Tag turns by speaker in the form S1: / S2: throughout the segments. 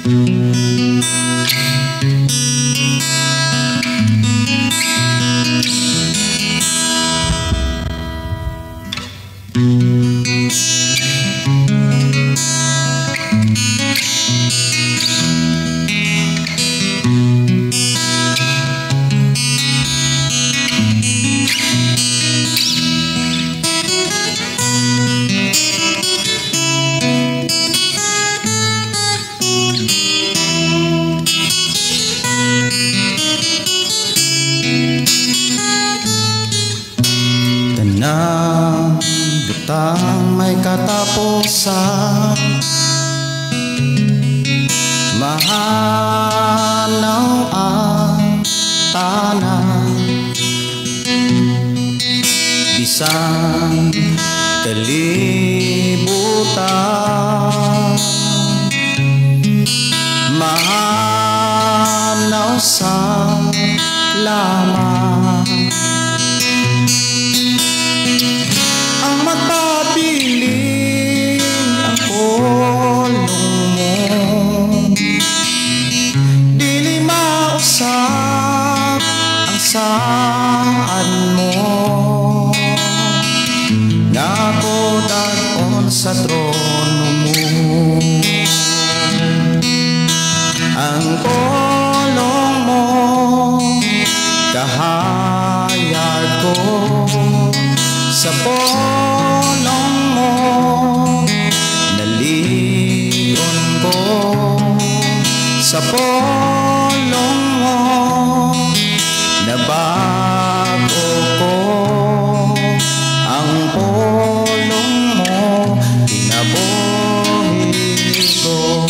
S1: Tanang butang may katapusan, mahanaw ang tanan, bisan kalibutan, mahanaw sa lamang. Ang magpabiling ang pulong mo, dili mausap ang saan mo, nga ako dag-on sa trono mo. Ang pulong mo kahayag ko, sa pulong mo nalion ko, sa pulong mo nabago ko, ang pulong mo kinabuhi ko.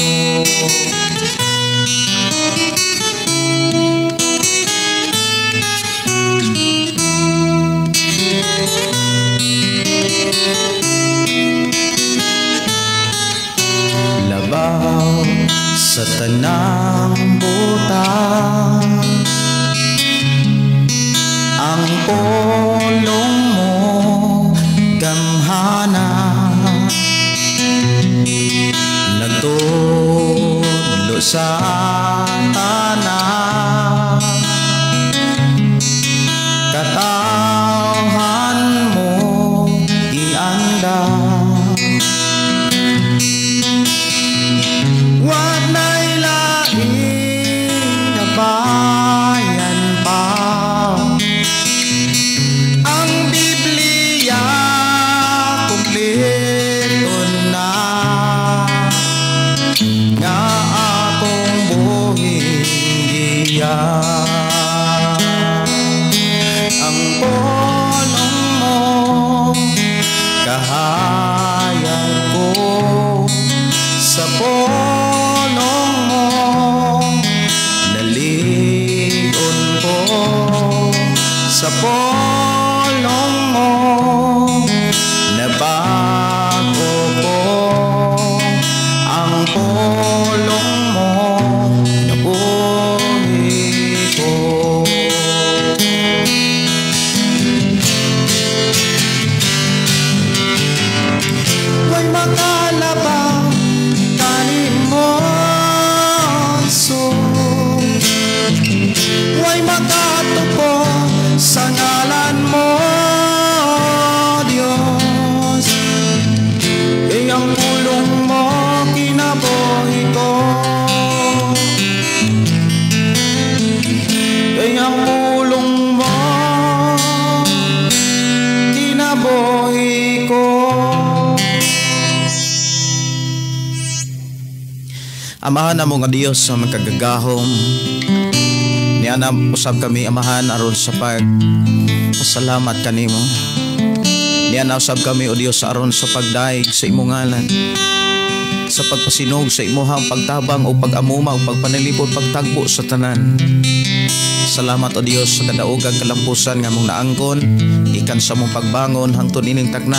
S1: Labaw sa tanang butang, ang pulong mo gamhana, nagtudlo sa tanan, katawhan mo ianda. Wa na'y laing kabayan pa, ang Biblia kumpleto na, nga akong buhing giya. Ang pulong mo kahayag ko, sa pulong mo nalion ko, sa pulong mo nabago ko, ang pulong mo nabuhi ko. Way makalabang kanimo, Jesus, way makatupo sa ngalan mo, Diyos. Kay ang pulong mo kinabuhi ko, kay ang pulong mo kinabuhi ko.
S2: Amahan namo nga Dios sa magkagagahom, niana usab kami, Amahan, aron sa pagpasalamat kanimo. Niana usab kami, o Dios, aron sa pagdaig sa imong ngalan, sa pagpasinog sa imuhang pagtabang o pag-amuma o pagpanalipod, pagtagbo sa tanan. Salamat, o Dios, sa kadaugang kalampusan nga mong naangkon, ikan sa mong pagbangon hangtod ining takna.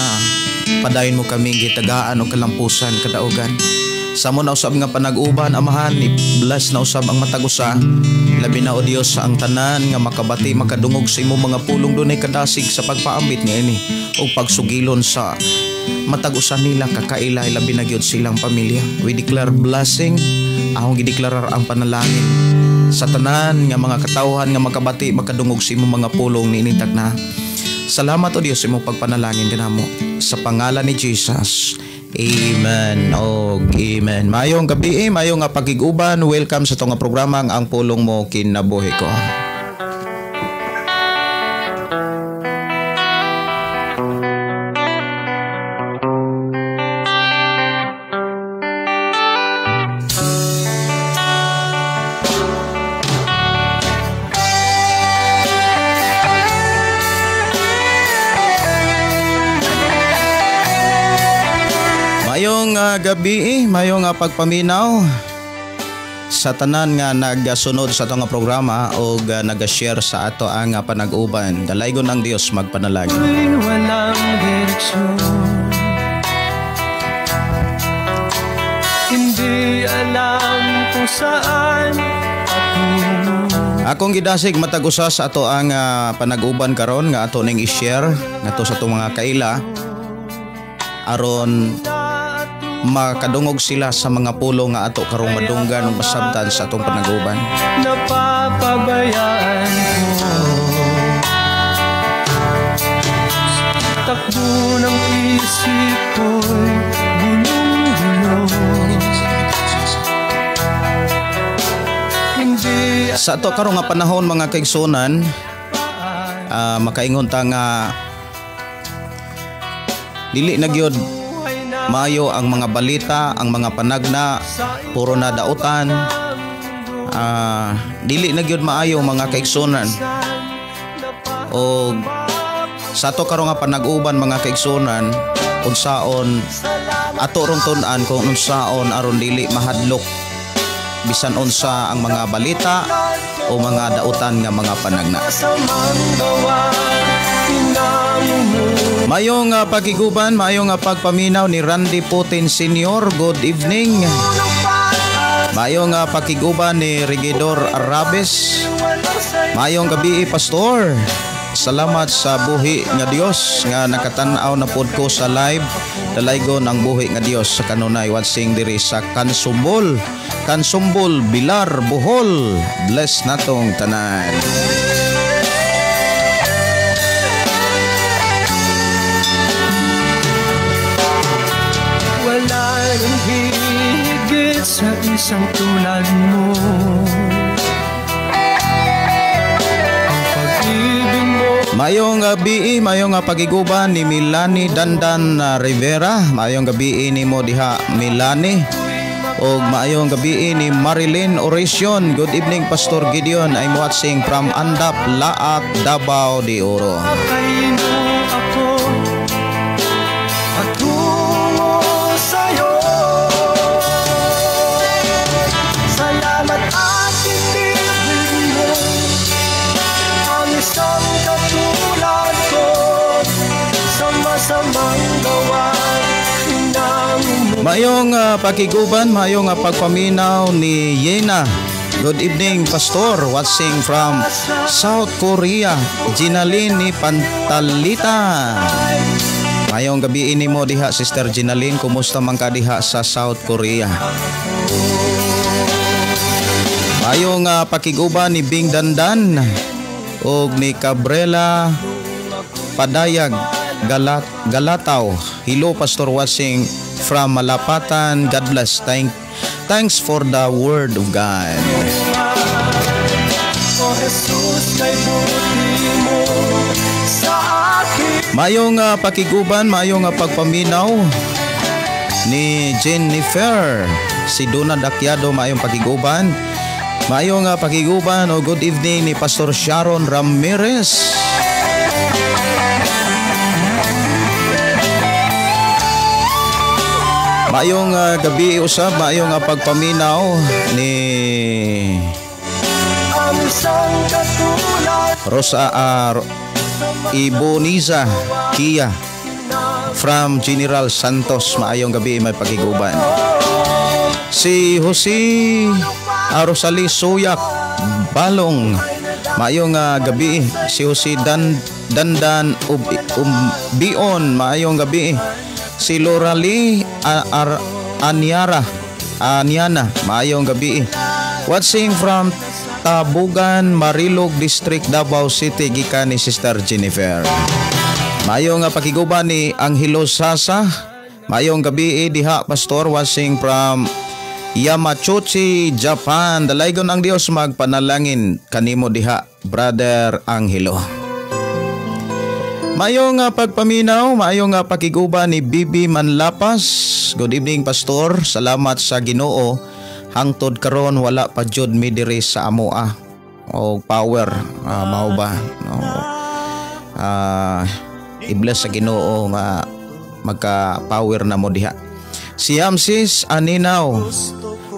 S2: Padayon mo kami gitagaan og kalampusan kadaugan. Sa mo na usab nga panag-uban, Amahan, i-bless na usab ang matag usa. Labi na, o Dios, sa ang tanan nga makabati, makadungog sa imong mga pulong, dunay kadasig sa pagpaambit niini o pagsugilon sa matag usa nila kakaila, labi na gyud silang pamilya. We declare blessing, Akong gideklarar ang panalangin sa tanan nga mga katawhan nga makabati makadungog sa imong mga pulong niining takna. Salamat, O Dios, sa imong pagpanalangin kanamo. Sa pangalan ni Jesus. Amen. Og amen. Maayong gabi, maayong nga pagkig-uban. Welcome sa atong programa Ang Pulong Mo Kinabuhi Ko. Maayong gabi, maayong pagpaminaw sa tanan nga nagasunod sa atong programa o naga-share sa ato ang panag-uban. Dalaygon ang Dios magpanalangin.
S1: Walang direksyon, hindi alam kung saan patungo.
S2: Akong gidasig matag usa sa ato ang panag-uban karon nga ato ning i-share ngadto sa atong mga kaila aron makadungog sila sa mga pulong nga ato karong madunggan ug masabtan sa atong panaguban.
S1: Napapabayaan ko, takbo ng isip ko'y gulong-gulo. Hindi
S2: Sa ato karong nga panahon, mga kaigsunan, makaingon ta nga dili na gyud maayo ang mga balita, ang mga panagna, puro na dautan. Dili na gyud maayo, mga kaigsunan. Og sa ato karon nga panag-uban, mga kaigsunan, unsaon ato rong tun-an kung unsaon aron dili mahadlok bisan unsa ang mga balita o mga dautan nga mga panagna. Mayong pagiguban, mayong pagpaminaw ni Randy Putin Sr. Good evening. Mayong pakiguban ni Regidor Arabes. Mayong gabi, Pastor. Salamat sa buhi nga Dios nga nakatan-aw na pod ko sa live. Dalaygon ang buhi nga Dios sa kanunay, watching diri sa Kansumbol. Kansumbol, Bilar, Bohol. Bless natong tanan.
S1: Wala nang higit sa isang tulad mo. Ang pag-ibig mo.
S2: Mayong gabi, mayong pagiguban ni Milani Dandan Rivera. Mayong gabi nimo diha, Milani. Og maayong gabi ni Marilyn Oracion. Good evening, Pastor Gideon. I'm watching from Andap, Laak, Davao de Oro.
S1: Kay mo ako patungo sa'yo. Salamat at inibig mo ang isang katulad ko sa masamang gawa.
S2: Maayong pakiguban, maayong pagpaminaw ni Yena. Good evening, Pastor. Watching from South Korea, Ginaline ni Pantalita. Maayong gabi nimo diha, Sister Ginaline. Kumusta man ka diha sa South Korea? Maayong pakiguban ni Bing Dandan og ni Cabrela Padayag Galataw. Hello, Pastor, watching from Malapatan. God bless. Thanks for the word of God.
S1: O Jesus, kay buti mo sa akin.
S2: Maayong pakiguban, maayong pagpaminaw ni Jennifer. Si Donna Dakyado, maayong pakiguban. Maayong pakiguban o good evening ni Pastor Sharon Ramirez. Maayong gabi usab, maayong pagpaminaw ni
S1: Ang isang katulad
S2: Rosa Iboniza Kia from General Santos. Maayong gabi, may pakiguban. Si Jose Rosalie Suyak Balong. Maayong gabi. Si Jose Dandan Umbion. Maayong gabi. Si Loralie Anyara. Aniana, maayong gabi. Watching from Tabugan, Marilog District, Davao City, gikan ni Sister Jennifer. Maayong nga pakiguban ni Angelo Sasa. Maayong gabi diha, Pastor, watching from Yamachuchi, Japan. Dalaygon ang Dios magpanalangin kanimo diha, Brother Angelo. Maayong pagpaminaw, maayong pakiguban ni Bibi Manlapas. Good evening, Pastor. Salamat sa Ginoo. Hangtod karon wala pa jud mi diri sa amoa o power, mao ba, no? I-bless sa Ginoo nga magka-power na mo diha. Si Amsis Aninaw.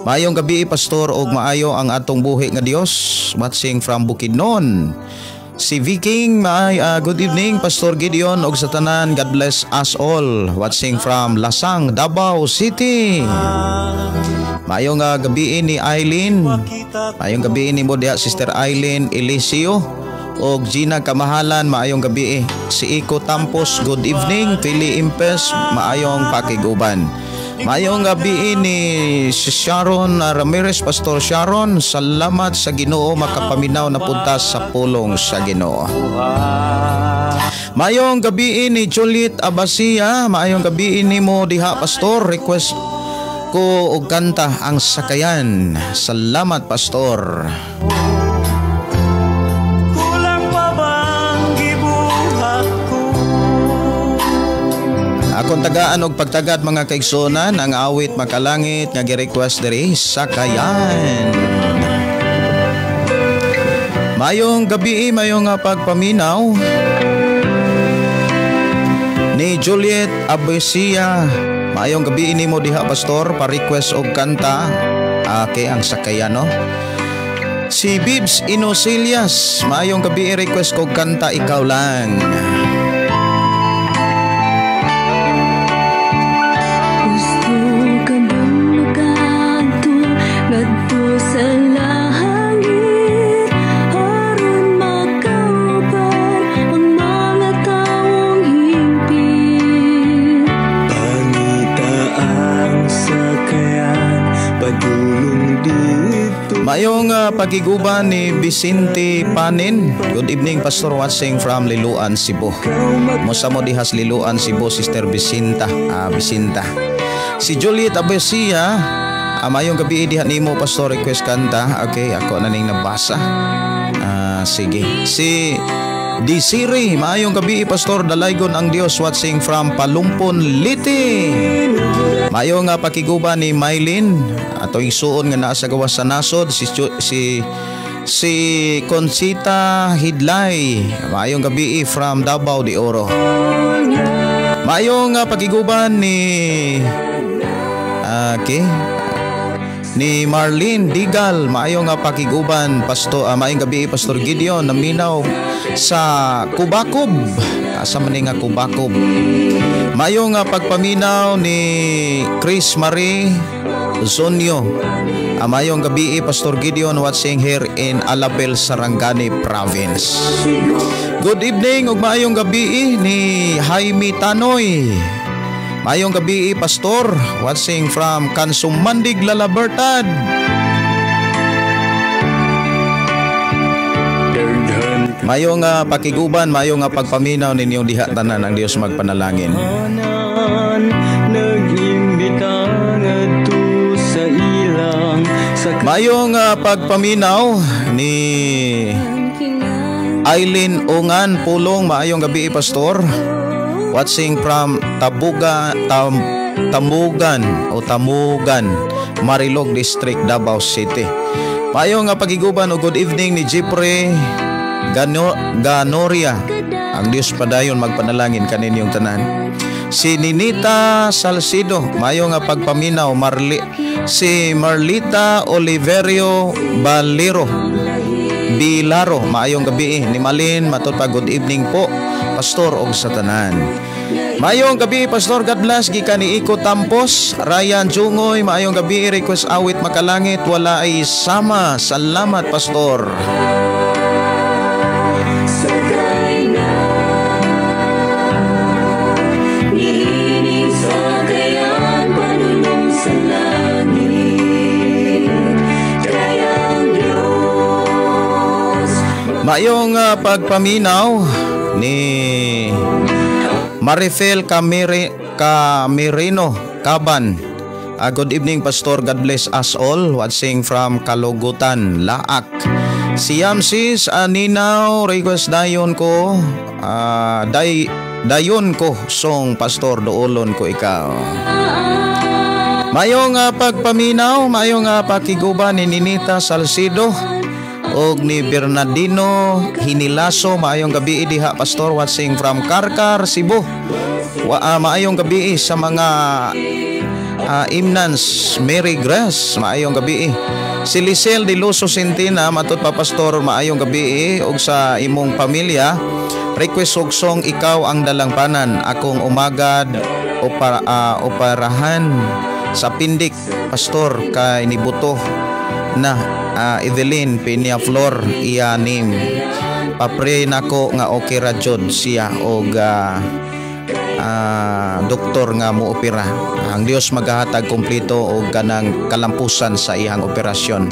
S2: Maayong gabi, Pastor, og maayo ang atong buhi nga Dios. Watching from Bukidnon. Si Viking, good evening, Pastor Gideon og sa tanan. God bless us all. Watching from Lasang, Davao City. Maayong gabi ni Eileen. Maayong gabi ni mo diha, Sister Eileen Eliseo og Gina Kamahalan, maayong gabi. Si Iko Tampos, good evening. Pili Impes, maayong pakiguban. Maayong gabi ni si Sharon Ramirez, Pastor Sharon, salamat sa Ginoo makapaminaw na punta sa pulong sa Ginoo. Maayong gabi ni Juliet Abasia, maayong gabi nimo diha, Pastor, request ko og kanta "Ang Sakayan". Salamat, Pastor.
S1: Kulang pa bang gibuhat ko?
S2: Akong tagaan og pagtagad, mga kaigsuonan, ang awit makalangit nga gi-request diri, "Sakayan". Mayong gabi, mayong nga pagpaminaw ni Juliet Abesia. Maayong gabi nimo diha, Pastor, pa-request og kanta ake "Ang Sakayan", no. Si Bibs Inocelias, maayong gabi, request kog kanta "Ikaw Lang".
S3: Gusto ka bang makadto ngadto sa langit aron makauban ang mga tawong hingpit?
S1: Pangita ang sakayan padulong dito.
S2: Maayong pagiguban ni Vicente Panin. Good evening, Pastor, watching from Liloan, Cebu. Musa mo dihas Liloan, Cebu, Sister Vicinta. Vicinta. Si Juliet Abesia, mayong gabi diha nimo, Pastor, request kanta. Okay, ako na ning nabasa. Sige. Si Desiree, maayong gabi, Pastor, dalaygon ang Dios, watching from Palumpon, Leyte. Maayong nga pakiguban ni Mylene, ato igsuon nga naa sa gawas sa nasod, si Conchita Hidlay. Maayong gabi from Davao de Oro. Maayong nga pakiguban ni, okay, ni Marlene Digal. Maayong nga pakiguban, Pastor, maayong gabi, Pastor Gideon, naminaw sa Kubakob. Asa man ni nga Kubakob? Maayong nga pagpaminaw ni Chris Marie Zonio. Maayong gabi, Pastor Gideon, watching here in Alabel, Sarangani Province. Good evening ug maayong gabi ni Jaime Tanoy. Maayong gabi, Pastor, watching from Kansumandig, La Libertad.
S1: Daghan
S2: Maayong pakiguban, maayong pagpaminaw ninyo diha tanan, ang Dios magpanalangin.
S1: Kanan nag-imbita ngadto sa ilang sa
S2: Maayong pagpaminaw ni Eileen Ungan Pulong, maayong gabi, Pastor. Watching from Tabuga, Tamugan o Tamugan, Marilog District, Davao City. Maayong nga pagiguban o good evening ni Jeffrey Ganoria. Ang Dios padayon magpanalangin kaninyong tanan. Si Ninita Salcido, maayong nga pagpaminaw. Marli, si Marlita Oliverio Balero Bilaro, maayong gabi ni Malin matud pa, good evening po, Pastor, og sa tanan. Maayong gabi, Pastor, God bless, gikan ni Iko Tampos. Ryan Jungoy, maayong gabi, request awit makalangit, "Wala Ay Sama". Salamat, Pastor.
S3: Sakay na niining sakayan padulong sa langit.
S2: Maayong pagpaminaw ni Marifel Camerino Caban. Good evening, Pastor. God bless us all. Watching from Kalugutan, Laak. Si Yamsis Aninaw, request dayon ko. Dayon ko song Pastor, duolon ko ikaw. Maayong pagpaminaw, maayong pakiguban ni Ninita Salcido og ni Bernardino Hinilaso. Maayong gabi diha, Pastor, watching from Carcar, Cebu. Maayong gabi sa mga Imnans Mary Grace, maayong gabi. Si Lisel de Luso Sentina, matud pa, Pastor, maayong gabi og sa imong pamilya. Request og song Ikaw ang Dalangpanan. Akong umagad operahan sa Pindik, Pastor, kay nibuto na Evelyn Peñaflor iya name. Pa-pray nako nga okay ra jud siya og doktor nga moopera. Ang Dios maghahatag kompleto og kanang kalampusan sa iyang operasyon.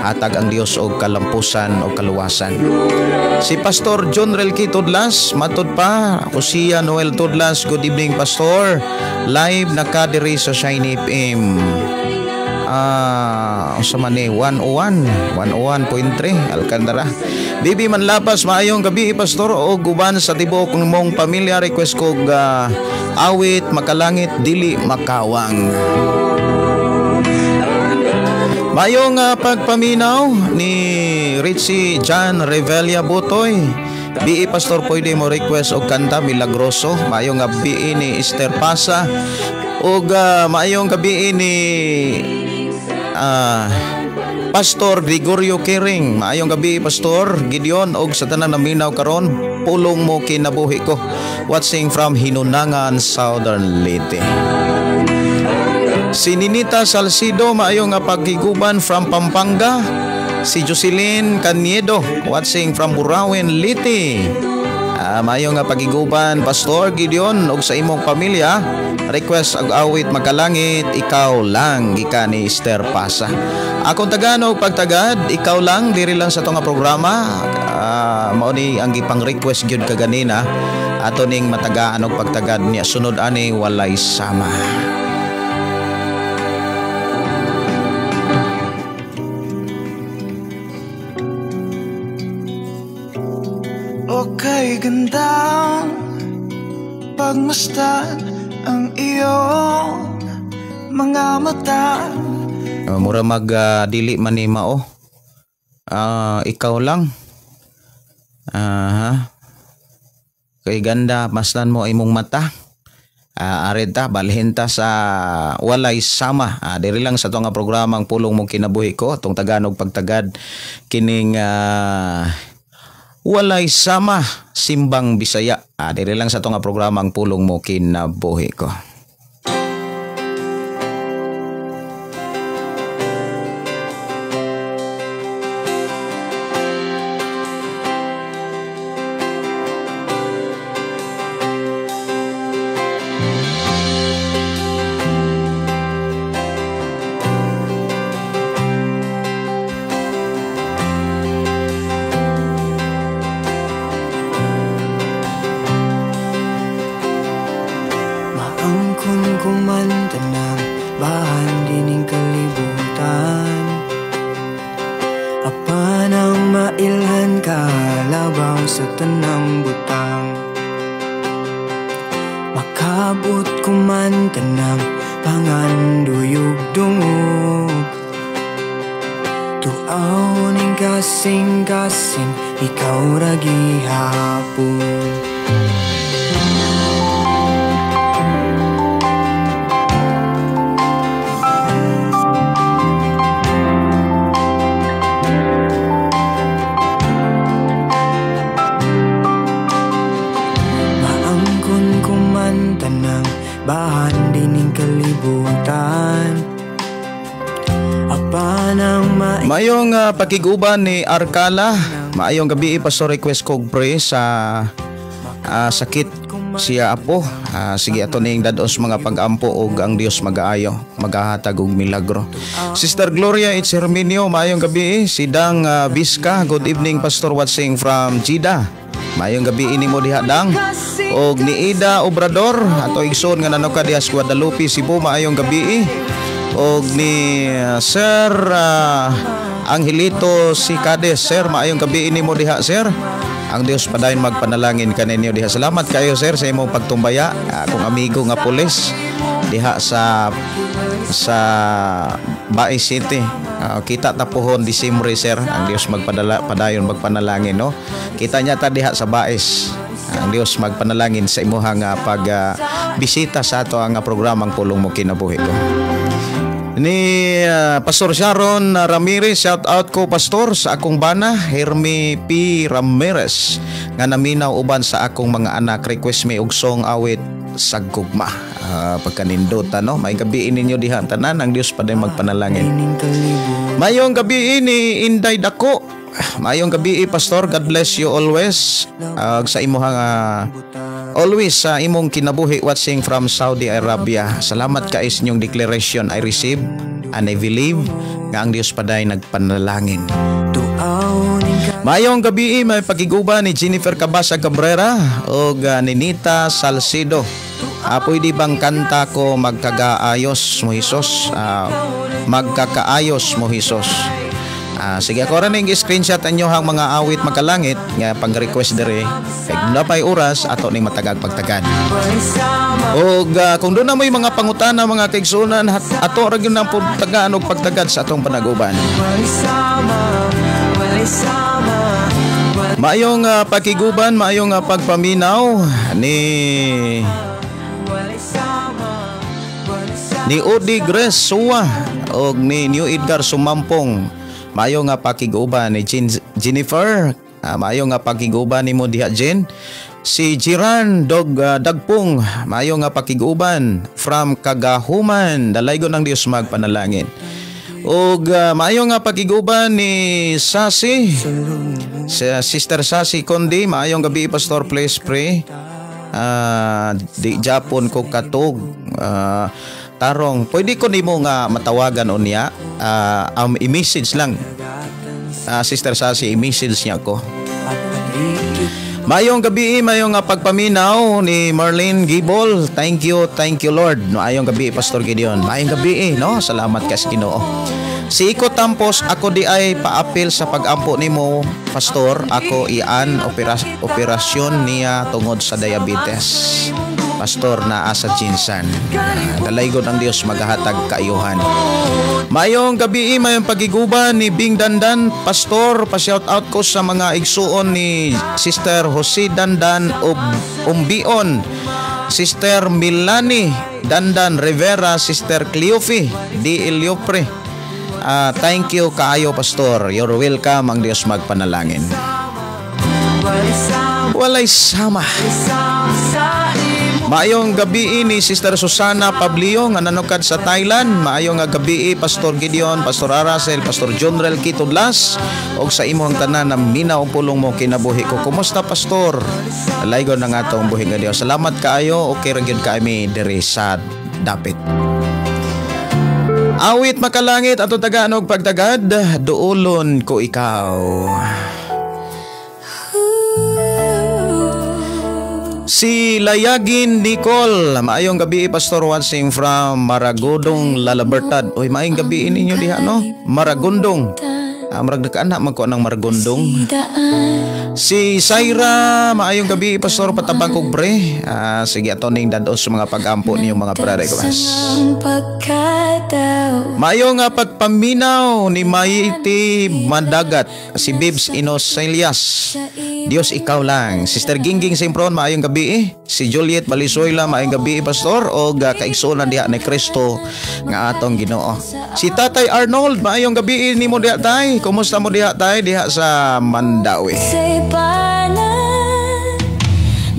S2: Hatag ang Dios og kalampusan o kaluwasan. Si Pastor John Relki Tudlas, matud pa, Josiah Noel Tudlas, good evening, Pastor. Live na ka diri sa Shiny FM. Unsa man ni 101, 101.3 Alcantara. Bibi Manlapas, maayong gabi, Pastor, og uban sa tibuok mong pamilya. Request ko awit Makalangit Dili Makawang. Maayong pagpaminaw ni Richie John Revella Butoy. BE Pastor, pwede mo request og kanta Milagroso. Maayong gabi ni Esther Pasa og maayong gabi ni Pastor Gregorio Kering. Maayong gabi, Pastor Gideon, og sa tanan naminaw karon, pulong mo kinabuhi ko. Watching from Hinunangan, Southern Leyte. Si Ninita Salcido, maayong nga pagkiguban from Pampanga. Si Jocelyn Caniedo, watching from Burauen, Leyte. Maayong nga pagiguban, Pastor Gideon, og sa imong pamilya. Request og awit Makalangit, Ikaw Lang, gikan ni Esther Pasa. Akong taganog pagtagad, Ikaw Lang, diri lang sa nga programa. Mao ni ang gipang request gyud kaganina. Ato ning matagaan og pagtagad niya sunod ani Walay Sama.
S1: Okay, gandang pagmasdan ang iyong mga mata.
S2: Mura mag dili man ni mao. Ikaw lang. Aha. Kay ganda masdan mo imong mata. Arid ta balhin ta sa Walay Sama. Diri lang sa nga programang Pulong Mong Kinabuhi Ko, atong taganog pagtagad kining Walay Sama Simbang Bisaya. Diri lang sa nga programang Pulong Mo Kinabuhi Ko. Maayong pakiguban ni Arcala. Maayong gabi, Pastor, request kog pre sa Sakit siya apo. Sige, ato ning dad-on sa mga pag-ampo og ang Dios magaayo, magahatag og milagro. Sister Gloria It's Herminio, maayong gabi. Sidang Biska, good evening, Pastor, watching from Jeddah. Maayong gabi nimo diha, Dang. Og ni Ida Obrador, ato igsoon nga nanoka diha sa Guadalupe, Cebu, maayong gabi. Og ni Sir Angelito Sicades, sir, maayong gabi nimo diha, sir. Ang Dios padayon magpanalangin kaninyo diha. Salamat kayo, sir, sa imong pagtumbaya. Akong amigo nga pulis diha sa Bais City. Kita ta puhon Disyembre, sir. Ang Dios magpadala padayon magpanalangin, no. Kita niya ta diha sa Bais. Ang Dios magpanalangin sa imuhang pag bisita sa ato ang programang Pulong Mo Kinabuhi Ko. Ni Pastor Sharon Ramirez, shout out ko, Pastor, sa akong bana, Hermie P. Ramirez, nga naminaw uban sa akong mga anak, request me og song Awit sa Gugma. Pagkanindota, no? May gabi ninyo diha tanan, ang Dios pa magpanalangin. Mayong gabi ni Inday Dako. Mayong gabi, Pastor, God bless you always. Sa imuhang always sa imong kinabuhi, watching from Saudi Arabia. Salamat kay sa inyong declaration. I receive and I believe nga ang Dios paday nagpanalangin. Mayong gabi, may pagiguba ni Jennifer Cabasa Cabrera o Ninita Salcido. Pwede bang kanta ko "Magkagaayos Mo Hesus"? "Magkakaayos Mo Hesus". Sige, ako rin yung screenshot inyo ang mga awit makalangit nga pang-request dire. Kay napay oras ato ning matagag pagtagad. Og kung doon na mo'y mga pangutana, mga kaigsunan, ato ra gyud nang tagaan og pagtagad sa atong panaguban. Maayong pakiguban, maayong pagpaminaw ni Odi Grace Suwa og ni New Edgar Sumampong. Maayo nga pakiguban ni Jennifer. Maayo nga pakiguban nimo diha, Jen. Si Jiran Dog Dagpong, maayo nga pakiguban from Kagahuman. Dalaygon ng Dios magpanalangin. Og maayo nga pakiguban ni Sasi, si Sister Sasi Kondi, maayong gabi, Pastor, please pray. Di Japon ko katog. Tarong, pwede ko nimo nga matawagan unya, i-message lang. Sister Sasi, i-message niya ko. Mayong gabi, mayong pagpaminaw ni Marlene Gibol. Thank you, Lord. Maayong gabi, Pastor Gideon. Maayong gabi, no? Salamat ka sa Ginoo. Si Iko Tampos, ako di ay paapil sa pag-ampo nimo, Pastor. Ako ian operasyon niya tungod sa diabetes. Pastor naa sa Jinsan. Dalaygon ang Dios maghahatag kaayuhan. Mayong gabi, mayong pagiguban ni Bing Dandan. Pastor, pa-shout out ko sa mga igsuon ni Sister Jose Dandan Umbion, Sister Milani Dandan Rivera, Sister Cleofe D. Eliopre. Thank you kaayo, Pastor. You're welcome. Ang Dios magpanalangin. Walay sama. Maayong gabi ni Sister Susana Pablio nga nanukad sa Thailand. Maayong nga gabi, Pastor Gideon, Pastor Aracel, Pastor Jonrel Kitudlas og sa imong tanan na minaw Pulong Mo Kinabuhi Ko. Kumusta, Pastor? Laygon ang atong buhi nga Dios. Salamat kaayo, okay ra gyud kami diri sa dapit. Awit makalangit ato tagaan og pagtagad, "Duolon Ko Ikaw". Si Layagin Nicole, maayong gabi, Pastor, watching from Maragondon, La Libertad. Uy, maayong gabi ninyo diha, no? Maragondon. Murag nagkaanak man ko ng Maragondon. Si Saira, maayong gabi, Pastor, patabang kog pre. Sige, ato ning dadon sa mga pag-ampo niyong mga prayer request. Maayong nga pagpaminaw ni Maiti Mandagat, si Bibs Inocelias. Diyos Ikaw Lang. Sister Gingging Simpron, maayong gabi. Si Juliet Valenzuela, maayong gabi, Pastor, og kaigsuonan diha ni Kristo nga atong Ginoo. Si Tatay Arnold, maayong gabi nimo diha, tay. Kumusta mo diha, tay, diha sa Mandaue?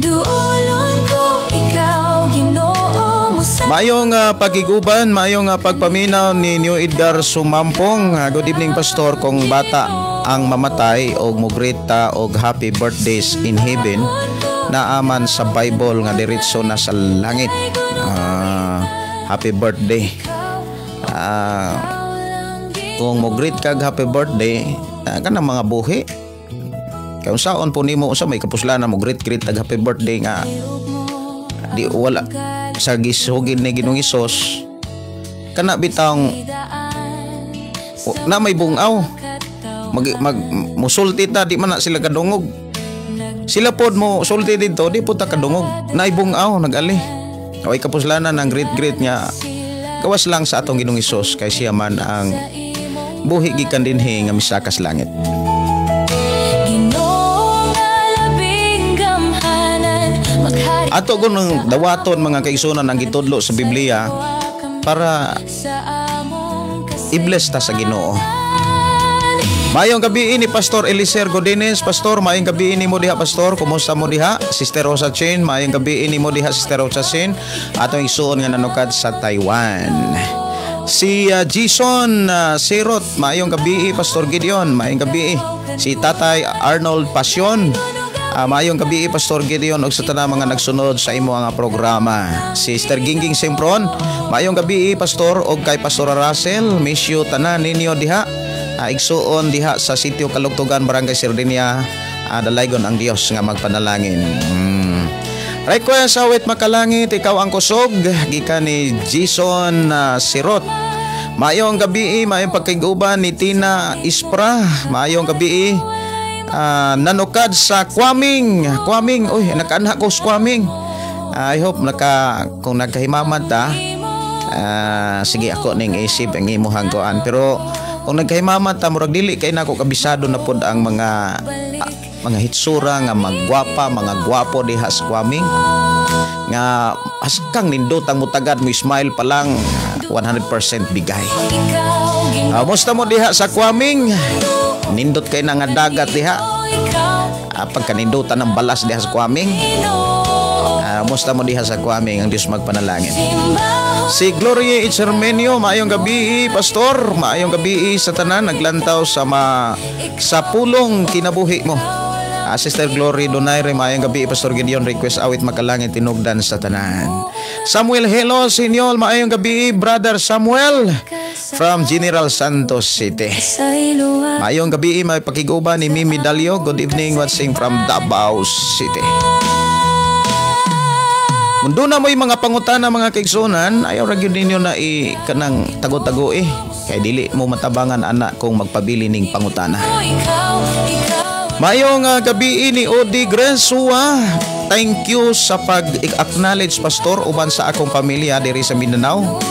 S3: Duolon ko ikaw, Ginoo mo sa
S2: Maayong pagiguban, maayong pagpaminaw ni New Edgar Sumampong. Good evening, Pastor. Kung bata ang mamatay og mugrita og happy birthdays in heaven, Naaman sa Bible nga diretso na sa langit. Happy birthday. Kung mo greet kag happy birthday, kanang mga buhi. Kay unsaon po nimo, unsa may kapuslanan mo greet greet tag happy birthday nga di wala sa gisugid ni Ginoong Hesus? Kana bitang na may bungaw, mag, mag musulti ta, di man na sila kadungog. Sila pod mo sulti dito, di pod ta kadungog. Naay bungaw nagali. Way kapuslanan ang greet greet nga gawas lang sa atong Ginoong Hesus, kay siya man ang buhi gikan dinhi nga misaka sa langit.
S3: Ginoo nga labing gamhanan, maghari
S2: Ato gunong dawaton, mga kaigsunan, ang gitudlo sa Biblia para
S3: sa among
S2: i-bless ta sa Ginoo. Maayong gabi ni Pastor Eliser Godines. Pastor, maayong gabi ni mo diha, Pastor. Kumusta mo diha? Sister Rosa Chen, maayong gabi ni mo diha, Sister Rosa Chen. Atong igsuon nga nanukad sa Taiwan. Si Jason Sirot, maayong gabi, Pastor Gideon, maayong gabi. Si Tatay Arnold Passion, maayong gabi, Pastor Gideon, ug sa tanang mga nagsunod sa imo nga programa. Sister Gingging Sempron, maayong gabi, Pastor, ug kay Pastor Russell, miss you tanan ninyo diha. Igsuon diha sa Sitio Kalugtugan, Barangay Sardinia, dalaygon ang Dios nga magpanalangin. Request awit "Makalangit, Ikaw ang Kusog", gikan ni Jason Sirot. Maayong gabi, maayong pagkiguban ni Tina Ispra. Maayong gabi. Nanukad sa Kwaming. Kwaming, uy, nakaanha ko sa Kwaming. I hope naka kung nagkahimamat ta. Sige, ako ning isip ang imuhang kuan, pero kung nagkahimamat ta, murag dili kay nako kabisado na pod ang mga hitsura nga magwapa, mga gwapo diha sa Kwaming nga askang nindot ang mutagad mo, smile pa lang, 100% bigay.
S3: Ikaw, Ginoo.
S2: Musta mo diha sa Kwaming? Nindot kay na nga dagat diha.
S3: Ikaw,
S2: Pagkanindutan ng balas diha sa Kwaming.
S3: Ginoo.
S2: Musta mo diha sa Kwaming? Ang Diyos magpanalangin.
S3: Simbaho.
S2: Si Gloria Itzermenio, maayong gabi, Pastor. Maayong gabi sa tanan naglantaw sa pulong kinabuhi mo. Sister Glory Donaire, maayong gabi, Pastor Gideon, request awit "Makalangit Tinugdan" sa tanan. Samuel Hello, Senyor, maayong gabi, Brother Samuel from General Santos City.
S3: Sa iluwa.
S2: Maayong gabi, may pakiguban ni Mimi Dalio. Good evening, watching from Davao City. Mundo na mo'y mga pangutana, mga kaigsunan, ayaw ra gyud ninyo na i kanang tago-tago eh. Kay dili mo matabangan ana kung magpabili ning pangutana.
S3: Ikaw, ikaw.
S2: Maayong gabi ni Odi Gresua. Thank you sa pag-acknowledge, Pastor, uban sa akong pamilya diri sa Mindanao.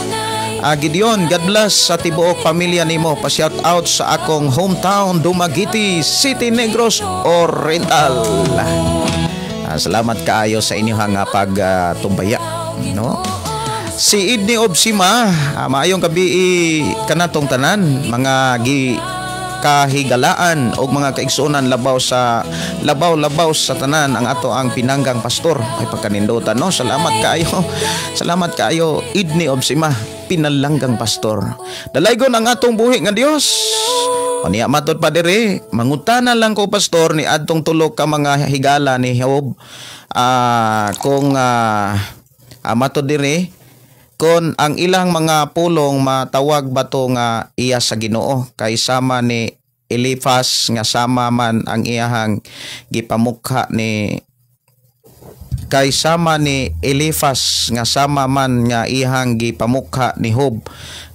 S2: Gideon, God bless sa tibuok pamilya nimo. Pa-shout out sa akong hometown, Dumaguete City, Negros Oriental. Salamat kaayo sa inyong pagtumbaya, no? Si Idni Obsima, maayong gabi kanatong tanan, mga gi kahigalaan og mga kaigsuonan, labaw sa labaw-labaw sa tanan ang ato ang pinanggang pastor. Ay, pagkanindutan, no? Salamat kaayo, salamat kaayo, Idni Obsima, pinalanggang pastor. Dalaygon ang atong buhi nga Dios. Unya matod pa diri, mangutana lang ko, Pastor, ni adtong tulo ka mga higala ni Job. Kung matod diri, kon ang ilang mga pulong matawag ba to nga iya sa Ginoo, kay sama ni Elifas nga sama man ang iyahang gipamukha ni kay sama ni Elifas nga sama man nga iyang gipamukha ni Job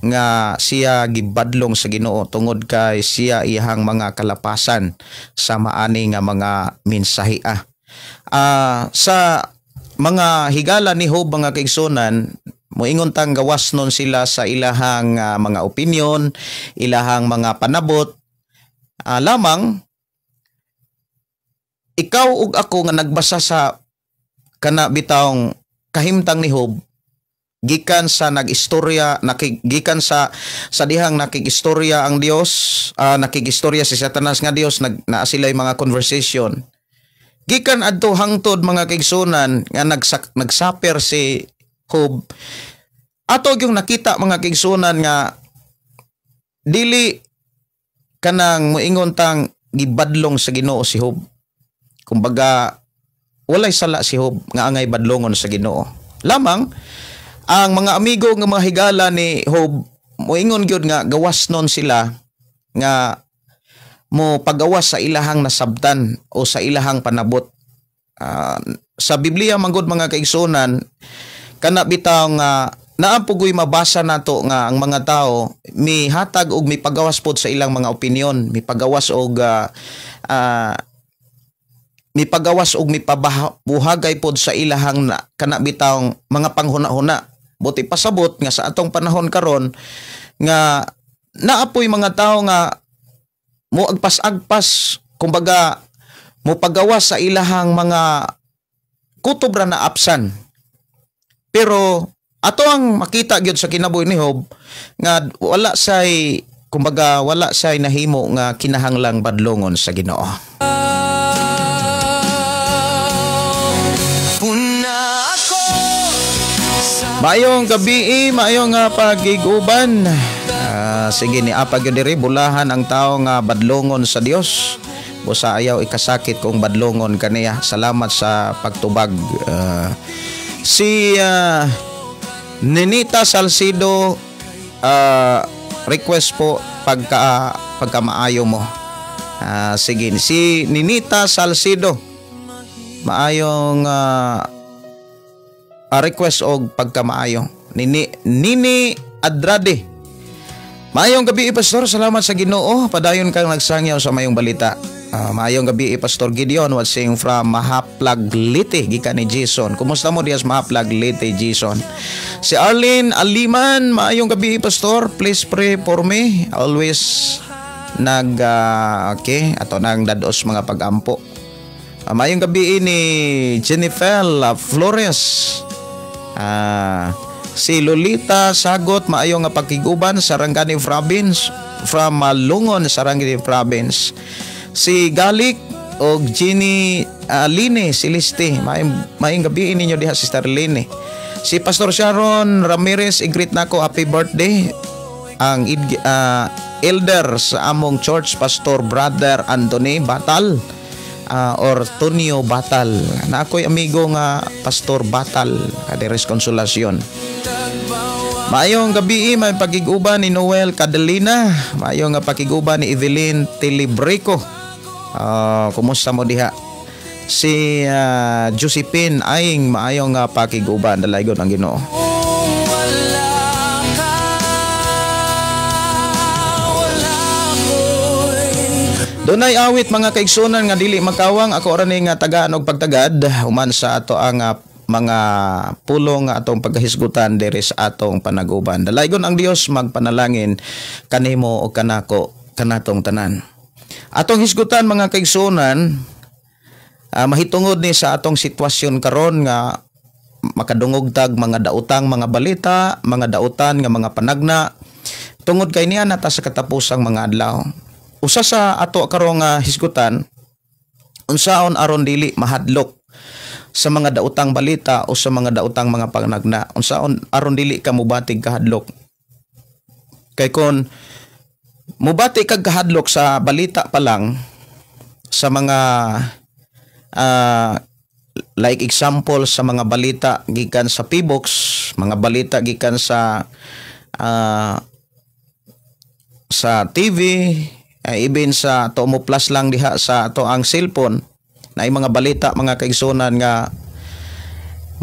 S2: nga siya gibadlong sa Ginoo tungod kay siya iyang mga kalapasan sa maani nga mga mensahe. Sa mga higala ni Job, mga kaigsunan, moingon tang gawas nun sila sa ilahang mga opinion, ilahang mga panabot. Lamang ikaw ug ako nga nagbasa sa kana bitawng kahimtang ni Job gikan sa nag-istorya, gikan sa dihang nakig-istorya ang Dios, nakig-istorya si Satanas nga Dios, nag naa sila mga conversation gikan adto hangtod, mga kaigsunan, nga nagsuffer si Job, ato yung nakita, mga kaigsunan, nga dili kanang moingon tang gibadlong sa Ginoo si Job. Kumbaga Walay sala si Job nga angay badlongon sa Ginoo. Lamang ang mga amigo nga mga higala ni Job moingon gyud nga gawas nun sila nga mo pagawas sa ilahang nasabtan o sa ilahang panabot. Sa Biblia manggod, mga kaigsunan, kana bitaw nga naa pugoy mabasa nato nga ang mga tao mihatag og mipagawas pod sa ilang mga opinion, mipagawas og mipagawas og mipabuhagay pod sa ilahang na, kana bitawng mga panghuna-huna. Buti pasabot nga sa atong panahon karon nga naapoy mga tao nga mo agpas-agpas, kumbaga mo pagawas sa ilahang mga kutob ra na apsan. Pero ato ang makita gyud sa kinabuhi ni Job nga wala say, kumbaga, wala say nahimo nga kinahanglang badlongon sa Ginoo.
S1: Puna ako sa
S2: Maayong gabi, maayong pagiguban. Sige, ni apa gyud diri, bulahan ang tao nga badlongon sa Dios. Busa ayaw ikasakit kung badlongon kaniya. Salamat sa pagtubag. Si Ninita Salcido, request po pagkamaayo mo. Sige, si Ninita Salcido, maayong request og pagkamaayo. Nini Nini Adrade. Maayong gabi, Pastor. Salamat sa Ginoo. Padayon kang nagsangyaw sa mayong balita. Maayong gabi, Pastor Gideon, watching from Mahaplag, Leyte, gikan ni Jason. Kumusta mo diya sa Mahaplag, Leyte, Jason? Si Arlene Aliman, maayong gabi, Pastor. Please pray for me. Always nag okay, ato nang dados mga pagampo. Maayong gabi ni Jennifer Flores. Si Lolita Sagot, maayo nga pakiguban, Sarangani Province, from Malungon, Sarangani Province. Si Galik og Jenny Line Celeste, maayong gabi ninyo diha, Sister Line. Si Pastor Sharon Ramirez, i-greet nako, happy birthday ang elder sa among church, Pastor Brother Anthony Batal or Tonio Batal. Na ako'y amigo nga Pastor Batal Kaderes Consolacion. Maayong gabi, may pagiguban ni Noel Cadelina. Maayong nga pakiguban ni Evelyn Tilibrico. Kumusta mo diha? Si Josephine Aing, maayong nga pakiguban, dalaygon ang Ginoo.
S1: Wala ka, wala ko'y
S2: Dunay awit, mga kaigsunan, nga dili makawang. Ako ra ni nga tagaan og pagtagad human sa ato ang mga pulong nga atong pagkahisgutan diri sa atong panaguban. Dalaygon ang Dios, magpanalangin kanimo o kanako, kanatong tanan. Atong hisgutan, mga kaigsunan, mahitungod ni sa atong sitwasyon karon nga makadungog tag mga daotang mga balita, mga dautan nga mga panagna tungod kay niya nata sa katapusang mga adlaw. Usa sa ato karong hisgutan, unsaon aron dili mahadlok sa mga daotang balita o sa mga daotang mga panagna? Unsaon aron dili ka mubatig kahadlok? Kay kon mubati kag kahadlok sa balita pa lang, sa mga like example sa mga balita gikan sa PBox, mga balita gikan sa TV, even sa Tomo Plus lang diha sa ato ang cellphone na mga balita, mga kaigsunan, nga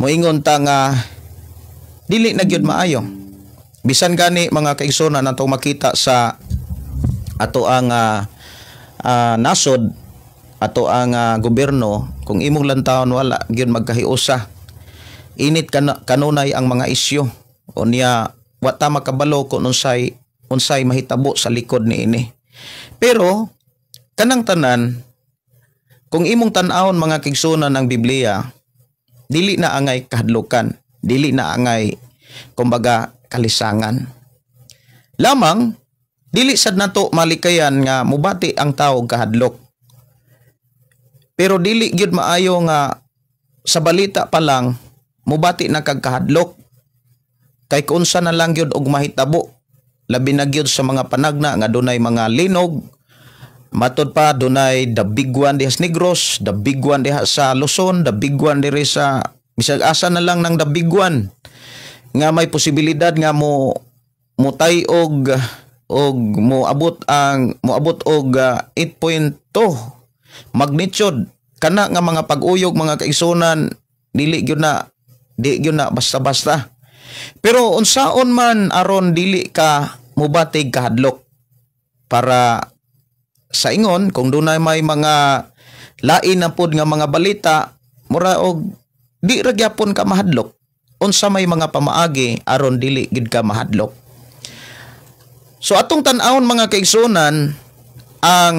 S2: moingon ta nga dili na gyud maayo. Bisan gani, mga kaigsunan, atong makita sa ato ang nasod, ato ang gobyerno, kung imong lantawon, wala gyud magkahiusa. Init kanunay ang mga isyu. Unya wa ta makabalo kung unsay unsay mahitabo sa likod niini. Pero kanang tanan, kung imong tan-awon, mga kaigsunan, ng Biblia, dili na angay kahadlukan, dili na angay, kumbaga, kalisangan. Lamang dili sad nato malikayan nga mubati ang tao og kahadlok. Pero dili gyud maayo nga sa balita pa lang mubati na kag kahadlok. Kay kunsa na lang gyud og mahitabo, labi na gyud sa mga panagna nga dunay mga linog. Matod pa dunay the big one diha sa Negros, the big one diha sa Luzon, the big one diri sa bisag asa na lang ng the big one nga may posibilidad nga mo mutay og og moabot og 8.2 magnitude. Kana nga mga pag-uyog, mga kaigsunan, dili gyud na, di gyud na basta-basta. Pero unsaon man aron dili ka mubatig kahadlok, para sa ingon kung dunay may mga lain na pod nga mga balita, mura og di ra gyapon ka mahadlok? Unsa may mga pamaagi aron dili gid ka mahadlok? So atong tan-awon, mga kaigsunan, ang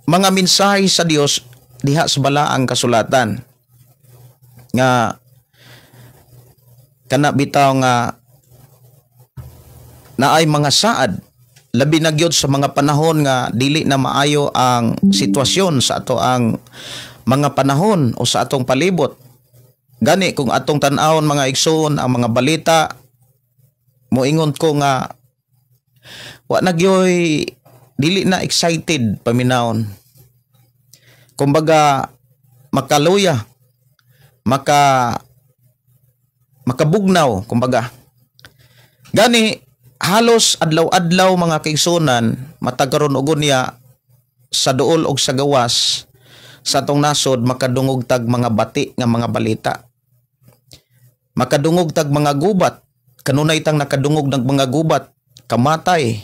S2: mga mensahe sa Dios diha sa Balaang Kasulatan nga kana bitaw nga naay mga saad, labi na gyud sa mga panahon nga dili na maayo ang sitwasyon sa ato ang mga panahon o sa atong palibot. Gani kung atong tan-awon, mga igsoon, ang mga balita, moingon ko nga wa na gyoy, dili na excited paminawon. Kumbaga makaluya, makabugnaw kumbaga. Gani halos adlaw-adlaw, mga kaigsunan, matag karon og unya, sa duol og sa gawas sa atong nasod, makadungog tag mga bati nga mga balita, makadungog tag mga gubat. Kanunay tang nakadungog ng mga gubat, kamatay.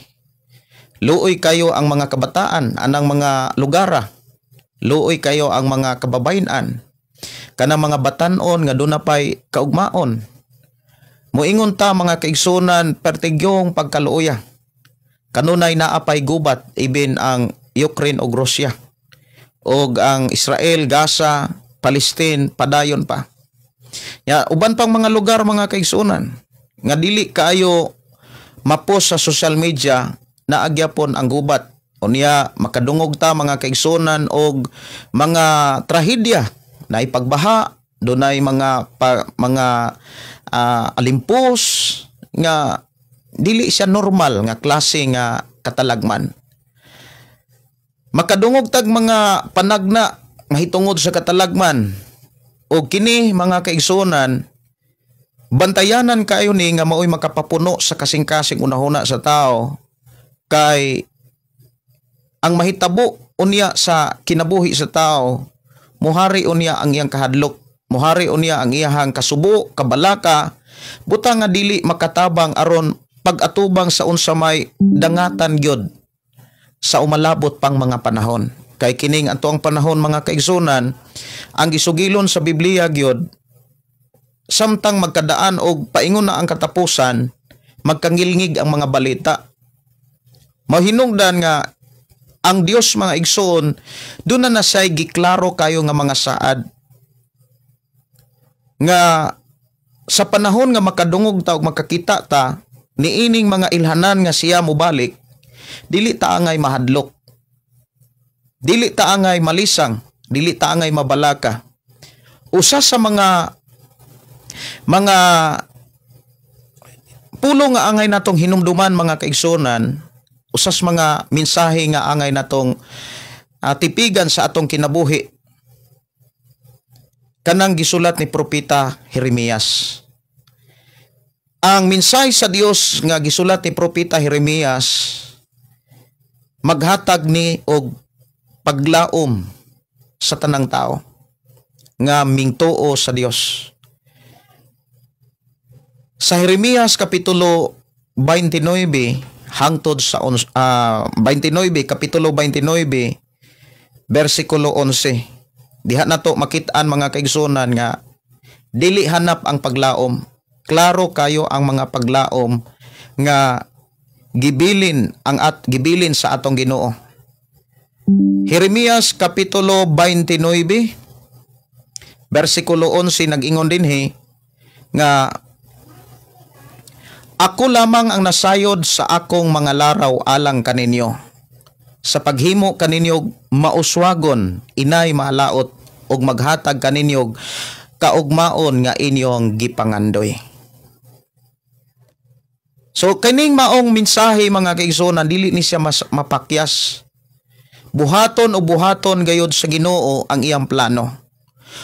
S2: Luoy kayo ang mga kabataan anang mga lugara, luoy kayo ang mga kababayen-an, kanang mga batan-on nga duna pay kaugmaon. Moingon ta, mga kaigsunan, pertigyong pagkaluoya. Kanunay naa pay gubat, ibin ang Ukraine ug Russia og ang Israel, Gaza, Palestine, padayon pa. Ya, uban pang mga lugar, mga kaigsunan, nga dili kaayo mapos sa social media, naa gyapon ang gubat. Unya makadungog ta, mga kaigsunan, og mga trahedya na ipagbaha, dunay mga alimpos nga dili siya normal nga klase nga katalagman. Makadungog tag mga panagna mahitungod sa katalagman. O kini, mga kaigsunan, bantayanan kayo ni nga maoy makapapuno sa kasing-kasing unahuna sa tao, kay ang mahitabo unya sa kinabuhi sa tao, muhari unya ang iyang kahadlok, muhari unya ang iyahang kasubo, kabalaka, butang nga dili makatabang aron pag-atubang sa unsa may dangatan gyud sa umalabot pang mga panahon. Kay kining ato ang panahon, mga kaigsunan, ang gisugilon sa Biblia gyud, samtang magkadaan og paingon na ang katapusan, magkangilngig ang mga balita. Mahinungdan nga ang Dios, mga igsoon, doon na nasay giklaro kayo nga mga saad nga sa panahon nga makadungog ta ug makakita ta niining mga ilhanan nga siya mobalik, dili ta angay mahadlok, dili ta angay malisang, dili ta angay mabalaka. Usa sa mga pulo nga angay natong hinumduman, mga kaigsunan, usas mga mensahe nga angay natong tipigan sa atong kinabuhi, kanang gisulat ni Propeta Jeremias. Ang mensahe sa Dios nga gisulat ni Propeta Jeremias maghatag ni og paglaom sa tanang tao nga mingtuo sa Dios. Sa Jeremias kapitulo 29 hangtod sa 29, kapitulo 29 bersikulo 11. Diha nato makit-an, mga kaigsunan, nga dili hanap ang paglaom. Klaro kayo ang mga paglaom nga gibilin ang at gibilin sa atong Ginoo. Jeremias kapitulo 29 bersikulo 11, nag-ingon dinhi nga, "Ako lamang ang nasayod sa akong mga laraw alang kaninyo, sa paghimo kaninyo mauswagon, inay maalaot, ug maghatag kaninyo kaugmaon nga inyong gipangandoy." So kining maong mensahe, mga kaigsuonan, dili ni siya mapakyas. Buhaton o buhaton gayod sa Ginoo ang iyang plano.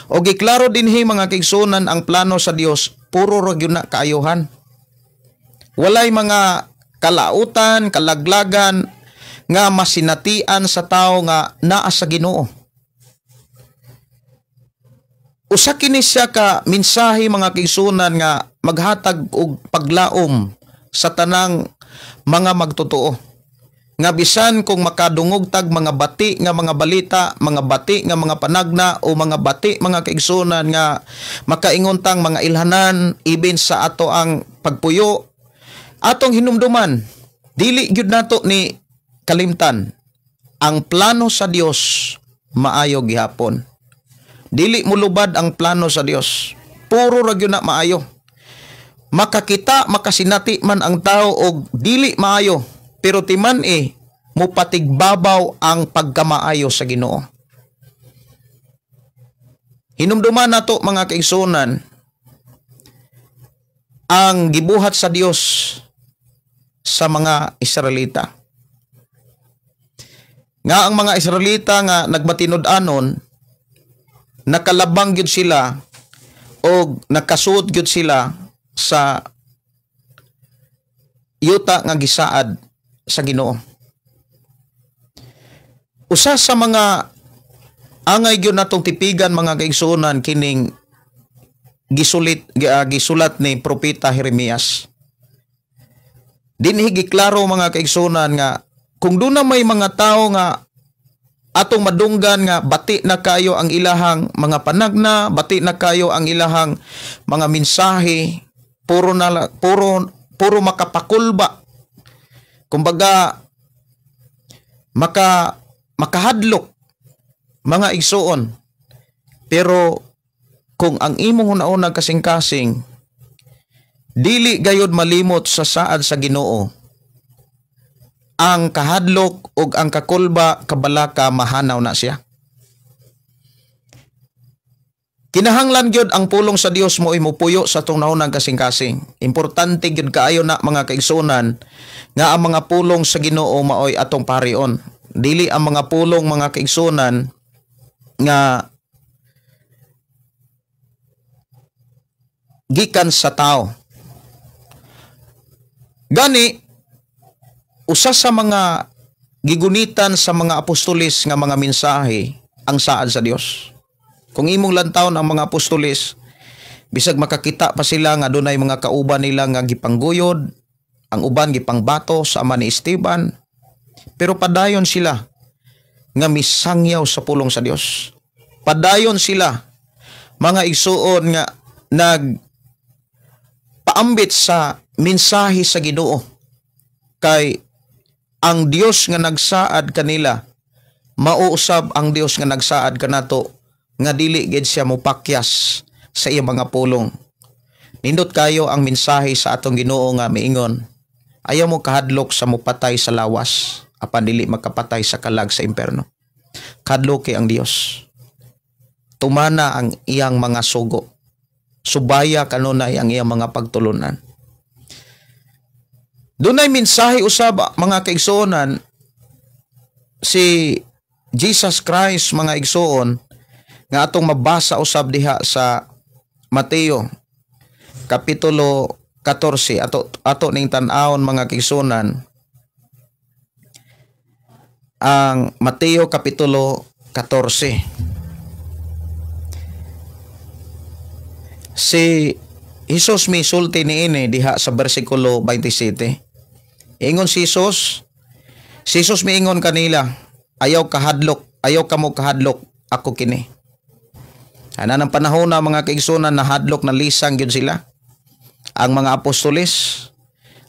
S2: O giklaro dinhi, mga kaigsuonan, ang plano sa Dios puro ra gyud na kaayohan. Walay mga kalautan, kalaglagan nga masinatian sa tao nga naa sa Ginoo. Usa kini siya ka mensahe, mga kaigsuonan, nga maghatag og paglaom sa tanang mga magtotoo. Nga bisan kung makadungog tag mga bati nga mga balita, mga bati nga mga panagna o mga bati, mga kaigsuonan, nga makaingon tang mga ilhanan ibin sa ato ang pagpuyo, atong hinumduman, dili gyud nato ni kalimtan ang plano sa Dios maayo gihapon. Dili mulubad ang plano sa Dios. Puro ra gyud na maayo. Makakita, makasinati man ang tao og dili maayo, pero timan eh mupatigbabaw ang pagkamaayo sa Ginoo. Hinumduman nato, mga kaigsuonan, ang gibuhat sa Dios sa mga Israelita. Nga ang mga Israelita nga nagmatinud-anon, nakalabang gyud sila o nakasuot gyud sila sa yuta nga gisaad sa Ginoo. Usa sa mga angay gyud natong tipigan, mga kaigsuonan, kining gisulat ni Propeta Jeremias. Dinhi giklaro, mga kaigsuonan, nga kung duna may mga tao nga atong madunggan nga bati na kayo ang ilahang mga panagna, bati na kayo ang ilahang mga mensahe, puro na puro puro makapakulba. Kumbaga makahadlok, mga igsuon. Pero kung ang imong hunauna, kasing-kasing, dili gayod malimot sa saad sa Ginoo, ang kahadlok ug ang kakulba, kabalaka, mahanaw na siya. Kinahanglan gyud ang pulong sa Dios mo mupuyo sa atong naunang kasing-kasing. Importante gyud kaayo na, mga kaigsuonan, nga ang mga pulong sa Ginoo maoy atong parion. Dili ang mga pulong, mga kaigsuonan, nga gikan sa tao. Gani usa sa mga gigunitan sa mga apostolis nga mga mensahe ang saad sa Dios. Kung imong lantawon ang mga apostolis, bisag makakita pa sila nga dunay mga kauban nila nga gipangguyod, ang uban gipangbato sa ama ni Esteban, pero padayon sila nga misangyaw sa pulong sa Dios. Padayon sila, mga igsuon, nga nag paambit sa mensahe sa Ginoo, kay ang Dios nga nagsaad kanila mauusab ang Dios nga nagsaad kanato, nga dili gid siya mopakyas sa iyang mga pulong. Nindot kayo ang mensahe sa atong Ginoo nga miingon, "Ayaw mo kahadlok sa mupatay sa lawas apan dili makapatay sa kalag sa imperno. Kahadloki ang Dios. Tumana ang iyang mga sugo. Subaya kanunay ang iyang mga pagtulunan." Dunay mensahe usab, mga kaigsuonan, si Jesus Christ, mga igsuon, nga atong mabasa usab diha sa Mateo kapitulo 14. Ato ning tan-awon, mga kaigsuonan, ang Mateo kapitulo 14. Si Jesus misulti niini diha sa bersikulo 27. Ingon si Jesus, si Jesus miingon kanila, "Ayaw kahadlok, ayaw kamo kahadlok, ako kini." Ana ng panahon na, mga kaigsunan, nahadlok, na lisang gyud sila. Ang mga apostoles,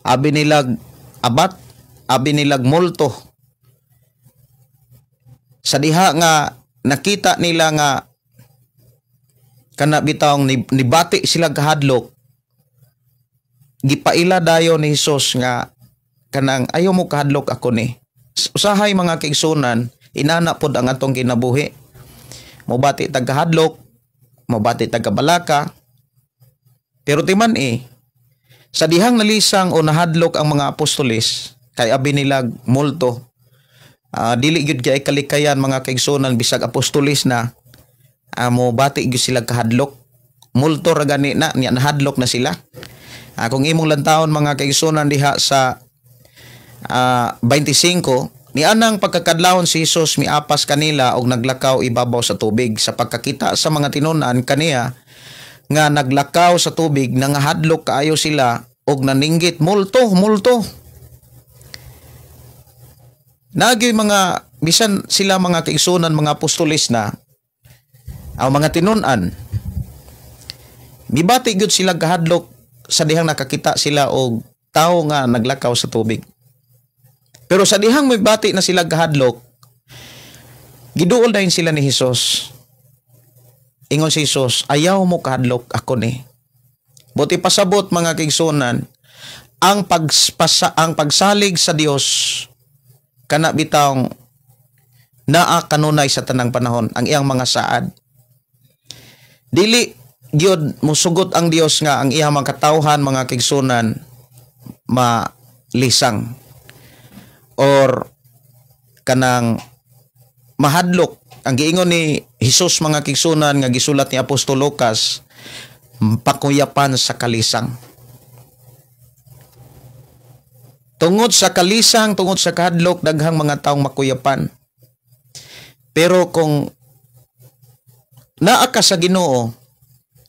S2: abi nilag abat, abi nilag multo. Sa diha nga nakita nila nga kana bitawng nibati sila kahadlok, gipaila dayon ni Jesus nga kanang ayaw mo kahadlok, ako ni. Usahay, mga kaigsunan, inana pod ang atong kinabuhi. Mobati tag kahadlok, mobati tag kabalaka, pero timan eh, sa dihang nalisang o nahadlok ang mga apostoles, kay abi nilag multo, Dili gyud kay kalikayan, mga kaigsunan, bisag apostolis na, mo bati gyud sila kahadlok. Multo ra gani na niya, nahadlok na sila. Kung imong lantawon, mga kaigsunan, diha sa 25, ni anang pagkakadlawon si Jesus miapas kanila og naglakaw ibabaw sa tubig. Sa pagkakita sa mga tinun-an kaniya nga naglakaw sa tubig, nangahadlok kaayo sila og naninggit, "Multo, multo!" Nagi mga bisan sila, mga kaigsunan, mga apostolis na ang mga tinun-an, mibati gyud sila kahadlok sa dihang nakakita sila og tawo nga naglakaw sa tubig. Pero sa dihang mibati na sila kahadlok, giduol dayon sila ni Hesus. Ingon si Hesus, "Ayaw mo kahadlok, ako ni." Buot pasabot, mga kaigsunan, ang pagsalig sa Dios kana bitawng naa kanunay sa tanang panahon ang iyang mga saad. Dili gyud musugot ang Dios nga ang iyang mga katawhan, mga kaigsunan, malisang or kanang mahadlok. Ang giingon ni Hesus, mga kaigsunan, nga gisulat ni Apostol Lucas, pakuyapan sa kalisang. Tungod sa kalisang, tungod sa kahadlok, daghang mga taong makuyapan. Pero kung naa ka sa Ginoo,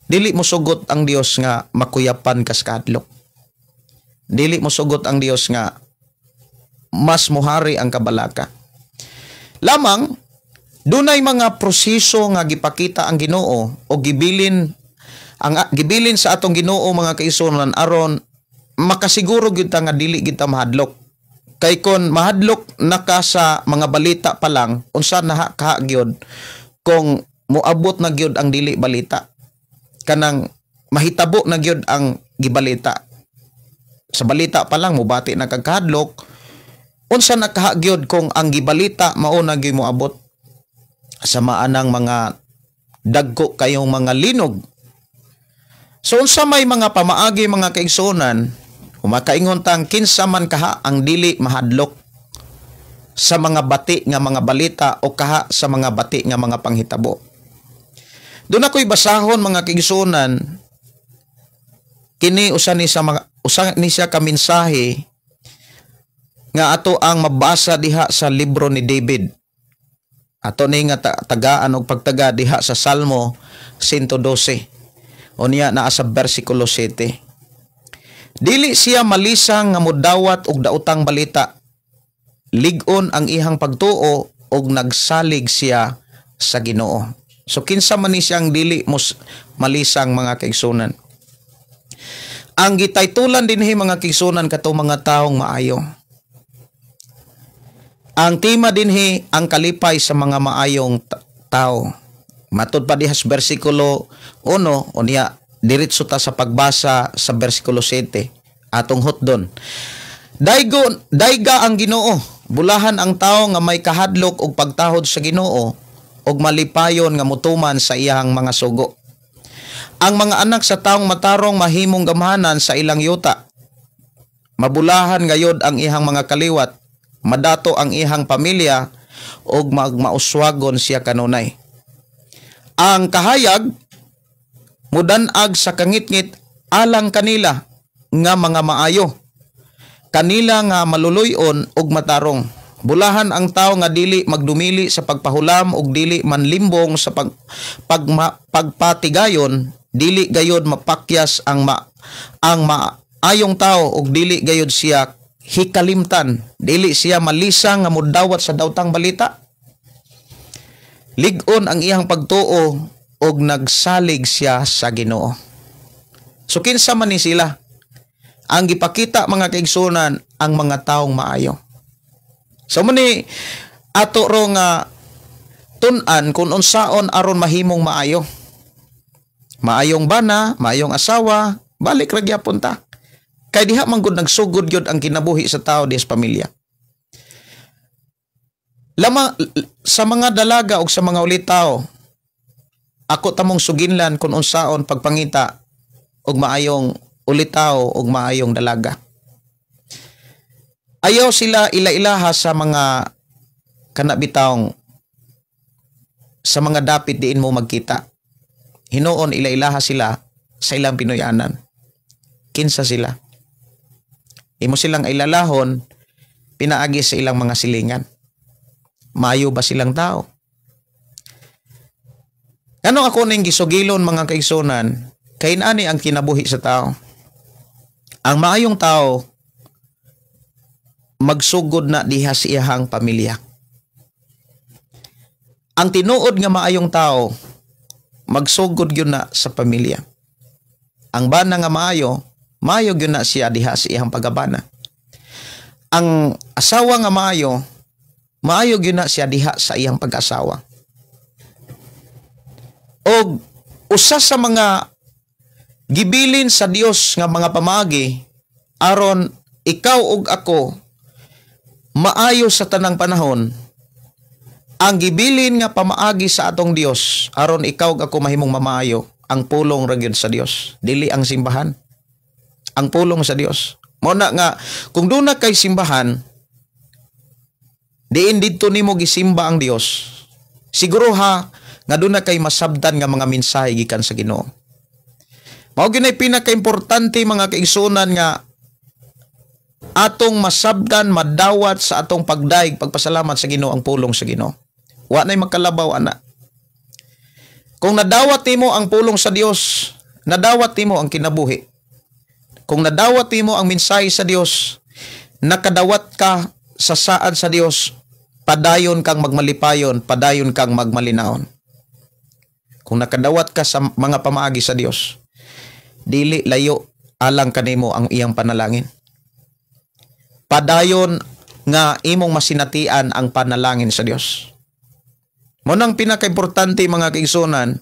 S2: dili mo sugot ang Dios nga makuyapan ka sa kahadlok. Dili mo sugot ang Dios nga mas muhari ang kabalaka. Lamang dunay mga proseso nga gipakita ang Ginoo o gibilin sa atong Ginoo, mga kaigsunan, aron makasiguro gyud ta nga dili gyud ta mahadlok. Kay kon mahadlok na ka sa mga balita pa lang, unsa na ka gyud kung moabot na gyud ang dili balita? Kanang mahitabo na gyud ang gibalita. Sa balita pa lang mobati na kag kahadlok, unsa na kaha gyud kung ang gibalita mao na gyud moabot? Sa maanang mga dagko kayong mga linog. So unsa may mga pamaagi, mga kaigsunan, kumakaingon tang kinsa man kaha ang dili mahadlok sa mga bati nga mga balita o kaha sa mga bati nga mga panghitabo? Doon ako'y basahon, mga kaigsunan, kini usa ni siya ka mensahe nga ato ang mabasa diha sa libro ni David. Ato ni nga tagaan og pagtaga diha sa Salmo 112. Unya naa sa bersikulo 7. Dili siya malisang nga modawat og daotang balita. Lig-on ang ihang pagtuo og nagsalig siya sa Ginoo. So kinsa man ni siyang dili mos malisang, mga kaigsunan? Ang gitaytulan dinhi, mga kaigsunan, kato mga taong maayo. Ang tema dinhi, ang kalipay sa mga maayong tao. Matud pa diha sa bersikulo 1, unya diretso ta sa pagbasa sa bersikulo 7 atong hotdon. Daygo dayga ang Ginoo, bulahan ang tao nga may kahadlok og pagtahod sa Ginoo ug malipayon nga motuman sa iyang mga sugo. Ang mga anak sa taong matarong mahimong gamhanan sa ilang yuta. Mabulahan gayod ang ihang mga kaliwat, madato ang ihang pamilya ug magmauswagon siya kanunay. Ang kahayag mudanag sa kangitngit alang kanila nga mga maayo, kanila nga maluluy-on ug matarong. Bulahan ang tao nga dili magdumili sa pagpahulam ug dili manlimbong sa pagpatigayon, dili gayod mapakyas ang maayong tao ug dili gayod siya hikalimtan, dili siya malisang nga modawat sa dawtang balita. Lig-on ang iyang pagtuo ug nagsalig siya sa Ginoo. So kinsa man ni sila? Ang gipakita, mga kaigsunan, ang mga taong maayo. So muni ato ro nga tun-an kung unsaon aron mahimong maayo. Maayong bana, maayong asawa, balik ra gyapon ta. Kay diha man gud nagsugod gyud ang kinabuhi sa tao, diha sa pamilya. Lama sa mga dalaga ug sa mga ulitaw, ako tamong suginlan kung unsaon pagpangita og maayong ulitaw ug maayong dalaga. Ayaw sila ila-ilaha sa mga Kana bitawng sa mga dapit diin mo magkita. Hinuon ila-ilaha sila sa ilang Pinoyanan. Kinsa sila? Imo silang ilalahon pinaagi sa ilang mga silingan. Maayo ba silang tao? Ano ako ning gisugilon, mga kaigsunan, kay ani ang kinabuhi sa tao. Ang maayong tao magsugod na diha sa iyahang pamilya. Ang tinuod nga maayong tao magsugod gyud na sa pamilya. Ang bana nga maayo, maayo gyud na siya diha sa iyang pagabana. Ang asawa nga maayo, maayo gyud na siya diha sa iyang pag-asawa. Og usa sa mga gibilin sa Dios nga mga pamaagi aron ikaw ug ako maayo sa tanang panahon, ang gibilin nga pamaagi sa atong Dios aron ikaw ug ako mahimong mamaayo, ang pulong ra gyud sa Dios, dili ang simbahan, ang pulong sa Dios. Mao na nga kung duna kay simbahan diin didto nimo gisimba ang Dios, siguro ha nga duna kay masabtan nga mga mensahe gikan sa Ginoo. Mao gyud nay pinakaimportante, mga kaigsunan, nga atong masabtan, madawat sa atong pagdaig, pagpasalamat sa Ginoo, ang pulong sa Ginoo. Wa nay makalabaw ana. Kung nadawat nimo ang pulong sa Dios, nadawat nimo ang kinabuhi. Kung nadawat nimo ang mensahe sa Dios, nakadawat ka sa saad sa Dios, padayon kang magmalipayon, padayon kang magmalinaon. Kung nakadawat ka sa mga pamaagi sa Dios, dili layo alang kanimo ang iyang panalangin. Padayon nga imong masinatian ang panalangin sa Dios. Mao nang pinakaimportante, mga kaigsunan,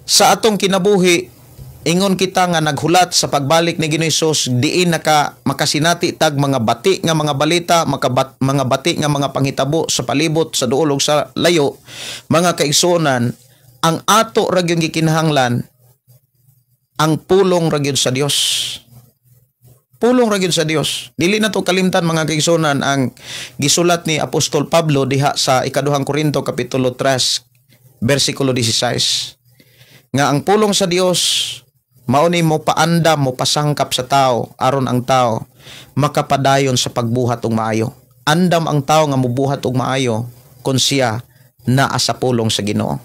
S2: sa atong kinabuhi, ingon kita nga naghulat sa pagbalik ni Ginoong Hesus diin naka makasinati tag mga bati nga mga balita, mga bati nga mga panghitabo sa palibot, sa duol ug sa layo, mga kaigsuonan, ang ato ra gyud gikinahanglan ang pulong ra gyud sa Dios. Pulong ra gyud sa Dios. Dili na to kalimtan, mga kaigsuonan, ang gisulat ni Apostol Pablo diha sa Ikaduhang Korinto kapitulo 3 bersikulo 16 nga ang pulong sa Dios mao ni mo paandam, mo pasangkap sa tao aron ang tao makapadayon sa pagbuhat og maayo. Andam ang tao nga mobuhat og maayo kung siya naa sa pulong sa Ginoo.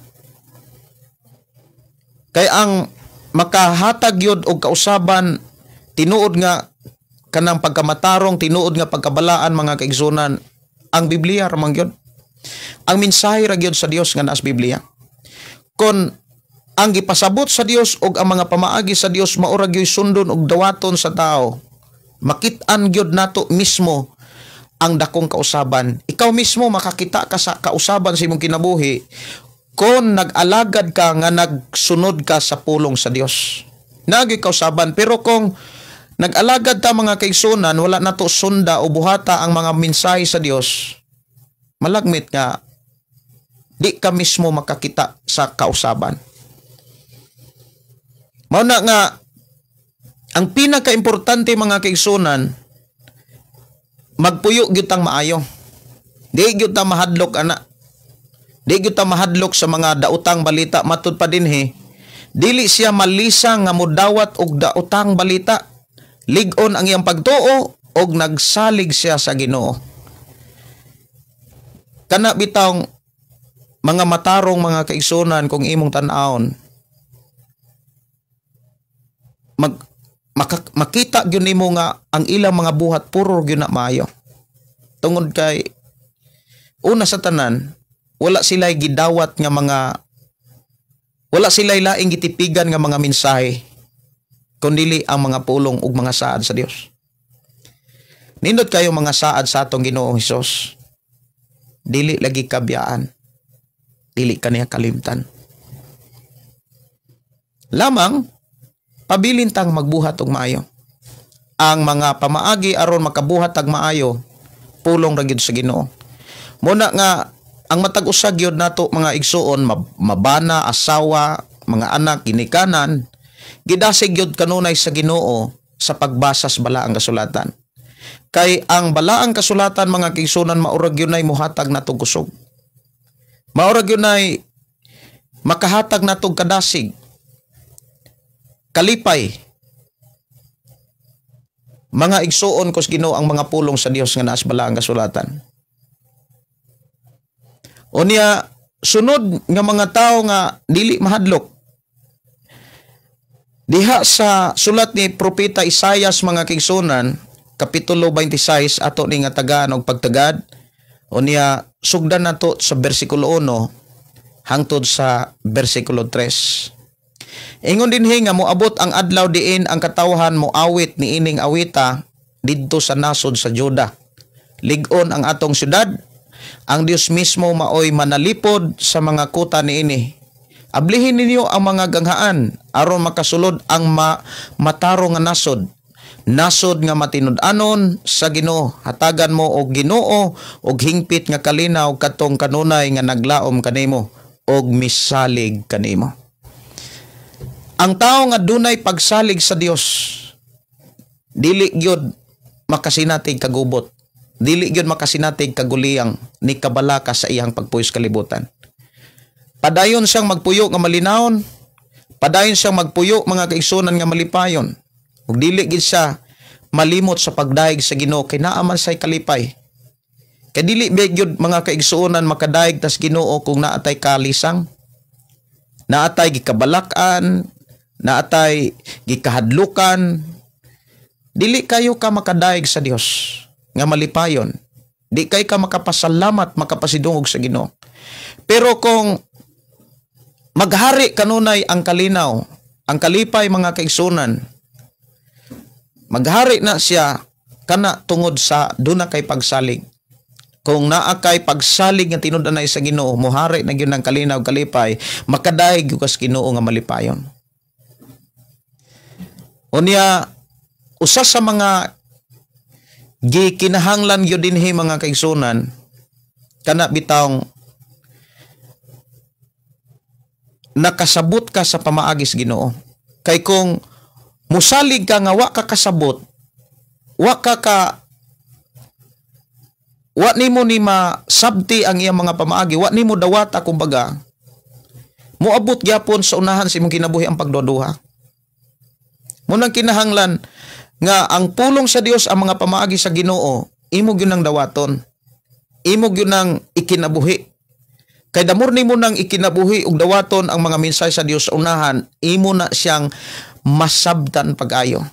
S2: Kay ang makahatag yun og kausaban, tinuod nga kanang pagkamatarong, tinuod nga pagkabalaan, mga kaigsunan, ang Biblia ra man gyud. Ang mensahe ra gyud sa Dios nga naa sa Biblia. Kon ang gipasabot sa Dios og ang mga pamaagi sa Dios mao ra gyud sundon og dawaton sa tao, makit-an gyud nato mismo ang dakong kausaban. Ikaw mismo makakita ka sa kausaban sa imong kinabuhi kung nag-alagad ka nga nagsunod ka sa pulong sa Dios. Nagi kausaban, pero kung nag-alagad ta, mga kaigsunan, wala nato sunda o buhata ang mga mensahe sa Dios, malagmit nga di ka mismo makakita sa kausaban. Mao na nga ang pinakaimportante, mga kaigsunan, magpuyo gyud tang maayo. Di gyud ta mahadlok ana. Di gyud ta mahadlok sa mga daotang balita. Matud pa dinhi, dili siya malisang nga modawat og daotang balita. Lig-on ang iyang pagtuo og nagsalig siya sa Ginoo. Kana bitawng mga matarong, mga kaigsunan, kung imong tan-awon, makita gyud nimo nga ang ilang mga buhat puro gyud na maayo. Tungod kay una sa tanan, wala sila gidawat nga mga, wala sila laing gitipigan nga mga mensahe kundili ang mga pulong ug mga saad sa Dios. Nindot kayo mga saad sa atong Ginoong Hesus. Dili lagi kabiyaan. Dili kaniya kalimtan. Lamang pabilin tang magbuhat og maayo. Ang mga pamaagi aron makabuhat tag maayo, pulong ra gyud sa Ginoo. Muna nga ang matag usa gyud nato, mga igsuon, mabana, asawa, mga anak, ginikanan, gidasig gyud kanunay sa Ginoo sa pagbasa sa balaang kasulatan. Kay ang balaang kasulatan, mga kaigsunan, maurag gyud nay muhatag natog kusog. Maurag gyud nay makahatag natog kadasig. Kalipay. Mga igsuon ko sa Ginoo, ang mga pulong sa Dios nga naas balaang kasulatan. Unya, sunod nga mga tao nga dili mahadlok diha sa sulat ni Propeta Isayas, mga kaigsunan, Kapitulo 26, ato ni nga tagaan og pagtagad. Unya, sugdan nato sa bersikulo 1 hangtod sa bersikulo 3. Ingon dinhi nga moabot ang adlaw diin ang katawhan moawit niining awita didto sa nasod sa Juda. "Lig-on ang atong syudad, ang Dios mismo maoy manalipod sa mga kuta niini. Ablihin ninyo ang mga ganghaan aron makasulod ang matarong nga nasod. Nasod nga matinud-anon sa Ginoo. Hatagan mo og Ginoo og hingpit nga kalinaw katong kanunay nga naglaom kanimo og misalig kanimo." Ang tao nga dunay pagsalig sa Dios, dili gyud makasinatig kagubot. Dili gyud makasinatig kaguliyang ni kabalaka sa iyang pagpuyo sa kalibutan. Padayon siyang magpuyo nga malinawon, padayon siyang magpuyo, mga kaigsunan, nga malipayon. Ug dili gid siya malimot sa pagdayeg sa Ginoo kay naa man say kalipay. Kay dili ba gyud, mga kaigsuonan, makadayeg tas Ginoo kung naatay kalisang, naatay gikabalak-an, naatay gikahadlukan? Dili kayo ka makadayeg sa Dios nga malipayon. Di kay ka makapasalamat, makapasidungog sa Ginoo. Pero kung maghari kanunay ang kalinaw, ang kalipay, mga kaigsunan, maghari na siya kana tungod sa duna kay pagsalig. Kung naa kay pagsalig nga tinud-anay sa Ginoo, mohari na gyud ang kalinaw, kalipay, makadayeg gyud kas Ginoo nga malipayon. Unya, usa sa mga gikinahanglan gyud dinhi, mga kaigsunan, kana bitawng nakasabot ka sa pamaagi sa Ginoo. Kay kung musalig ka nga wa ka kasabot, wa ka ka wa nimo ni masabti ang iyang mga pamaagi, wa nimo dawata kumbaga, moabot gyapon sa unahan sa imong kinabuhi ang pagduduha. Munang kinahanglan nga ang pulong sa Dios, ang mga pamaagi sa Ginoo, imo gyud nang dawaton. Imo gyud nang ikinabuhi. Kay damor nimo nang ikinabuhi ug dawaton ang mga mensahe sa Dios sa unahan, imo na siyang masabtan pag-ayo.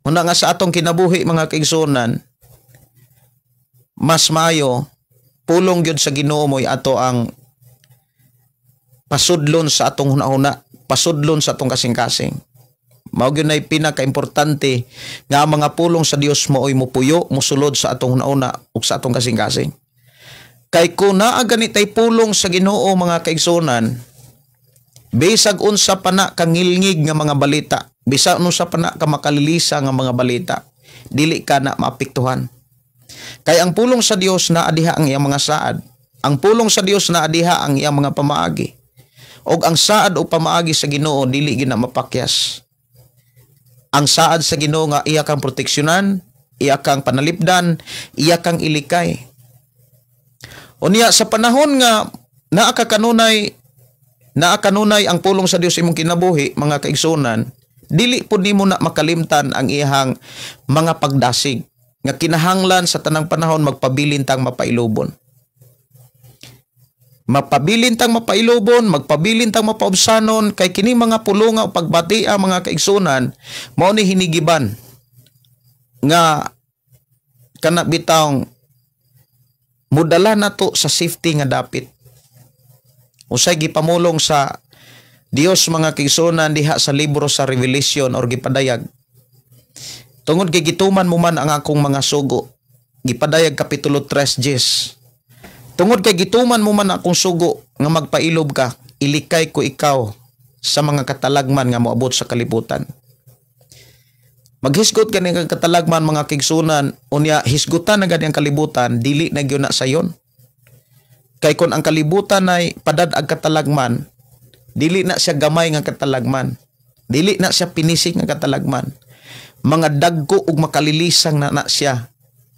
S2: Una nga sa atong kinabuhi, mga kaigsunan, mas maayo pulong gyud sa Ginoo mo'y ato ang pasudlon sa atong hunahuna, pasudlon sa atong kasing-kasing. Mao gyud nay pinakaimportante nga ang mga pulong sa Dios mao'y mupuyo, musulod sa atong hunahuna ug sa atong kasing-kasing. Kay kung naa gani tay pulong sa Ginoo, mga kaigsunan, bisag unsa pa na kangilngig nga mga balita, bisag unsa pa na ka makalilisa nga mga balita, dili ka na maapektuhan. Kay ang pulong sa Dios naa diha ang iyang mga saad. Ang pulong sa Dios naa diha ang iyang mga pamaagi. Og ang saad o pamaagi sa Ginoo dili gina mapakyas. Ang saad sa Ginoo nga iya kang proteksyonan, iya kang panalipdan, iya kang ilikay. Unya, sa panahon nga naa kanunay ang pulong sa Dios imong kinabuhi, mga kaigsunan, dili pud nimo na makalimtan ang iyang mga pagdasig nga kinahanglan sa tanang panahon magpabilin tang mapailubon. Mapabilin tang mapailubon, magpabilin tang mapaubsanon, kay kini mga pulunga o pagbatia, mga kaigsunan, mao ni hinigiban nga kana bitawng mudala nato sa safety nga dapit. Usay gipamulong sa Dios, mga kaigsunan, diha sa libro sa Revelation or gipadayag. "Tungod kay gituman mo man ang akong mga sugo," gipadayag kapitulo 3 Jes. "Tungod kay gituman mo man akong sugo nga magpailob ka, ilikay ko ikaw sa mga katalagman nga moabot sa kalibutan." Maghisgot gani kang katalagman, mga kaigsunan, unya hisgutan na gani ang kalibutan, dili na gyud na sayon. Kay kon ang kalibutan ay padad-ag katalagman, dili na siya gamay nga katalagman. Dili na siya pinisik nga katalagman. Mga dagko ug makalilisang na na siya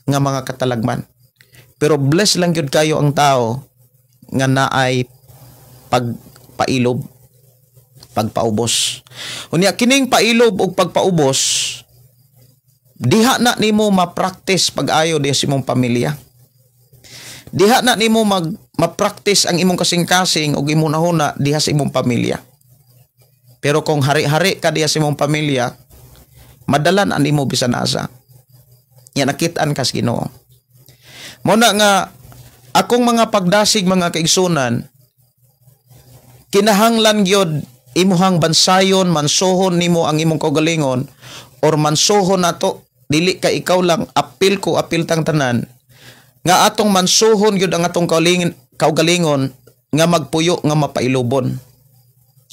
S2: nga mga katalagman. Pero bless lang gyud kayo ang tao nga naay pagpailob, pagpaubos. Unya kining pailob ug pagpaubos, diha na nimo ma-practice pag-ayo diha sa imong pamilya. Diha na nimo ma-practice ang imong kasing-kasing ug imong nahuna diha sa imong pamilya. Pero kung hari-hari ka diha sa imong pamilya, madalan ang imo bisan asa. Ya nakit-an kas Ginoo. Mo na nga akong mga pagdasig, mga kaigsunan, kinahanglan gyud imuhang bansayon, mansuhon nimo ang imong kaugalingon or mansuhon nato, dili ka ikaw lang, apil ko, apil tang tanan nga atong mansuhon gyud ang atong kaugalingon nga magpuyo nga mapailubon,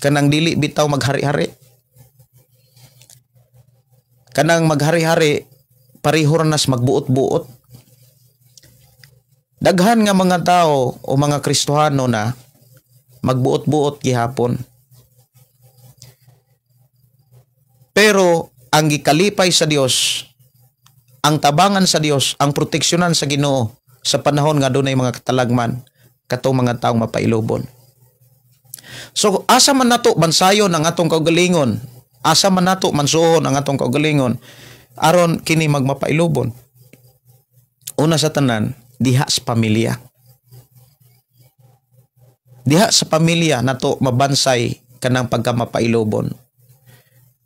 S2: kanang dili bitaw maghari-hari, kanang maghari-hari pareho ra nas magbuot-buot. Daghan nga mga tao o mga Kristohano na magbuot-buot gihapon. Pero ang gikalipay sa Dios, ang tabangan sa Dios, ang proteksyonan sa Ginoo sa panahon nga dunay mga katalagman, katong mga taong mapailubon. So asa man nato bansayon ang atong kaugalingon? Asa man nato mansuhon ang atong kaugalingon aron kini magmapailubon? Una sa tanan, diha sa pamilya. Diha sa pamilya nato mabansay kanang pagkamapailubon.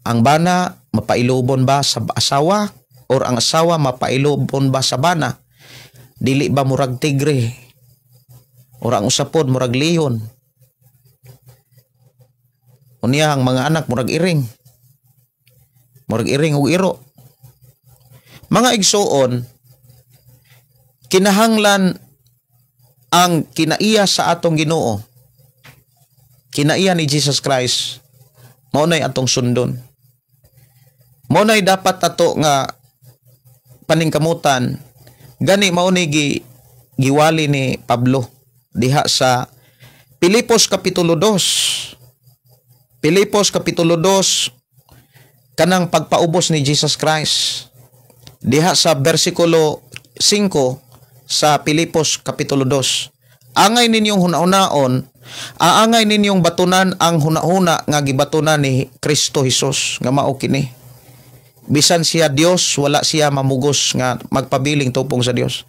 S2: Ang bana mapailubon ba sa asawa or ang asawa mapailubon ba sa bana? Dili ba murag tigre or ang usapod murag leon? Unya ang mga anak murag iring. Murag iring ug iro. Mga igsuon, kinahanglan ang kinaiya sa atong Ginoo, kinaiya ni Jesus Christ, mao nay atong sundon. Mao nay dapat ato nga paningkamutan. Gani mao ni giwali ni Pablo diha sa Pilipos Kapitulo 2. Pilipos Kapitulo 2, kanang pagpaubos ni Jesus Christ. Diha sa versikulo 5 sa Pilipos Kapitulo 2. Angay ninyong hunahunaon, aangay ninyong batunan ang hunahuna nga gibatunan ni Kristo Jesus nga mao kini. Bisan siya Dios, wala siya mamugos nga magpabiling tupong sa Dios.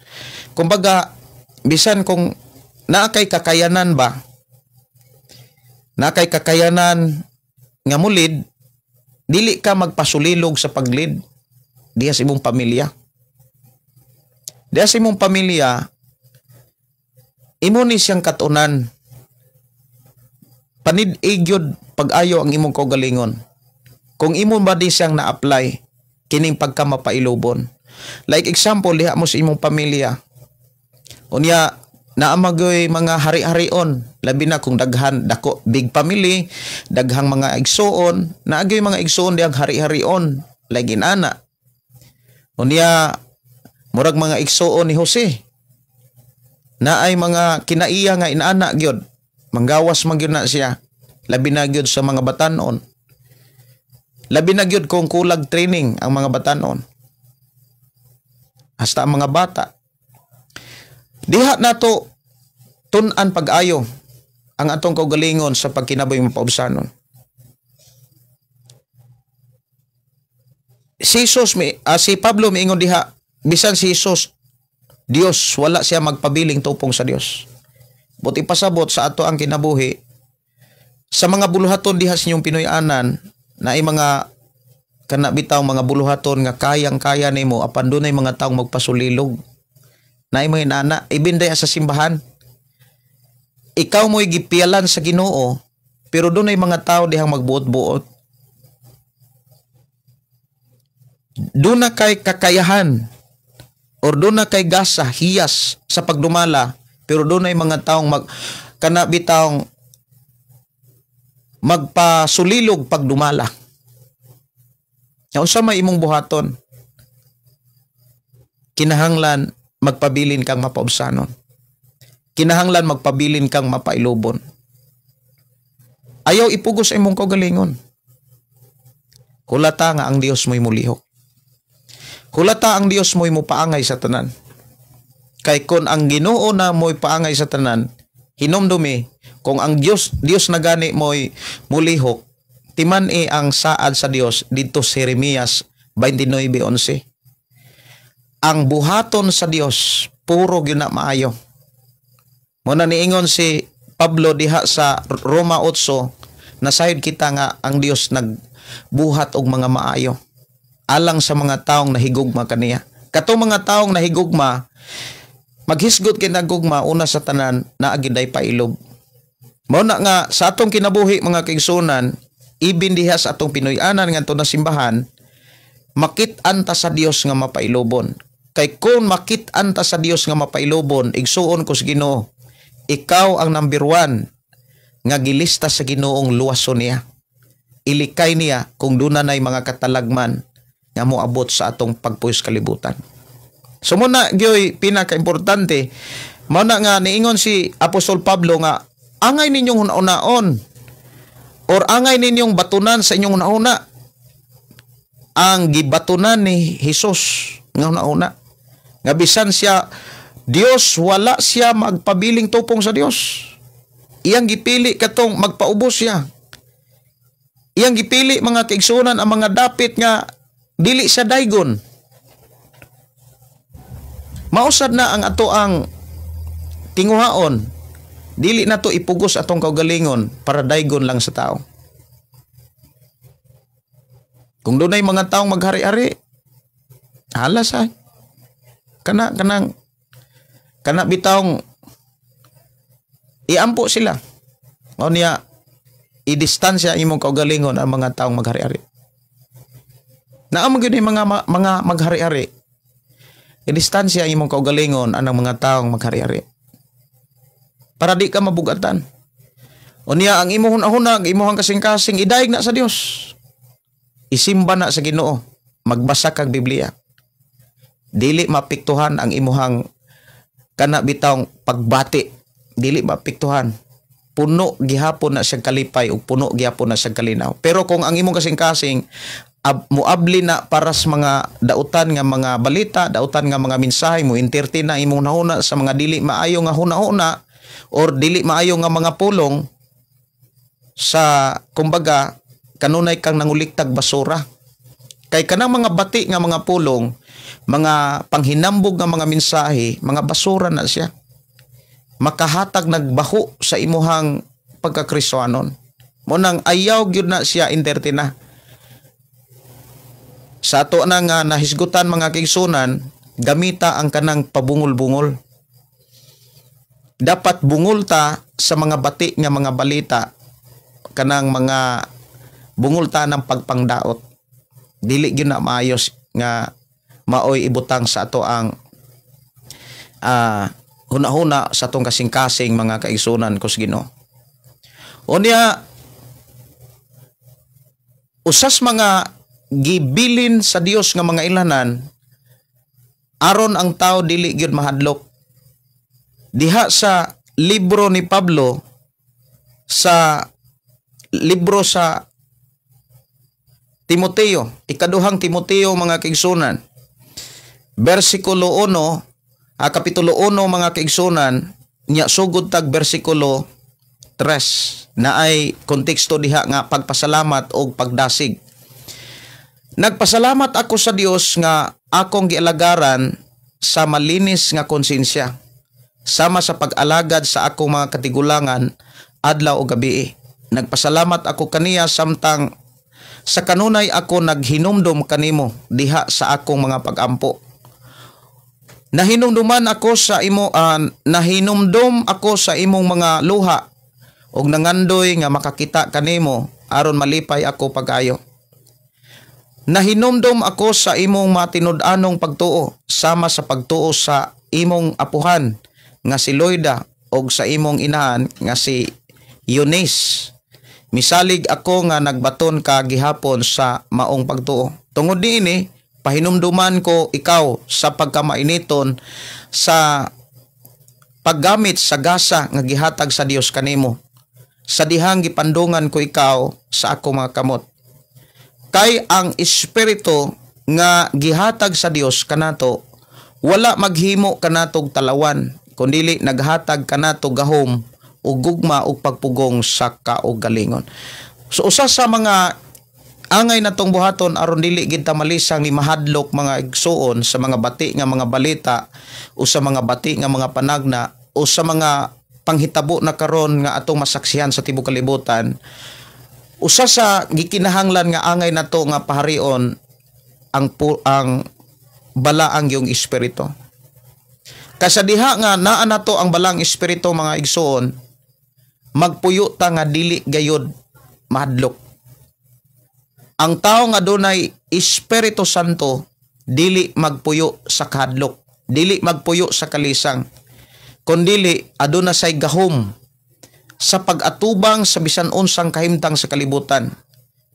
S2: Kumbaga, bisan kung naa kay kakayanan ba, naa kay kakayanan nga mulid, dili ka magpasulilog sa paglid diha sa imong pamilya. Diha sa imong pamilya, imo ni siyang katunan. Panid-ig gyud pag-ayo ang imong kaugalingon. Kung imo ba di siyang na-apply kining pagkamapailubon. Like example, diha mo sa imong pamilya. Unya, naamagoy mga hari-harion, labi na kung daghan, dako, big family, daghang mga igsuon, naagyoy mga igsuon dihang hari-harion, like inana. Unya, murag mga igsuon ni Jose, naay mga kinaiya nga inaana gyud, manggawas man gyud na siya, labi na gyud sa mga batanon. Labi na gyud kung kulag training ang mga batanon. Hasta ang mga bata. Diha nato tun-an pag-ayo ang atong kaugalingon sa pagkinabuhi mapaubsanon. Si Jesus, si Pablo miingon diha, bisan si Jesus Dios, wala siya magpabiling tupong sa Dios. Buti pasabot sa ato ang kinabuhi sa mga buluhaton diha sa inyong Pinoy-anan, na ay mga kana bitaw mga buluhaton nga kayang-kaya nimo apan dunay mga taong magpasulilog. Naay mga inana, ibinday sa simbahan. Ikaw mo'y gipialan sa Ginoo, pero dunay mga tao dihang magbuot-buot. Duna kay kakayahan or duna kay gasa, hiyas sa pagdumala, pero dunay mga taong kana bitawng magpasulilog pagdumala. Unsa may imong buhaton? Kinahanglan magpabilin kang mapaubsanon. Kinahanglan magpabilin kang mapailubon. Ayaw ipugos imong kaugalingon. Hulata nga ang Dios mo'y mulihok. Hulata ang Dios mo'y mopaangay sa tanan. Kay kon ang Ginoo na mo'y paangay sa tanan, hinumdumi kung ang Dios Dios na gani mo'y mulihok, timan-i ang saad sa Dios didto sa Jeremias 29:11. Ang buhaton sa Dios puro gyud na maayo. Mao na niingon si Pablo diha sa Roma 8, nasayod kita nga ang Dios nagbuhat og mga maayo alang sa mga taong nahigugma kaniya. Katong mga taong nahigugma, maghisgot kay nagugma, una sa tanan naa giday pailob. Mao na nga sa atong kinabuhi, mga kaigsuonan, ibin diha sa atong Pinoy-anan ngadto na simbahan, makit-an ta sa Dios nga mapailobon. Kay kung makit-an ta sa Dios nga mapailobon, igsuon ko sa Ginoo, ikaw ang number one nga gilista sa Ginoong luwason niya. Ilikay niya kung duna nay mga katalagman nga moabot sa atong pagpuyo kalibutan. So mao na gyoy pinaka-importante, mao na nga niingon si Apostol Pablo nga angay ninyong hunahunaon or angay ninyong batunan sa inyong hunahuna ang gibatunan ni Jesus nga hunahuna. Nga bisan siya Dios, wala siya magpabiling tupong sa Dios. Iyang gipili katong magpaubos siya. Iyang gipili, mga kaigsuonan, ang mga dapit nga dili siya daygon. Mausad na ang ato ang tinguhaon. Dili na to ipugos atong kaugalingon para daygon lang sa tao. Kung dunay mga taong maghari-hari, halas ay. Kana kanang kana bitawng iampo sila. O niya, i-distansya imong kaugalingon ang mga taong maghari-hari. Naa man gyud mga mga maghari-hari. I-distansya imong kaugalingon anang mga taong maghari-hari. Para di ka mabugatan. O niya, ang imong hunahuna, ang imong kasing-kasing, idayeg na sa Dios. Isimba na sa Ginoo. Magbasa kag Biblia. Dili mapiktuhan ang imuhang kana bitawng pagbati. Dili mapiktuhan. Puno gihapon na siyang kalipay ug puno gihapon na siyang kalinaw. Pero kung ang imong kasing-kasing muabli na para sa mga dautan nga mga balita, dautan nga mga mensahe, mo entertain na imong hunahuna sa mga dili maayo nga hunahuna or dili maayo nga mga pulong sa, kumbaga, kanunay kang nanguliktag basura. Kay kanang mga bati nga mga pulong, mga panghinambog nga mga mensahe, mga basura na siya. Makahatag nagbaho sa imuhang pagkakristohanon. Mao nang ayaw gyud na siya entertain na. Sa ato na nga nahisgutan, mga kaigsuonan, gamita ang kanang pabungol-bungol. Dapat bungol ta sa mga bati nga mga balita, kanang mga bungol ta ng pagpangdaot. Dili gyud na maayos nga maoy ibutang sa ato ang hunahuna sa atong kasing-kasing, mga kaigsuonan ko sa Ginoo. Unya, usas mga gibilin sa Dios nga mga ilanan aron ang tao dili gyud mahadlok. Diha sa libro ni Pablo sa libro sa Timoteo, Ikaduhang Timoteo, mga kaigsuonan. Bersikulo 1, kapitulo 1, mga kaigsuonan, nya sugod tag bersikulo 3 na ay konteksto diha nga pagpasalamat o pagdasig. "Nagpasalamat ako sa Dios nga akong gialagaran sa malinis nga konsensya sama sa pag-alagad sa akong mga katigulangan adlaw o gabi. Nagpasalamat ako kaniya samtang sa kanunay ako naghinumdum kanimo diha sa akong mga pagampo. Nahinumduman ako sa imong mga luha ug nangandoy nga makakita kanimo aron malipay ako pag-ayo. Nahinumdum ako sa imong matinud-anong pagtuo sama sa pagtuo sa imong apuhan nga si Loida og sa imong inahan nga si Eunice. Misalig ako nga nagbaton ka gihapon sa maong pagtuo. Tungod niini, pahinumduman ko ikaw sa pagkamainiton sa paggamit sa gasa nga gihatag sa Dios kanimo sa dihang gipandungan ko ikaw sa akong mga kamot. Kay ang espiritu nga gihatag sa Dios kanato wala maghimo kanatog talawan, kundili naghatag kanato gahom ug gugma ug pagpugong sa kaugalingon. So usa sa mga angay natong buhaton aron dili gid ta malisang ni mahadlok, mga igsuon, sa mga bati nga mga balita o sa mga bati nga mga panagna o sa mga panghitabo na karon nga atong masaksihan sa tibuok kalibutan, usa sa gikinahanglan nga angay nato nga paharion ang balaang yung espiritu. Kay diha nga naa nato ang balaang espiritu, mga igsuon, magpuyo ta nga dili gayod mahadlok. Ang tao nga dunay Espiritu Santo dili magpuyo sa kahadlok, dili magpuyo sa kalisang, kundili aduna say gahom sa pag-atubang sa bisan unsang kahimtang sa kalibutan.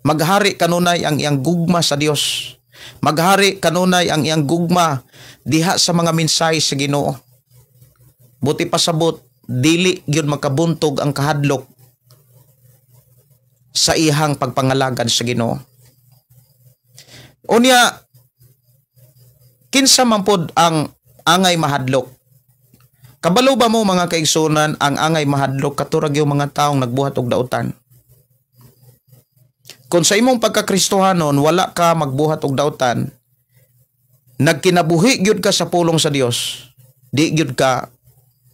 S2: Maghari kanunay ang iyang gugma sa Dios. Maghari kanunay ang iyang gugma diha sa mga mensahe sa Ginoo. Buti pasabot, dili gyud makabuntog ang kahadlok sa iyang pagpangalagad sa Ginoo. Unya, kinsa man pod ang angay mahadlok? Kabalo ba mo, mga kaigsunan, ang angay mahadlok katurag yung mga taong nagbuhat og dautan? Kung sa imong pagkakristohanon wala ka magbuhat og dautan, nagkinabuhi gyud ka sa pulong sa Dios, di gyud ka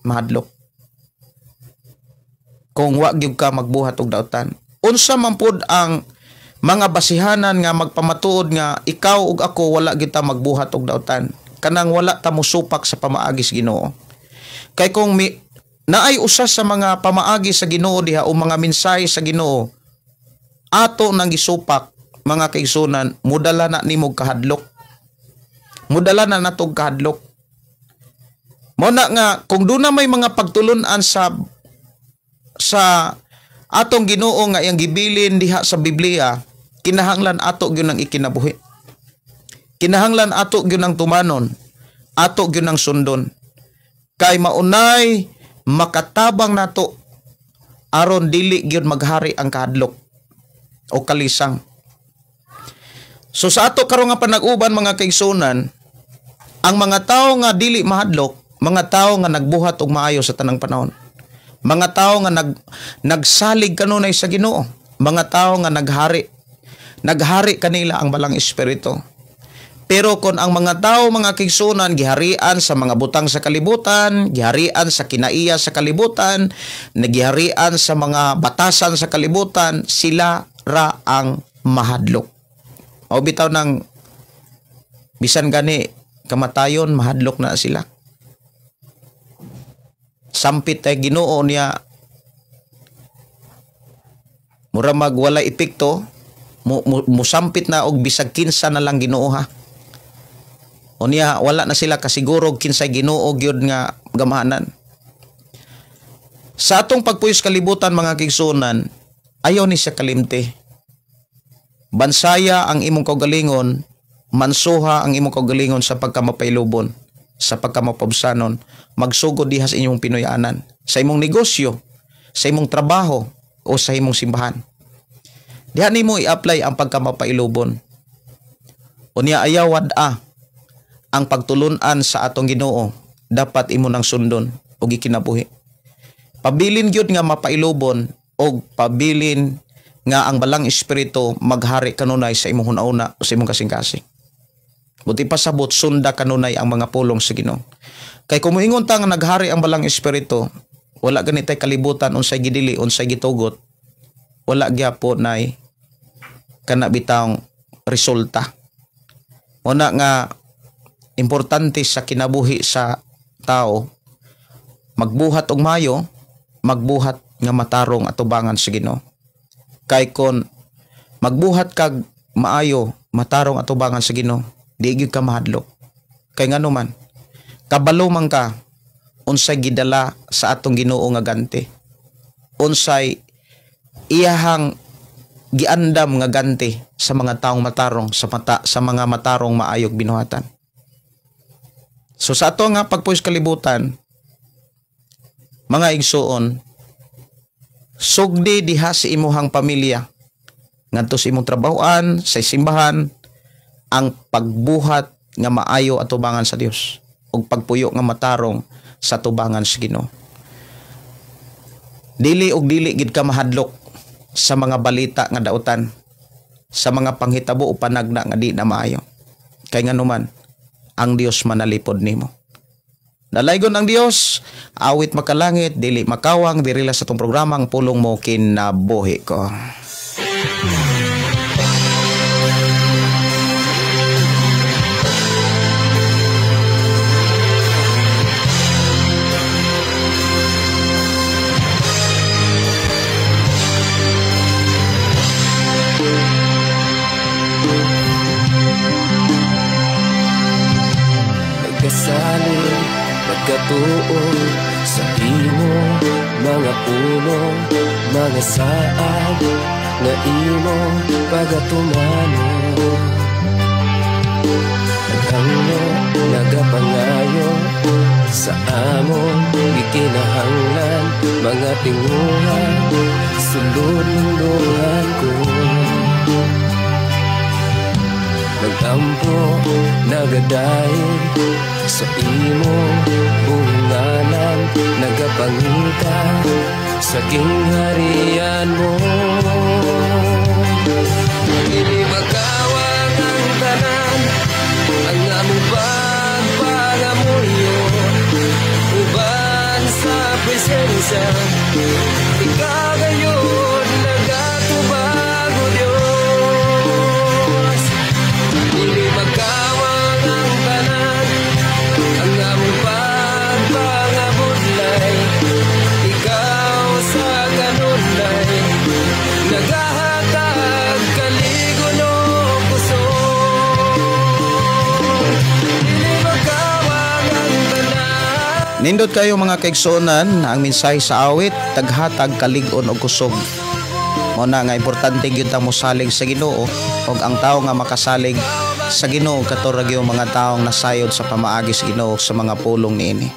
S2: mahadlok. Kung wa gyud ka magbuhat og dautan. Unsa man pod ang mga basihanan nga magpamatuod nga ikaw ug ako wala kita magbuhat og dautan? Kanang wala ta mosupak sa pamaagi sa Ginoo. Kay kung naay usa sa mga pamaagi sa Ginoo diha o mga mensahe sa Ginoo ato nang gisupak, mga kaigsunan, mudala na nimo kahadlok. Mudala na natog kahadlok. Mo na nga kung duna may mga pagtulun-an sa atong Ginoo nga iyang gibilin diha sa Biblia, kinahanglan ato gyud ang ikinabuhi. Kinahanglan ato gyud ang tumanon, ato gyud ang sundon. Kay maunay makatabang nato aron dili gyud maghari ang kahadlok o kalisang. So sa ato karon nga panag-uban, mga kaigsunan, ang mga tawo nga dili mahadlok, mga tawo nga nagbuhat og maayo sa tanang panahon. Mga tawo nga nagsalig kanunay sa Ginoo, mga tawo nga naghari kanila ang balang espiritu. Pero kung ang mga tao, mga kaigsunan, giharian sa mga butang sa kalibutan, giharian sa kinaiya sa kalibutan, nagiharian sa mga batasan sa kalibutan, sila ra ang mahadlok. O bitaw ng bisan gani kamatayon, mahadlok na sila. Sampit ay Ginoo niya, mura mag wala epekto, musampit na og bisag kinsa na lang Ginoo ha. Unya wala na sila kasiguro kinsay Ginoo gyud nga gamahanan. Sa atong pagpuyos kalibutan, mga kaigsunan, ayaw ni siya kalimti. Bansaya ang imong kaugalingon, mansuha ang imong kaugalingon sa pagkamapailubon, sa pagkamapabsanon, magsugod diha sa inyong Pinoyanan, sa imong negosyo, sa imong trabaho, o sa imong simbahan. Diha nimo i-apply ang pagkamapailubon. Unya ayaw wad-a ang pagtulunan sa atong Ginoo, dapat imo nang sundon ug ikinabuhi. Pabilin gyud nga mapailubon og pabilin nga ang balang espiritu maghari kanunay sa imong hunahuna o sa imong kasing-kasing. Buti pasabot, sunda kanunay ang mga pulong sa Ginoo. Kay kung moingon ta nga naghari ang balang espiritu, wala gani tay kalibutan unsay gidili, unsay gitugot, wala gyapon nay kana bitawng resulta. Una nga importante sa kinabuhi sa tao, magbuhat og mayo, magbuhat nga matarong atubangan sa Ginoo. Kay kon magbuhat kag maayo, matarong atubangan sa Ginoo, di gyud ka mahadlok. Kay ngano man, kabalo man ka unsay gidala sa atong Ginoo nga ganti. Unsay iyahang giandam nga ganti sa mga taong matarong, sa mga matarong maayog binuhatan. So sa ato nga pagpuwis kalibutan, mga igsuon, sugdi diha sa imuhang pamilya ngadto sa imong trabahoan, sa simbahan, Ang pagbuhat nga maayo atubangan sa Dios ug pagpuyo nga matarong sa tubangan sa Ginoo. Dili og dili gid ka mahadlok sa mga balita nga dautan, sa mga panghitabo o panagna nga di na maayo. Kay nganuman, ang Dios manalipod nimo. Dalaygon ang Dios, awit makalangit, dili makawang, diri la sa itong programa ang Pulong Mo Kinabuhi Ko.
S1: Nagkasalig, nagkatuo sa imo, mga pulong, mga saad na imo pagatumano. Naghangyo, nagapangayo sa among gikinahanglan, mga tinguha, sulod ng luhan ko. Nagtampo, nagadayeg sa imong bunganan, nagapangita sa gingharian mo. Dili makawang ang tanan, ang among pagpangamuyo, uban sa presensya, ikaw gayon nagatubag o Diyos. Dili makawang ang tanan, ang among pagpangabudlay, ikaw sa kanunay, nagahatag kaligon o kusog. Dili makawang ang tanan.
S2: Nindot kayo mga kaigsuonan, ang mensahe sa awit, taghatag kalig-on og kusog. Mao na nga importante gyud ta mosalig sa Ginoo, ug ang tawo nga makasalig sa Ginoo kato ra gyud mga taong nasayod sa pamaagi sa Ginoo sa mga pulong niini.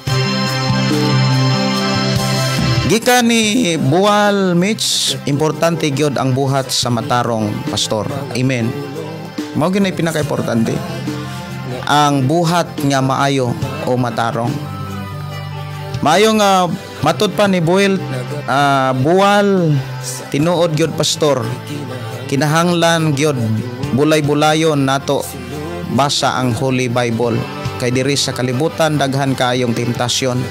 S2: Gikan ni Buwal Mitch, importante gyud ang buhat sa matarong pastor. Amen. Mao gyud nay pinaka-importante, ang buhat nga maayo o matarong. Maayo nga matud pa ni Buel, Buwal, tinuod gyud pastor, kinahanglan gyud bulay-bulayon nato basa ang Holy Bible, kay diri sa kalibutan daghan kaayong temptasyon.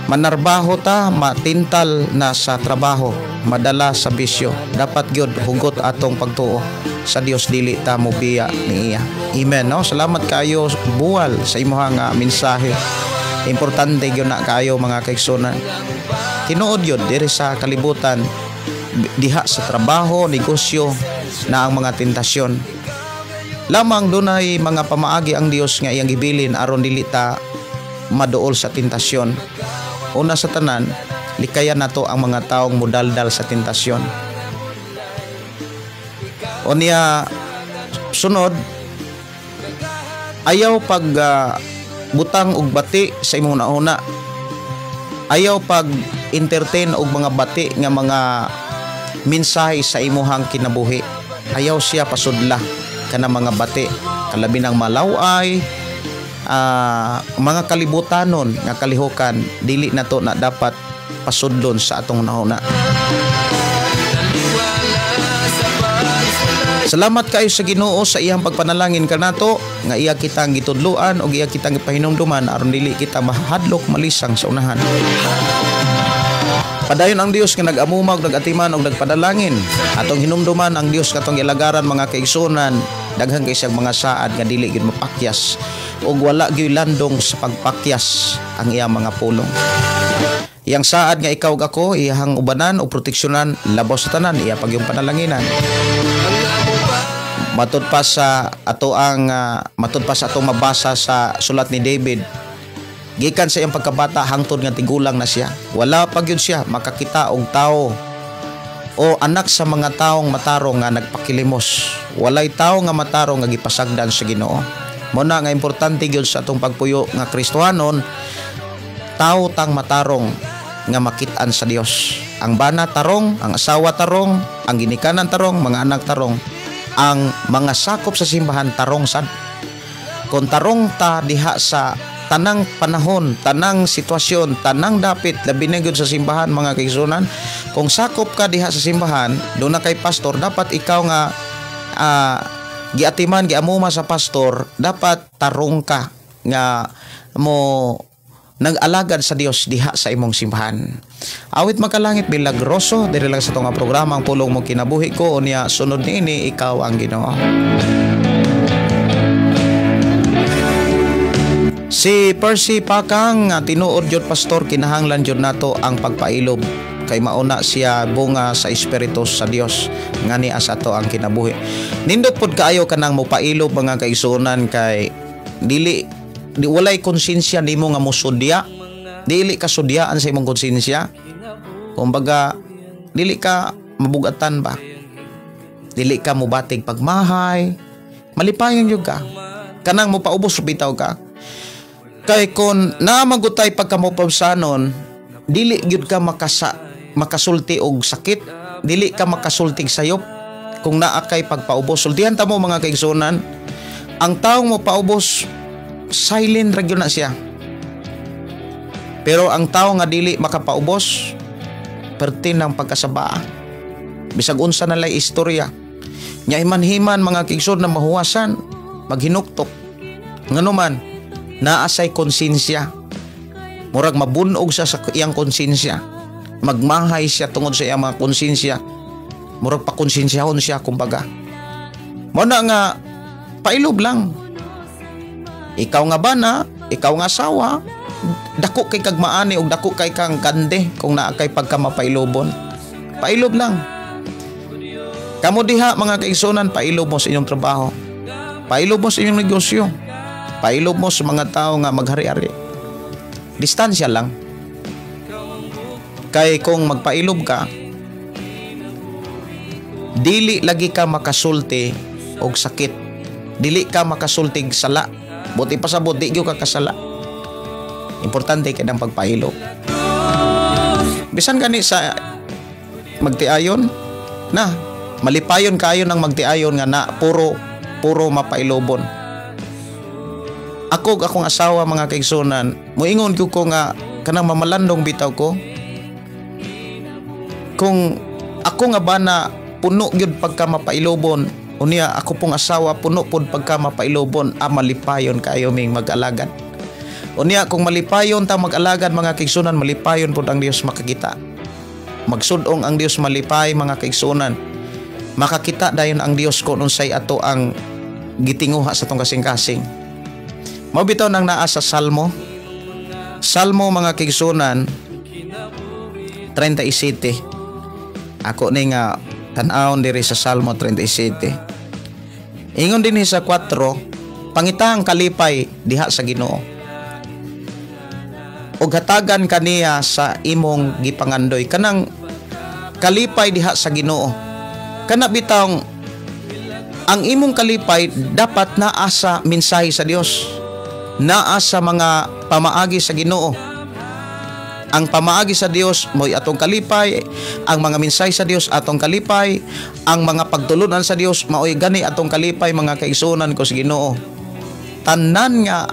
S2: Manarbaho ta, matintal na sa trabaho, madala sa bisyo. Dapat gyud hugot atong pagtuo sa Dios, dili ta mobiya niiya. Amen. No? Salamat kayo Buwal sa imuhang mensahe. Importante gyud na kayo mga kaigsunan. Tinuod gyud diri sa kalibutan, diha sa trabaho, negosyo na ang mga tentasyon. Lamang dunay mga pamaagi ang Dios nga iyang gibilin aron dili ta maduol sa tentasyon. Una sa tanan, likayan nato ang mga taong mudaldal sa tentasyon. Unya sunod, ayaw pag butang og bati sa imong nauna. Ayaw pag entertain og mga bati nga mga mensahe sa imuhang kinabuhi. Ayaw siya pasudla kana mga bati, kalabi ng malaway, mga kalibutanon nga kalihukan, dili na to na dapat pasudlon sa atong nauna. Salamat kayo sa Ginoo sa iyang pagpanalangin kanato nga iya kitang gitudloan og iya kitang gipahinumduman aron dili kita mahadlok malisang sa unahan. Padayon ang Dios nga nag-amuma og nag-atiman og nagpadalangin. Atong hinumduman ang Dios katong gilagaran mga kaigsuonan, daghan kay siyang mga saad nga dili gyud mapakyas og wala gyud landong sa pagpakyas ang iyang mga pulong. Iyang saad nga ikaw ug ako iyang ubanan o proteksyonan labaw sa tanan, iya pagyong panalanginan. Matud pa sa ato ang matud pa sa atong mabasa sa sulat ni David, gikan sa iyang pagkabata hangtod nga tigulang na siya, wala pa gyud siya makakita og tawo o anak sa mga taong matarong nga nagpakilimos. Walay tawo nga matarong nga gipasagdan sa Ginoo. Mo na nga importante gyud sa atong pagpuyo nga Kristohanon, tawo tang matarong nga makit-an sa Dios. Ang bana tarong, ang asawa tarong, ang ginikanan tarong, mga anak tarong. Ang mga sakop sa simbahan tarong sad. Kung tarong ta diha sa tanang panahon, tanang sitwasyon, tanang dapit, labi na gyud sa simbahan, mga kaigsunan. Kung sakop ka diha sa simbahan, doon na kay pastor, dapat ikaw nga giatiman, giamuma sa pastor, dapat tarong ka nga mo nag-alagad sa Dios diha sa imong simbahan. Awit Makalangit Milagroso, diri lang sa atong programa ang Pulong Mo Kinabuhi Ko. Unya sunod niini, Ikaw ang Ginoo. Si Percy Pakang, tinuod jud pastor, kinahanglan jud nato ang pagpailob kay mauna siya bunga sa espiritu sa Dios ngani asa ato ang kinabuhi. Nindot pod kaayo kanang mopailob, mga kaigsuonan, kay dili di walay konsensya nimo nga mosudya, dili ka sudyaan sa imong konsensya. Kumbaga dili ka mabugatan ba, dili ka mobatig pagmahay, malipayon jud ka kanang mopaubos bitaw ka. Kay kon naamagutay pagkamopabsanon, dili gyud ka makasulti og sakit, dili ka makasultig sayop kung naa kay pagpaubos. Sultihan ta mo, mga kaigsuonan, ang taong mopaubos silent ra gyud na siya. Pero ang tao nga dili makapaubos, perti ng pagkasabaa. Bisag unsa na lay istorya. Nya himan-himan, mga kaigsoon, na mahuwasan, maghinuktok. Nganuman, naa say konsensya. Murag mabunog siya sa iyang konsensya. Magmahay siya tungod sa iyang mga konsensya. Murag pakonsensyahon siya kumbaga. Mao na nga pailob lang. Ikaw nga bana, ikaw nga asawa, dako kay kagmaani og dako kay kang kande kung naa kay pagkamapailobon. Pailob lang. Kamo diha, mga kaigsunan, pailob mo sa inyong trabaho. Pailob mo sa inyong negosyo. Pailob mo sa mga tao nga maghari-ari. Distansya lang. Kay kung magpailob ka, dili lagi ka makasulti og sakit. Dili ka makasultig sala. Buti pasabot, di gyud ka kasala. Importante kay ang pagpailob. Bisan gani sa magtiayon na malipayon kayo ng magtiayon nga na puro puro mapailobon. Ako ug akong asawa, mga kaigsunan, moingon gyud ko nga kanang mamalandong bitaw ko. Kung ako nga bana puno gyud pagka mapailobon, unya ako pong asawa puno pod pagka mapailobon, malipayon kayo ming mag-alagad. Unya kung malipayon ta mag-alagad, mga kaigsunan, malipayon pod ang Dios makakita. Magsudong ang Dios malipay, mga kaigsunan. Makakita dayon ang Dios kung unsay ato ang gitinguha sa tong kasing-kasing. Mao bitaw nang naa sa Salmo. Salmo, mga kaigsunan, 37. Ako ni nga tan-awon diri sa Salmo 37. Ingon dinhi sa 4, pangita ang kalipay diha sa Ginoo ug hatagan kaniya sa imong gipangandoy. Kanang kalipay diha sa Ginoo. Kana bitawng ang imong kalipay dapat naa sa mensahe sa Dios, naa sa mga pamaagi sa Ginoo. Ang pamaagi sa Dios mo'y atong kalipay, ang mga mensahe sa Dios atong kalipay, ang mga pagtulunan sa Dios mao'y gani atong kalipay, mga kaigsuonan ko sa Ginoo. Tanan nga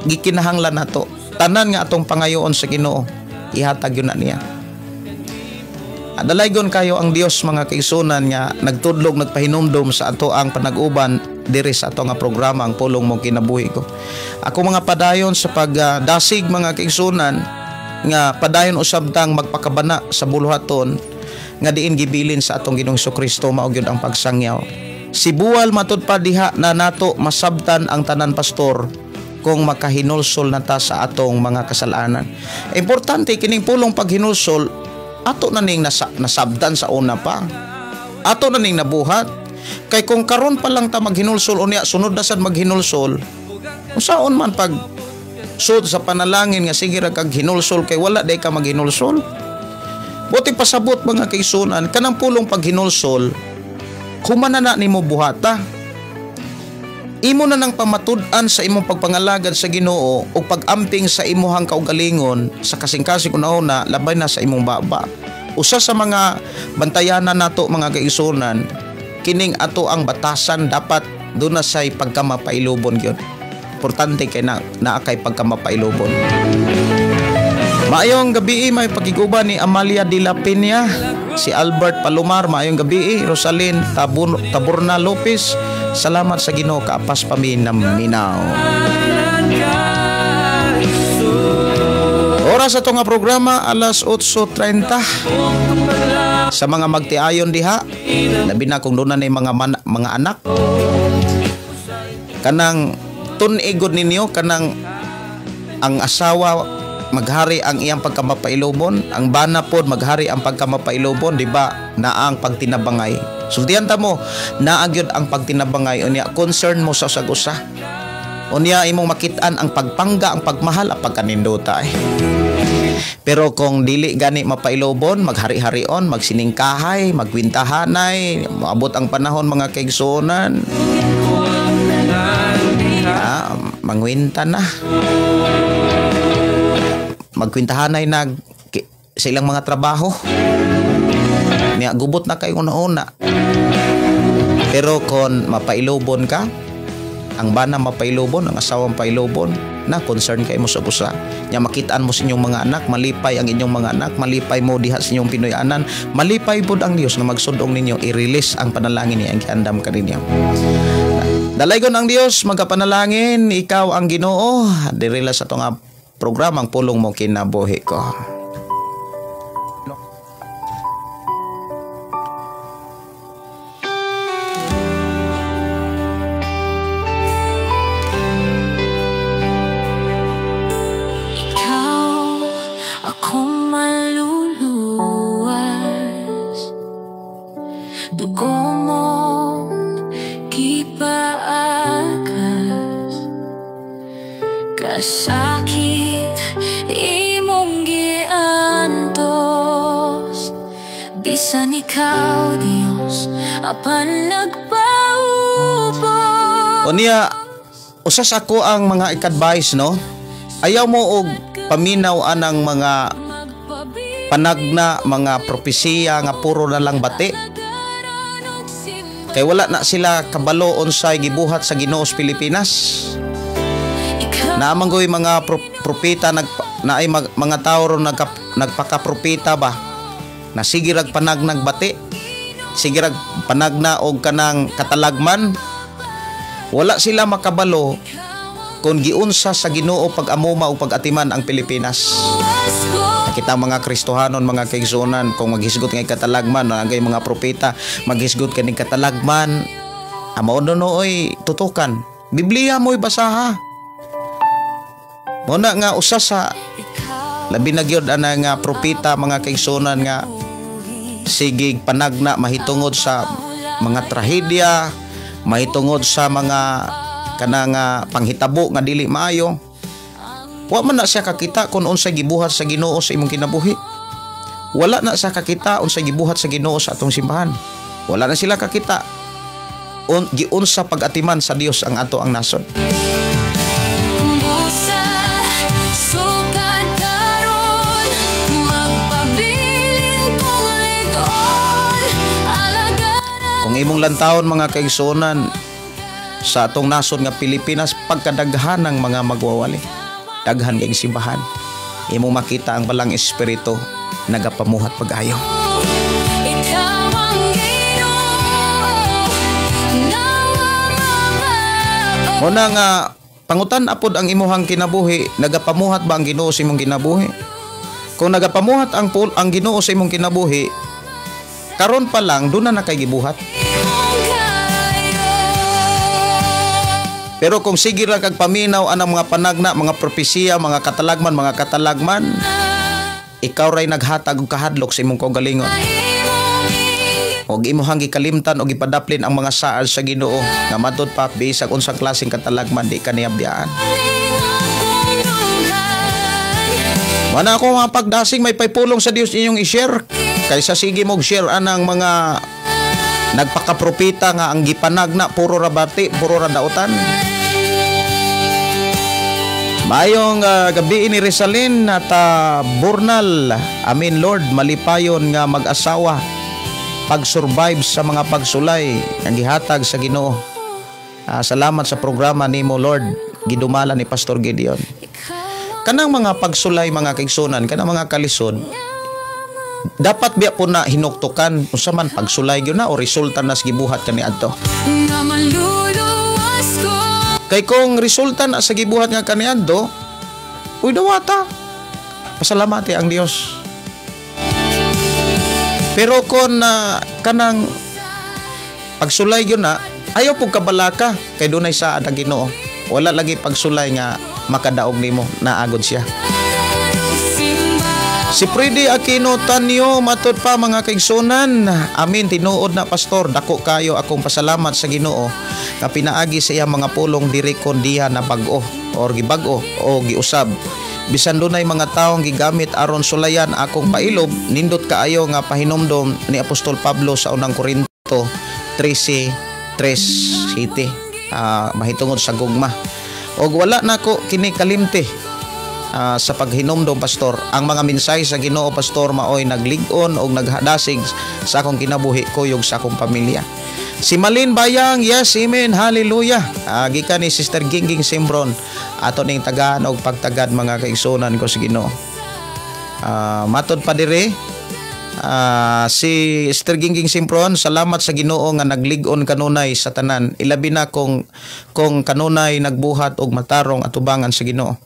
S2: gikinahanglan nato, tanan nga atong pangayoon sa Ginoo, ihatag yun na niya. Dalaygon kayo ang Dios, mga kaigsuonan, nga nagtudlog, nagpahinumdom sa ato ang panag-uban diri sa ato nga programa ang Pulong Mo Kinabuhi Ko. Ako mga padayon sa pagdasig, mga kaigsuonan, nga padayon usab tang magpakabana sa buluhaton nga diin gibilin sa atong Ginoong Kristo, mao gyud ang pagsangyaw. Sibuwal matud pa diha na nato masabtan ang tanan, pastor, kung makahinulsol na ta sa atong mga kasalanan. Importante kining pulong paghinulsol, ato na ning nasabtan sa una pa. Ato na ning nabuhat. Kay kung karon pa lang ta maghinulsol, unya sunod na sad maghinulsol, unsaon man pag sud sa panalangin nga sige ra kag hinulsol kay wala day ka maghinulsol? Buti pasabot, mga kaigsunan, kanang pulong paghinulsol, humana na nimo buhata. Imo na nang pamatud-an sa imong pagpangalagad sa Ginoo ug pag-amping sa imuhang kaugalingon sa kasing-kasing una-una, labay na sa imong baba. Usa sa mga bantayanan nato, mga kaigsunan, Kining ato ang batasan dapat doon na sa'y pagkamapailubon gyud. Importante kay na naa kay pagkamapailubon. Maayong gabi, may pagkiguba ni Amalia de la Peña, si Albert Palomar, maayong gabi, Rosalyn Taburna Lopez, salamat sa Ginoo kaapas pa mi naminaw. Oras ato nga programa alas 8:30. Sa mga magtiayon diha, labi na kung doon na ni mga mga anak, kanang tun-igod ninyo, kanang ang asawa maghari ang iyang pagkamapailobon, ang bana pod maghari ang pagkamapailobon, di ba? Naa ang pagtinabangay. Sultihan ta mo, naa gyud ang pagtinabangay, unya concern mo sa usag-usa. Unya imong makit-an ang pagpangga, ang pagmahal, ang pagkanindota. Pero kung dili gani mapailobon, maghari-harion, magsiningkahay, magkwintahanay, moabot ang panahon mga kaigsuonan. Mangwinta na. Magkwintahanay na sa ilang mga trabaho. Niya gubot na kayo una-una. Pero kung mapailobon ka, ang bana mapailobon, ang asawang pailobon, na concern kayo mo sa usa. Nya makitaan mo sa inyong mga anak, malipay ang inyong mga anak, malipay mo diha sa inyong Pinoy-anan, malipay pod ang Dios nga magsudong ninyo, i-release ang panalangin niya, ang giandam kaninyo. Dalaygon ang Dios, magkapanalangin, ikaw ang Ginoo. Diri la sa atong programang Pulong Mo Kinabuhi Ko.
S3: Ikaw akong maluluwas, dugo mo gipaakas, kasakit imong giantos, bisan ikaw Dios apan nagpaubos.
S2: Unya usas ako ang mga ik-advise, no? Ayaw mo og paminaw anang mga panagna, mga propesiya nga puro na lang bati. Kay wala na sila kabalo unsay gibuhat sa Ginoo sa Pilipinas. Naamang goy mga propeta naay mga tawo ron nagpakapropeta ba? Na sige rag panagnag bati, sige rag panagna og kanang katalagman. Wala sila makabalo kung giunsa sa Ginoo pag-amuma o pag-atiman ang Pilipinas. Kita mga Kristohanon, mga kaigsuonan, kung maghisgot ngay katalagman, nagay mga propeta maghisgot kaning katalagman, amo nooy tutukan. Biblia mo'y basaha. Muna nga usa sa labi na gyud ana nga propeta mga kaigsuonan nga sige panagna mahitungod sa mga trahedya, mahitungod sa mga kanang panghitabo nga dili maayo. Wa man na siya kakita kung unsay gibuhat sa Ginoo sa imong kinabuhi. Wala na siya kakita unsay gibuhat sa Ginoo sa atong simbahan. Wala na sila kakita giunsa pag-atiman sa Dios ang ato ang nasod. Kung imong lantawon mga kaigsuonan sa atong nasod nga Pilipinas, pagkadaghan ng mga magwawali, daghan kay simbahan, imong makita ang balang espiritu nagapamuhat pag-ayo. Muna nga pangutan apod ang imuhang kinabuhi, nagapamuhat ba ang Ginoo sa imong kinabuhi? Kung nagapamuhat ang Ginoo sa imong kinabuhi, karon pa lang doon na kay gibuhat. Pero kung sige ra kag paminaw anang mga panagna, mga propesiya, mga katalagman, ikaw ray naghatag og kahadlok sa imong kaugalingon. Og imuhang gikalimtan og gipadaplin ang mga saad sa Ginoo nga matud pa bisag unsang klaseng katalagman di kaniya biyaan. Mana ako mga pagdasing may paypulong sa Dios inyong i-share kaysa sige mog share anang mga nagpakapropita nga ang gipanagna puro ra bati, puro ra dautan. Mayong gabi ni Rizalin at Burnal. Amen Lord, malipayon nga mag-asawa. Pag-survive sa mga pagsulay nga gihatag sa Ginoo. Salamat sa programa nimo, Lord, gidumala ni Pastor Gideon. Kanang mga pagsulay, mga kaigsunan, kanang mga kalisod, dapat biya po na hinuktukan unsa man, pagsulay gyud na o resulta na sa gibuhat kaniadto?
S3: Nga maluluwas ko.
S2: Kay kung resulta na sa gibuhat nga kaniadto, uy, dawata. Pasalamati ang Dios. Pero kung kanang pagsulay gyud na, ayaw pug kabalaka kay dunay saad ang Ginoo. Wala lagi pagsulay nga makadaog nimo, naagod siya. Si Freddy Aquino Tanyo, matod pa, mga kaigsunan. Amin, tinuod na, Pastor, dako kayo akong pasalamat sa Ginoo nga pinaagi sa iyang mga pulong diri kon diha na bag-o or gibag-o o giusab. Bisan dunay mga taong gigamit aron sulayan akong pailob, nindot kaayo nga pahinumdom ni Apostol Pablo sa Unang Korinto 13:3 City. Mahitungod sa gugma. Og wala nako kini kalimti sa paghinumdom, Pastor. Ang mga mensahe sa Ginoo, Pastor, maoy naglig-on og naghadasig sa akong kinabuhi, kuyog sa akong pamilya. Si Malin Bayang, yes, amen, hallelujah. Gikan ni Sister Gingging Simbron, ato ning tagaan og pagtagad, mga kaigsunan ko sa Ginoo. Matod pa dire, si Sister Gingging Simpron, salamat sa Ginoo nga naglig-on kanunay sa tanan. Ilabi na kung kanunay nagbuhat og matarong atubangan sa Ginoo.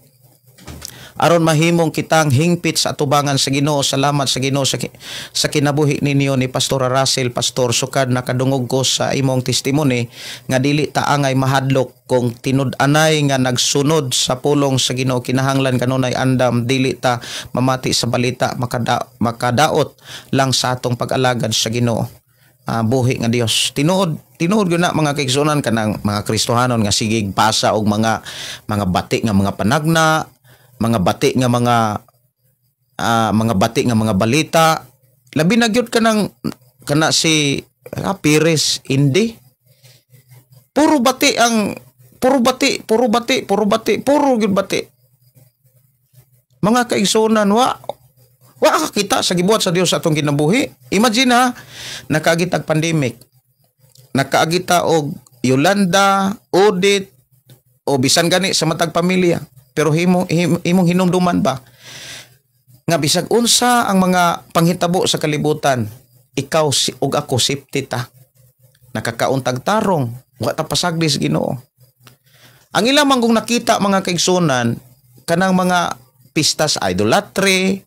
S2: Aron mahimong kitang hingpit sa atubangan sa Ginoo. Salamat sa Ginoo sa kinabuhi ninyo ni Pastor Russell, Pastor, sukad nakadungog ko sa imong testimony nga dili ta angay mahadlok kung tinud-anay nga nagsunod sa pulong sa Ginoo, kinahanglan kanunay andam dili ta mamati sa balita, makadaot lang sa atong pag-alagad sa Ginoo. Buhi nga Dios. Tinuod, tinuod gyud na, mga kaigsuonan, kanang mga Kristohanon nga sigig pasa og mga bati nga mga panagna, mga bati nga mga mga bati nga mga balita. Labi na gyud kanang kana si Perez Indi. Puro bati ang puro bati, puro bati, puro bati, puro gyud bati. Mga kaigsuonan, wa kakita sa gibuhat sa Dios sa atong kinabuhi. Imagine ha, nakaagi tag pandemic. Nakaagi ta og Yolanda, Odette, o bisan gani sa matag pamilya. Pero imong hinumduman ba nga bisag unsa ang mga panghitabo sa kalibutan, ikaw si, ug ako, safety ta. Nakakauntag tarong, wa ta pasagdi sa Ginoo. Ang ilang man kung nakita, mga kaigsunan, kanang mga pistas idolatry,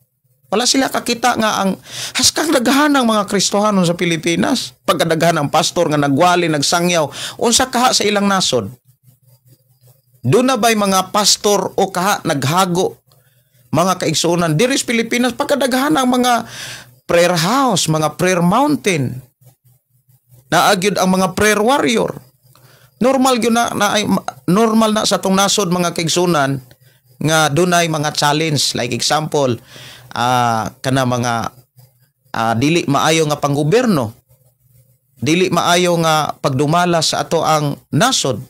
S2: wala sila kakita nga ang haskang daghan ang mga Kristohanon sa Pilipinas. Pagkadaghan ang pastor nga nagwali, nagsangyaw, unsa kaha sa ilang nasod? Doon na ba'y mga pastor o kaha naghago, mga kaigsuonan, diri sa Pilipinas? Pagkadaghan ang mga prayer house, mga prayer mountain. Naagyod ang mga prayer warrior. Normal gyud na normal na sa atong nasod, mga kaigsuonan, nga dunay mga challenge, like example kana mga dili maayo nga panggobyerno, dili maayo nga pagdumala sa ato ang nasod,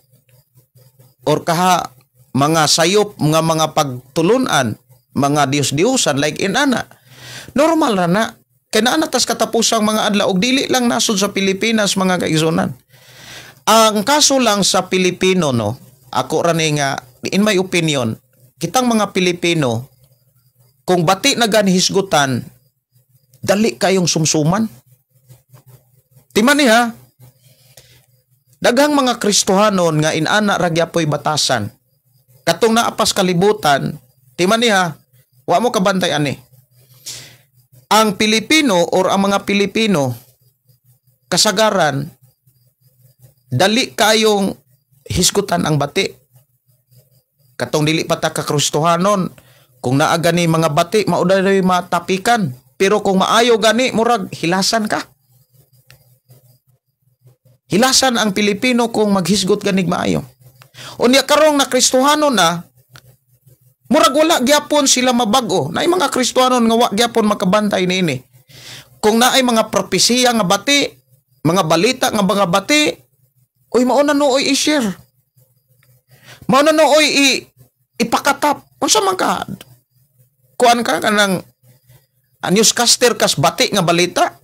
S2: or kaha mga sayop nga mga pagtulunan, mga Diyos-Diyosan, like inana. Normal ra na kay naa na tas katapusang mga adlaw og dili lang nasod sa Pilipinas, mga kaigsunan. Ang kaso lang sa Pilipino, no, ako ra ni nga in my opinion, kitang mga Pilipino, kung bati na gani hisgutan, dali kayong sumsuman. Timan ni ha, daghang mga Kristohanon nga inana ra gyapoy batasan. Katong naapas kalibutan, timan ni ha, wa mo kabantay ani. Ang Pilipino or ang mga Pilipino kasagaran dali kayong hisgutan ang bati. Katong dili pa ta ka Kristohanon, kung naa gani mga bati, mao dali matapikan. Pero kung maayo gani, murag hilasan ka. Hilasan ang Pilipino kung maghisgot ganig maayo. Unya karong na Kristohanon na, murag wala gyapon sila mabago. Naay mga Kristohanon nga wa gyapon makabantay niini. Kung naay mga propesiya nga bati, mga balita nga mga bati, uy, mao na nooy i-share. Mao na nooy ipakatap. Unsa man ka? Kuan ka kanang newscaster kas bati nga balita.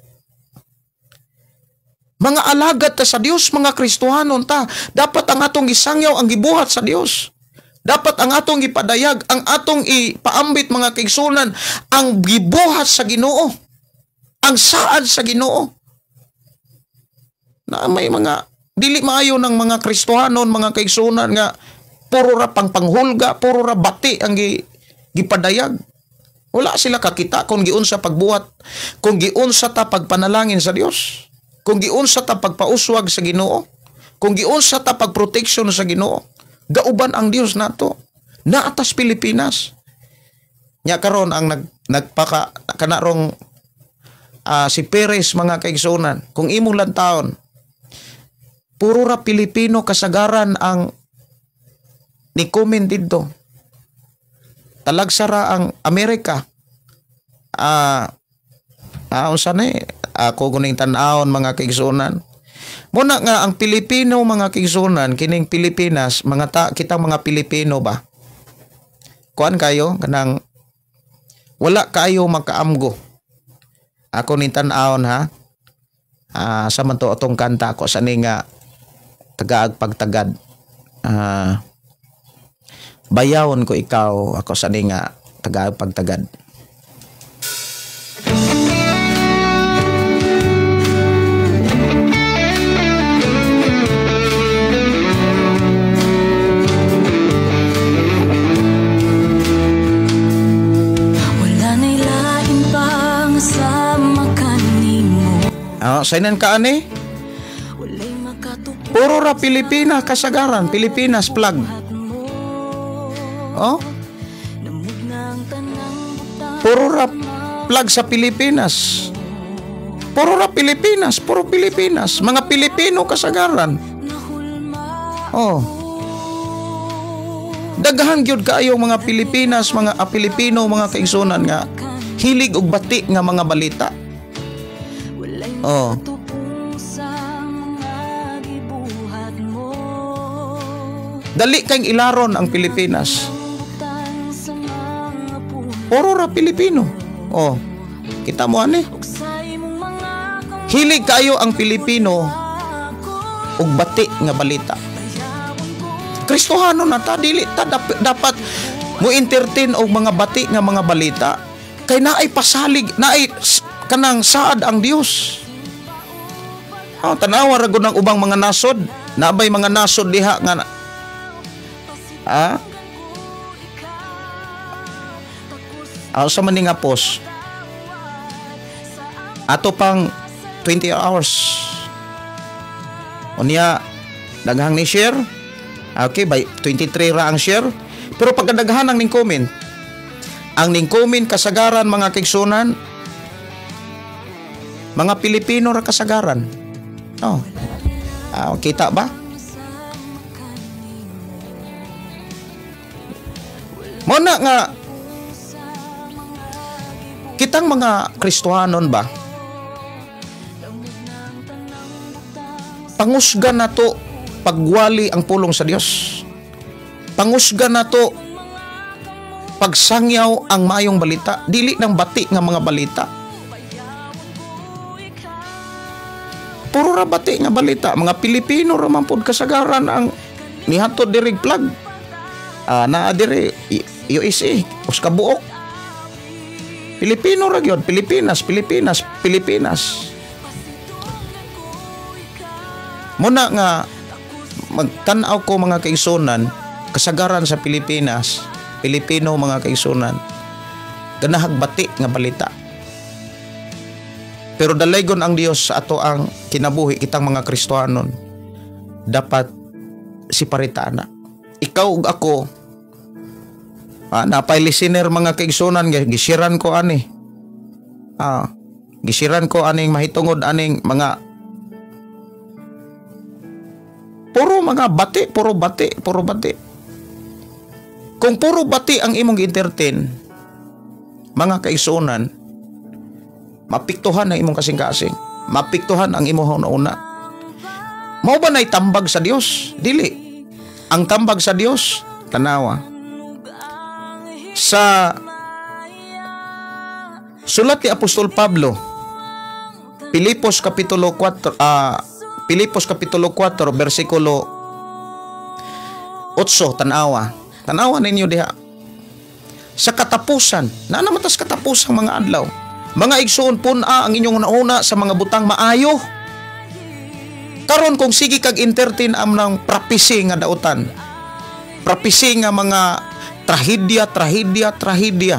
S2: Mga alagad ta sa Dios, mga Kristohanon ta. Dapat ang atong gisangyaw ang gibuhat sa Dios. Dapat ang atong gipadayag, ang atong ipaambit mga kaigsunan, ang gibuhat sa Ginoo. Ang saad sa Ginoo. Na may mga dili maayo ng mga Kristohanon, mga kaigsunan nga puro ra pang panghulga, puro ra bati ang gipadayag. Wala sila kakita kung giunsa pagbuhat, kung giunsa ta pagpanalangin sa Dios, kung giunsa ta pagpauswag sa Ginoo, kung giunsa ta pagproteksyon sa Ginoo. Gauban ang Dios nato. Naatas Pilipinas. Nya karon ang nagpaka kanarong si Perez mga kaigsunan, kung imong lantaon, puro ra Pilipino kasagaran ang ni comment didto. Talagsara ang Amerika. Unsa ni? Ako kuning tan-awon mga kaigsunan. Muna nga ang Pilipino mga kaigsunan, kining Pilipinas, mga kitang mga Pilipino ba? Kuan kayo kanang wala kayo makaamgo. Ako ning tan-awon ha. Sa man to atong kanta ko sa ni nga tagaag pagtagad. Bayawon ko ikaw, ako sa ni nga tagaag pagtagad.
S3: Wala na'y lain pang sama kanimo.
S2: Sainan ka ani? Puro ra Pilipina kasagaran, Pilipinas flag. Oh? Puro ra flag sa Pilipinas. Puro ra Pilipinas, puro Pilipinas, mga Pilipino kasagaran. Oh. Daghan gyud kaayo mga Pilipinas, mga Pilipino, mga kaigsunan nga hilig og bati nga mga balita. Oh. Dali kang ilaron ang Pilipinas. Puro ra Pilipino. Oh. Kita mo ani? Hilig kayo ang Pilipino og bati nga balita. Kristohano na ta, dili ta dapat mo entertain og mga bati nga mga balita kay naay pasalig, naay kanang saad ang Dios. Oh, tanawa ra gud ang ubang mga nasod, naabay mga nasod diha nga sa man nga post ato pang 20 hours unya daghang ni share. Okay, by 23 ra ang share, pero pagkadaghan ang ning comment, ang ning comment kasagaran mga kaigsunan, mga Pilipino ra kasagaran. Oh. Kita ba? Muna nga kitang mga Kristohanon ba, pangusga na to pagwali ang pulong sa Dios. Pangusga na to pagsangyaw ang maayong balita, dili ng bati nga mga balita. Puro ra bati nga balita, mga Pilipino ra man pud kasagaran ang nihatod diri flag. Naa diri USA, us kabuok. Pilipino ra gyud, Pilipinas, Pilipinas, Pilipinas. Muna nga magtan-aw ko mga kaigsunan, kasagaran sa Pilipinas, Pilipino mga kaigsunan, ganahag bati nga balita. Pero dalaygon ang Dios sa ato ang kinabuhi kitang mga Kristohanon. Dapat siparita na. Ikaw ug ako, napay listener mga kaigsunan, gisiran ko ani. Gisiran ko aning mahitungod aning mga puro mga bati, puro bati, puro bati. Kung puro bati ang imong entertain, mga kaigsunan, mapiktuhan ang imong kasing-kasing, mapiktuhan ang imong una. Mao ba na'y tambag sa Dios? Dili. Ang tambag sa Dios, tanawa. Sa sulat ni Apostol Pablo, Pilipos Kapitulo 4, Pilipos Kapitulo 4, versikulo 8, tanawa. Tanawa ninyo diha. Sa katapusan, naa naman tas katapusang mga adlaw. Mga igsoon, pun-a ang inyong hunahuna sa mga butang maayo. Karon kung sige kag entertain am ng prophecy nga dautan. Prophecy nga mga trahedya, trahedya, trahedya.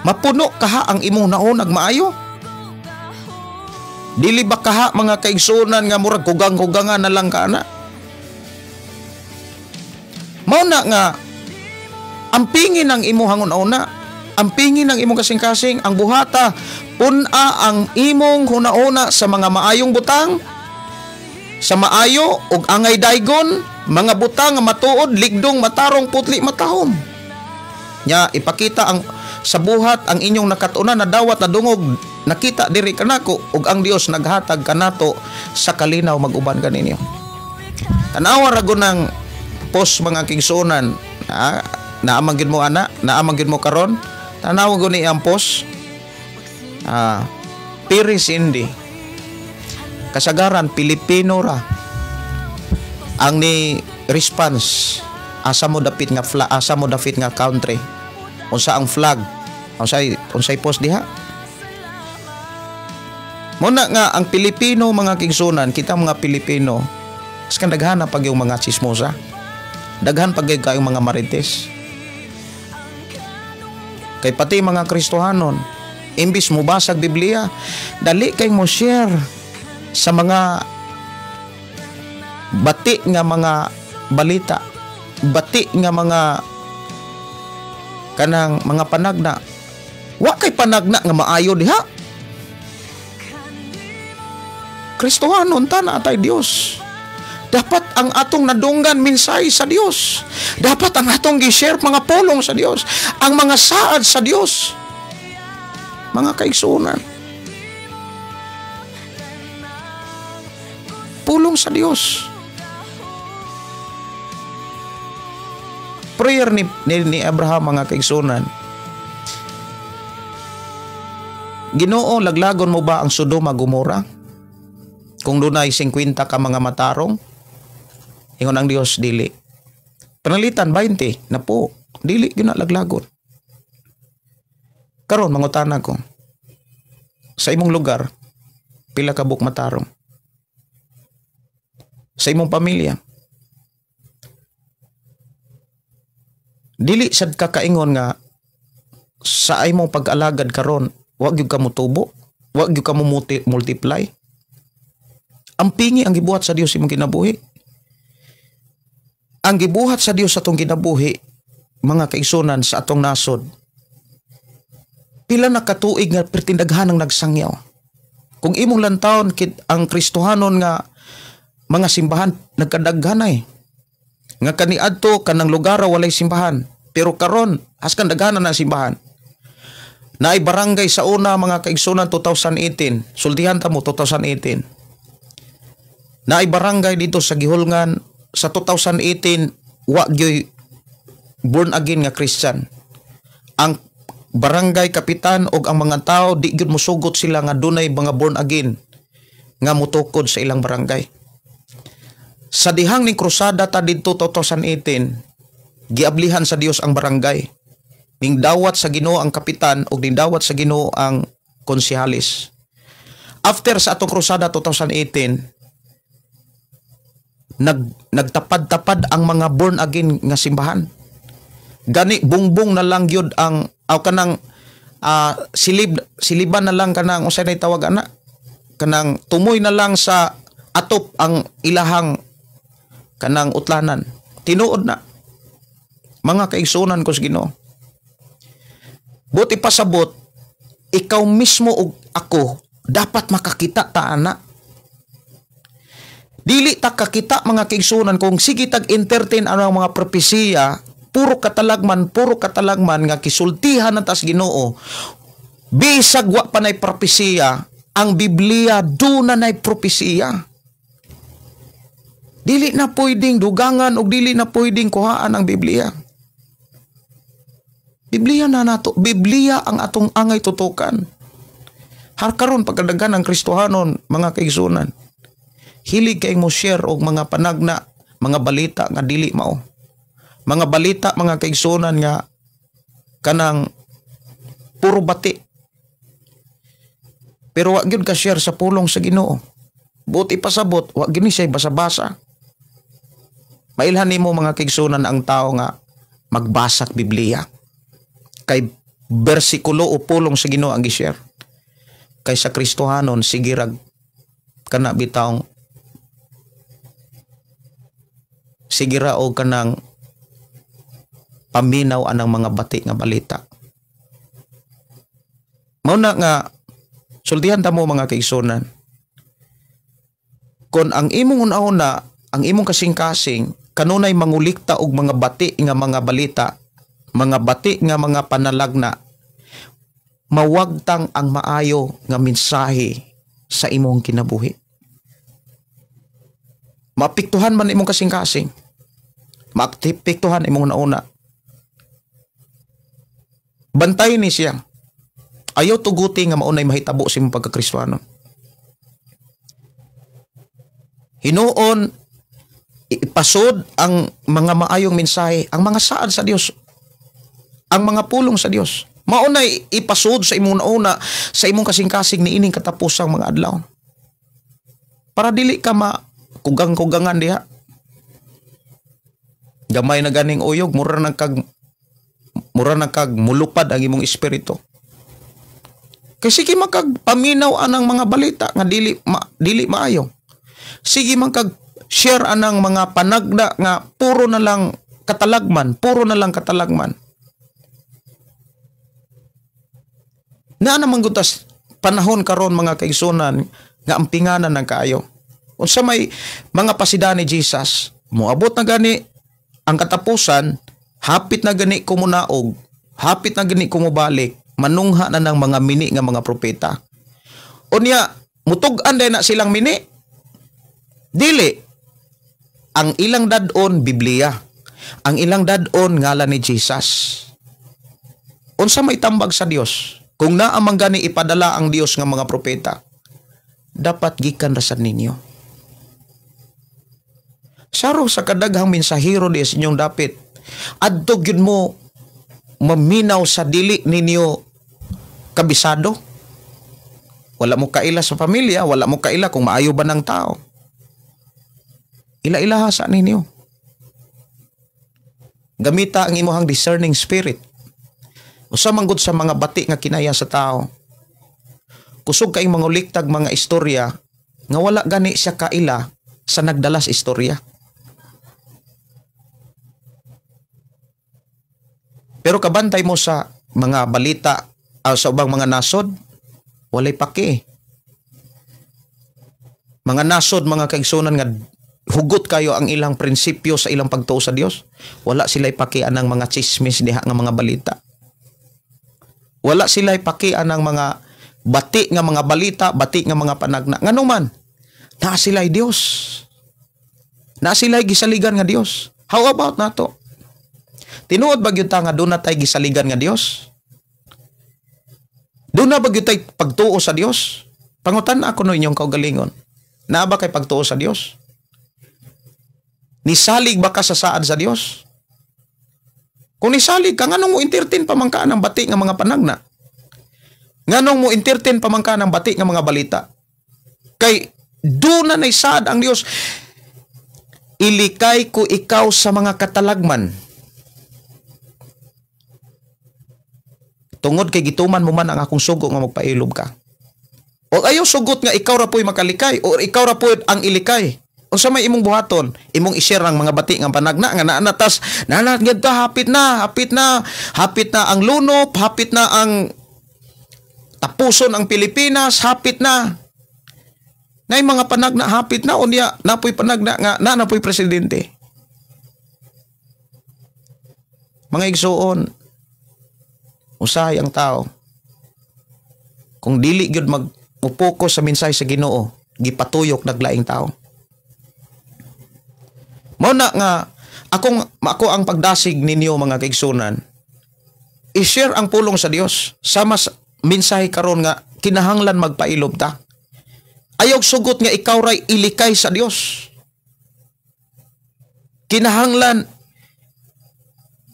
S2: Mapuno kaha ang imong hunahuna maayo? Dili ba kaha mga kaigsuonan nga murag kugang-kugangan na lang ka ana? Mao na nga ang pingin ng imong hunahuna, ang pingin ng imong kasing-kasing, ang buhata, pun-a ang imong hunahuna sa mga maayong butang, sa maayo ug angay daygon, mga butang nga matuod, ligdong, matarong, putli, matahom. Nya ipakita ang sa buhat ang inyong nakatunan na dawat na dungog nakita diri kanako ug ang Dios naghatag kanato sa kalinaw mag-uban kaninyo. Tanawa ra gud ng post mga kigsuonan, naamang gyud mo ana, naamang gyud mo karon. Tanawa gud ni ang post. Piris Indy. Kasagaran Pilipino ra ang ni response asa mo dapit nga flag, asa mo dapit nga country. Unsa ang flag? Unsay post diha? Muna nga ang Pilipino mga kigsunan, kita mga Pilipino, askan daghan na pag yung mga chismosa. Daghan pag kayong mga marites. Kay pati mga Kristohanon, imbis mo basag Biblia, dali kay mo share sa mga bati nga mga balita, bati nga mga kanang mga panagna. Wa kay panagna nga maayo diha. Kristohanon ta na atay Dios. Dapat ang atong nadunggan mensahe sa Dios. Dapat ang atong gi-share mga pulong sa Dios, ang mga saad sa Dios. Mga kaigsuonan. Pulong sa Dios. Prayer ni Abraham mga kaigsuonan. Ginoo, laglagon mo ba ang Sodoma Gomora? Kung dunay 50 ka mga matarong, ingon ang Dios, dili. Panalitan 20 na po, dili gyud na laglagon. Karon mangutana ko, sa imong lugar, pila ka buok matarong? Sa imong pamilya, dili sad ka kaingon nga sa imong pag-alagad karon, wa gyud ka motubo, wa gyud ka mo multiply. Ang pingi ang gibuhat sa Dios imong kinabuhi. Ang gibuhat sa Dios sa atong kinabuhi, mga kaigsunan sa atong nasod. Pila na katuig nga pertindaghan ang nagsangyaw. Kung imong lantawon ang Kristohanon nga mga simbahan nagkadaghan ay. Nga kaniadto kanang lugar walay simbahan, pero karon askan daghanan na simbahan. Naay barangay sa una mga kaigsunan 2018, sultihan ta mo 2018. Naay barangay dito sa Gihulngan sa 2018 wa gyoy born again nga Christian. Ang barangay kapitan og ang mga tao di gyud mosugot sila nga dunay mga born again nga motukod sa ilang barangay. Sa dihang ni krusada ta didto 2018, giablihan sa Dios ang barangay. Ning dawat sa Ginoo ang kapitan og ning dawat sa Ginoo ang konsehalis. After sa atong krusada 2018, nagtapad-tapad ang mga born again nga simbahan. Gani bungbong na lang gyud ang aw kanang siliban na lang kanang unsay nay tawag ana, kanang tumoy na lang sa atop ang ilahang kanang utlanan. Tinuod na mga kaigsuonan ko sa Ginoo. Buti pasabot, ikaw mismo ug ako dapat makakita ta ana. Dili ta kakita mga kaigsuonan kung sige tag entertain ang mga propesiya, puro katalagman nga kisultihan ng tas Ginoo. Bisag wa pa nay propesiya, ang Biblia duna nay propesiya. Dili na pwedeng dugangan og dili na pwedeng kuhaan ang Biblia. Biblia na nato, Biblia ang atong angay tutukan. Har karon pagkadaghan ang Kristohanon, mga kaigsunan, hilig kay mo share og mga panagna, mga balita nga dili mao. Mga balita, mga kaigsunan, nga kanang puro bati. Pero wa gyud ka share sa pulong sa Ginoo. Buot ipasabot, wa gyud ni siya basa-basa. Mailhan nimo, mga kaigsunan, ang tao nga magbasak Biblia. Kay bersikulo o pulong sa Ginoo ang gi-share. Kay sa Kristohanon, sige rag kana bitawng sige ra og kanang paminaw anang mga bati nga balita. Mao na nga sultihan ta mo, mga kaigsunan. Kon ang imong una, ang imong kasing-kasing kanunay mangulikta og mga bati nga mga balita, mga bati nga mga panalagna, mawagtang ang maayo nga mensahe sa imong kinabuhi. Maapektuhan man imong kasing-kasing. Maapektuhan imong nauna. Bantay ni siya. Ayaw tuguti nga maunay mahitabo sa imong pagkakristuano. Hinuon, ipasod ang mga maayong mensahe, ang mga saad sa Dios, ang mga pulong sa Dios. Maunay ipasod sa imong nauna, sa imong kasing-kasing niining katapusang mga adlaw. Para dili ka makugang-kugangan diha. Gamay na ganing uyog, mura na kag mulupad ang imong espiritu. Kay sige man kag paminaw anang mga balita nga dili maayo. Sige man kag share anang mga panagda nga puro na lang katalagman, puro na lang katalagman. Naa naman gutas panahon karon, mga kaigsunan, nga ampinganan ng kaayo. Unsa may mga pasida ni Jesus, moabot na gani ang katapusan, hapit na gani kumunaog, hapit na gani kumubalik, manungha na ng mga mini nga mga propeta. Unya, mutug-an day na silang mini? Dili. Ang ilang dad-on Biblia. Ang ilang dad-on ngalan ni Jesus. Unsa may tambag sa Dios? Kung naa man gani ipadala ang Dios nga mga propeta, dapat gikan ra sad ninyo. Saro sa kadaghang mensahero di sa inyong dapit, adto gyud mo maminaw sa dili ninyo kabisado. Wala mo kaila sa pamilya, wala mo kaila kung maayo ba ng tao. Ila-ilaha sa ninyo. Gamita ang imuhang discerning spirit. Usa man gud sa mga bati nga kinaya sa tao. Kusog kay manguliktag mga istorya nga wala gani siya kaila sa nagdala sa istorya. Pero kabantay mo sa mga balita sa ubang mga nasod, walay paki. Mga nasod, mga kaigsunan nga hugot kayo ang ilang prinsipyo sa ilang pagtuo sa Dios, wala sila'y paki anang mga chismis diha nga mga balita. Wala sila'y paki anang mga bati nga mga balita, bati nga mga panagna. Ngano man, naa sila'y Dios. Naa sila'y gisaligan nga Dios. How about nato? Tinuod ba gyud ta nga doon na tay gisaligan nga Dios? Doon na ba gyud tay pagtuo sa Dios? Pangutan ako no inyong kaugalingon. Naa ba kay pagtuo sa Dios? Nisalig ba ka sa saad sa Dios? Kung nisalig ka, nganong mo entertain pa man ka ng bati nga mga panagna? Nganong mo entertain pa man ka ng bati nga mga balita? Kay doon na saad ang Dios. Ilikay ko ikaw sa mga katalagman. Tungod kay gituman mo man ang akong sugo nga magpailob ka. O ayaw sugot nga ikaw ra po'y makalikay o ikaw ra po'y ang ilikay. Unsa may imong buhaton, imong i-share ang mga bati nga panagna nga naanatas, naanat gyud ta, hapit na, hapit na, hapit na ang lunop, hapit na ang tapuson ang Pilipinas, hapit na. Nay mga panagna hapit na, unya napoy panagna nga na napoy presidente. Mga igsuon, usahay ang tao. Kung dili gyud magpupoko sa mensahe sa Ginoo, gipatuyok naglaing tao. Mao na nga ako ang pagdasig ninyo, mga kaigsunan, i-share ang pulong sa Dios sama sa mensahe karon nga Kinahanglan magpailob ta. Ayaw sugot nga ikaw ray ilikay sa Dios. Kinahanglan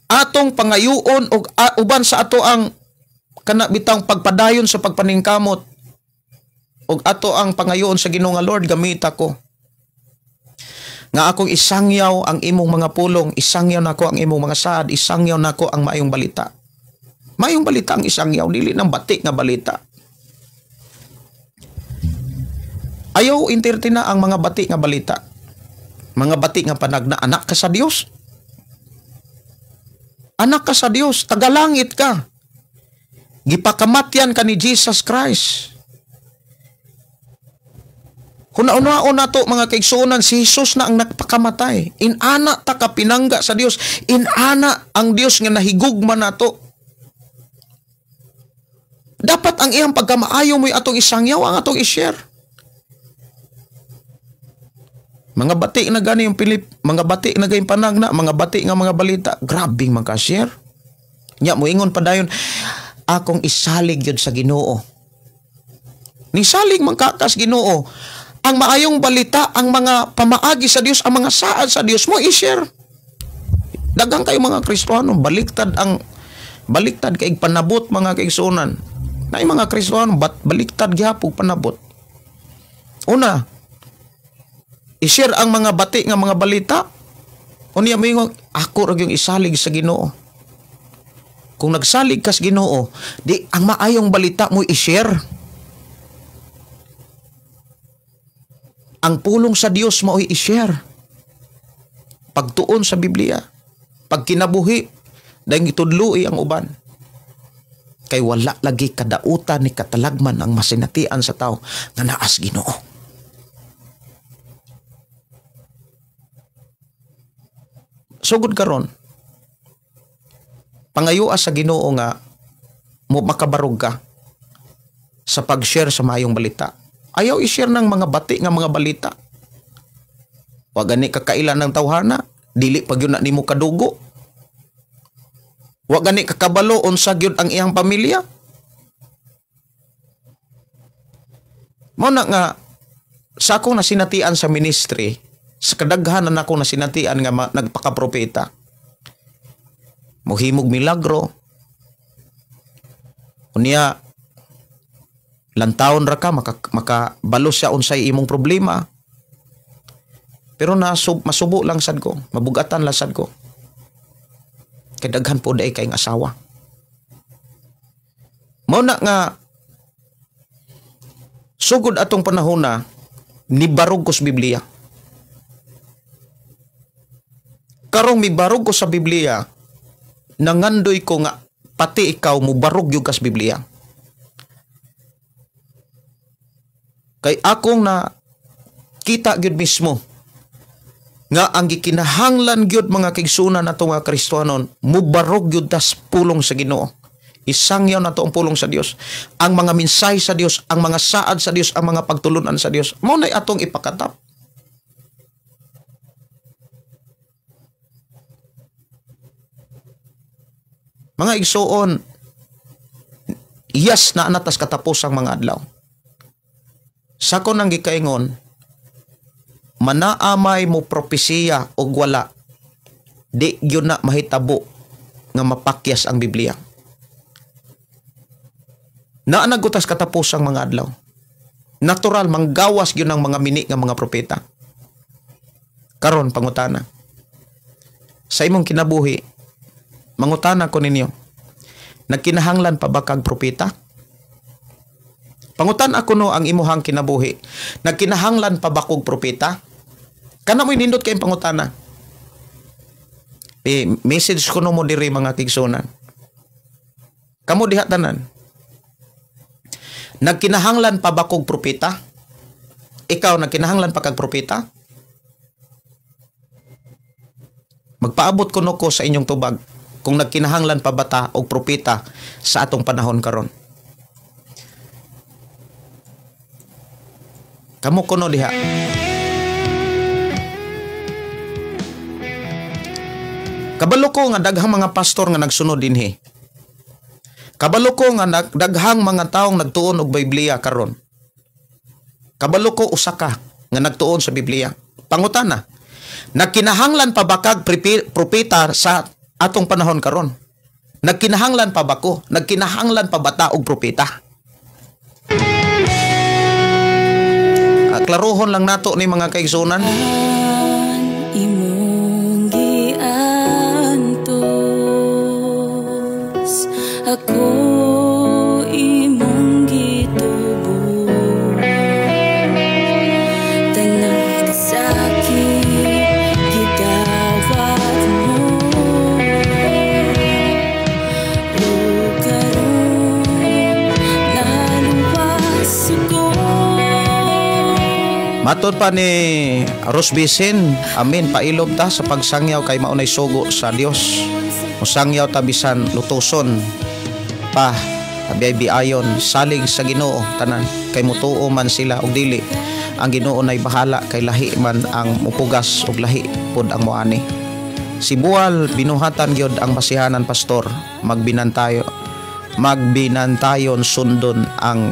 S2: atong pangayuon og uban sa ato ang kana bitang pagpadayon sa pagpaningkamot og ato ang pangayoon sa Ginoo nga Lord, gamita ko nga akong isangyaw ang imong mga pulong, isangyaw nako ang imong mga saad, isangyaw nako ang maayong balita. Maayong balita ang isangyaw, dili nang bati nga balita. Ayaw entertain na ang mga bati nga balita. Mga bati nga panagna, anak ka sa Dios. Anak ka sa Dios, tagalangit ka. Gipakamatyan ka ni Jesus Christ. Huna-unaon na to mga kaigsuonan, si Jesus na ang nagpakamatay. Inana ta ka pinangga sa Dios. Inana ang Dios nga nahigugma nato. Dapat ang iyang pagkamaayo mo'y atong isangyaw, ang atong i-share. Mga bati na gani yung Pilip, mga bati na gayong panagna, mga bati nga mga balita, grabing magka-share. Nya moingon pa dayon, akong isalig yun sa Ginoo. Nisalig man kakas Ginoo. Ang maayong balita, ang mga pamaagi sa Dios, ang mga saad sa Dios mo i-share. Daghang kayo mga Kristohano, baliktad kay panabot mga kaigsuonan. Nay mga Kristohano, baliktad gihapon panabot. Una, i-share ang mga bati nga mga balita. Unya moingon, ako ra gyud isalig sa Ginoo. Kung nagsalig kas Ginoo, di ang maayong balita mo i-share. Ang pulong sa Dios mao'y i-share. Pagtuon sa Biblia, pagkinabuhi, dahil gitudloi ang uban. Kay wala lagi kadautan ni katalagman ang masinatian sa tao nga naas Ginoo. Sugod karon, pangayoa sa Ginoo nga mo makabarog ka sa pag-share sa maayong balita. Ayaw i-share ng mga bati nga mga balita. Wa gani kakailan ng tawhana, dili pa gyud na nimo kadugo. Wa gani kakabalo unsa gyud ang iyang pamilya. Mao na nga sa akong nasinatian sa ministry, sa kadaghanan akong nasinatian nga nagpakapropeta. Mohimog milagro. Unya lantawon ra ka, makabalo siya unsay imong problema. Pero masubo lang sad ko, mabugatan lang sad ko. Kay daghan po day kay asawa. Mao na nga sugod atong panahona nibarog ko sa Biblia. Karong mibarog ko sa Biblia, nangandoy ko nga pati ikaw mubarog gyud ka sa Biblia. Kay akong na kita gyud mismo nga ang gikinahanglan gyud mga kaigsuonan nato nga Kristohanon, mubarog gyud tas pulong sa Ginoo. Isangyaw nato ang pulong sa Dios, ang mga mensahe sa Dios, ang mga saad sa Dios, ang mga pagtulunan sa Dios. Mao nay atong ipakatap. Mga igsuon, iyas na anatas katapos ang mga adlaw. Sa ko nang gikaingon, manaamay mo propesiya og wala, di gyud na mahitabo nga mapakyas ang Biblia. Naa nagutas katapos ang mga adlaw. Natural, manggawas gyud ang mga mini nga mga propeta. Karon pangutana, sa imong kinabuhi, mangutana ko ninyo, nagkinahanglan pa ba kag propeta? Pangutan ako no ang imuhang kinabuhi, nagkinahanglan pa ba kog propeta? Kana mo'y nindot kayong pangutana. Message ko no mo diri mga kigsunan. Kamo diha tanan. Nagkinahanglan pa ba kog propeta? Ikaw, nagkinahanglan pa kag propeta? Magpaabot ko no ko sa inyong tubag kung nagkinahanglan pa ba ta og propeta sa atong panahon karon. Kamo kuno diha. Kabalo ko nga daghang mga pastor nga nagsunod dinhi. Kabalo ko nga daghang mga taong nagtuon og Biblia karon. Kabalo ko usa ka nga nagtuon sa Biblia. Pangutana, nagkinahanglan pa ba kag propeta sa atong panahon karon? Nagkinahanglan pa ba ko? Nagkinahanglan pa ba ta og propeta? Klarohon lang nato ni mga kaigsunan.
S3: Imong giantos, ako imong gitubo, tanang kasakit gidawat mo, ug karon naluwas ako.
S2: Matod pa ni Rosbicin, amin, pailob ta sa pagsangyaw kay maunay sugo sa Dios. Musangyaw ta bisan lutuson pa, abiyay-biayon, salig sa Ginoo tanan kay mutuo man sila og dili. Ang Ginoo nay bahala kay lahi man ang mupugas og lahi pod ang moani. Si Buwal binuhatan gyud ang basihanan, pastor, magbinantayon sundon ang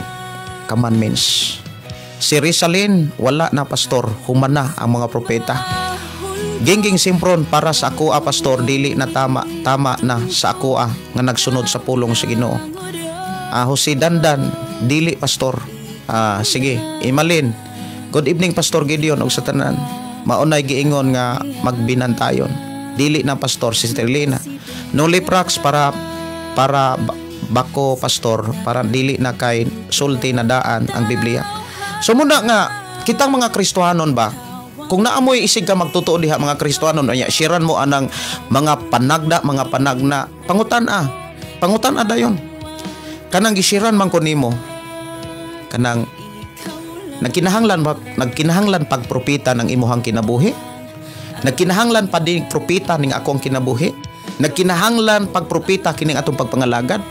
S2: commandments. Si Rizalin, wala na pastor, humana ang mga propeta. Gingging Simpron, para sa akoa pastor, dili na tama, tama na sa akoa nga nagsunod sa pulong sa Ginoo. Jose Dandan, dili pastor. Sige, Imalin. Good evening Pastor Gideon og sa tanan. Maunay giingon nga magbinantayon. Dili na pastor, Sister Lina. Noli Prax, para bako pastor, para dili na kay sulti na daan ang Biblia. So muna nga kitang mga Kristohanon ba, kung naamoy isig ka magtotoo diha mga Kristohanon, anya shiran mo anang mga panagda, mga panagna, pangutan a dayon. Kanang gisiran man ko nimo, kanang nagkinahanglan pagpropita ng imuhang kinabuhi, nagkinahanglan pa din propita ning akong kinabuhi, nagkinahanglan pagpropita kining atong pagpangalagad.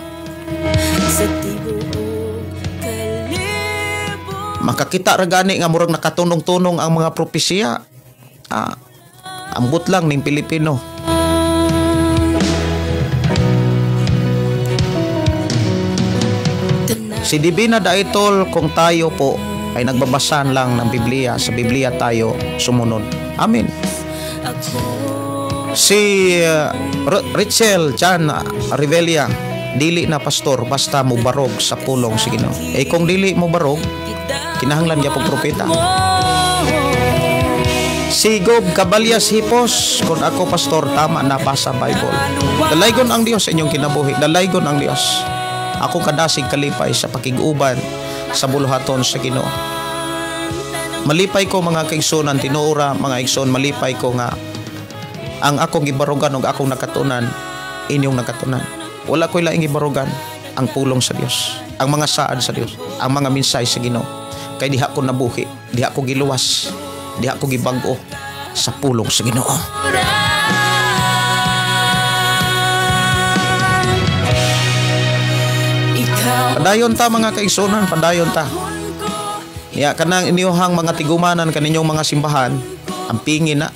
S2: Makakita ra gani nga murag nakatunong-tunong ang mga propesiya. Ambot lang ning Pilipino. Si Divina Daitol, kung tayo po ay nagbabasan lang ng Biblia, sa Biblia tayo sumunod. Amen. Si Richel Chan Rivelia, dili na pastor basta mubarog sa pulong sa Ginoo. Eh kung dili mo barog, kinahanglan niya pong propeta. Si Gob Caballas Hipos, kung ako pastor, tama na pa sa Bible. Dalaygon ang Dios sa inyong kinabuhi. Dalaygon ang Dios. Ako kadasig kalipay sa pakig-uban sa buluhaton sa Ginoo. Malipay ko mga kaigsoon, tinuora mga igsoon, malipay ko nga ang akong gibarugan ug akong nakatunan, inyong nakatunan. Wala ko'y laing gibarugan, ang pulong sa Dios, ang mga saad sa Dios, ang mga mensahe sa Ginoo. Kay diha ko nabuhi, diha ko giluwas, diha ko gibag-o sa pulong sa Ginoo. Padayon ta mga kaigsunan, padayon ta. Ya kanang inyuhang mga tigumanan kaninyong mga simbahan, ang pingin na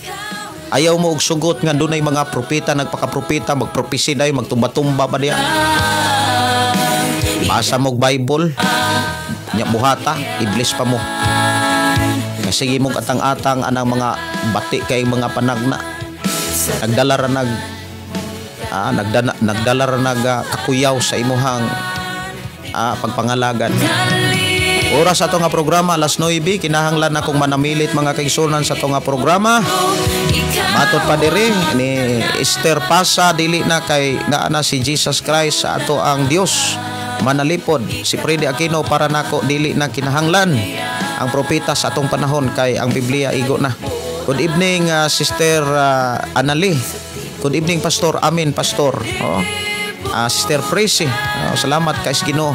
S2: ayaw mo og sugot nga dunay mga propeta, nagpakapropeta, magpropesi dayon, magtumba-tumba pa diha. Basa mo og Bible, nya buhata, iblis pa mo. Kasi mong atang-atang anang mga bati kay mga panagna. Nagdala ra nag kakuyaw sa imuhang pagpangalagan. Oras sa nga programa alas 9, kinahanglan akong manamilit mga kaigsunan sa nga programa. Matod pa diri ni Esther Pasa, dili na kay naa na si Jesus Christ sa ato ang Dios manalipod. Si Freddy Aquino, para nako dili na kinahanglan ang propeta sa atong panahon kay ang Biblia igo na. Good evening Sister Anali. Good evening Pastor. Amen Pastor. Oh. Sister Presi, salamat kay Ginoo.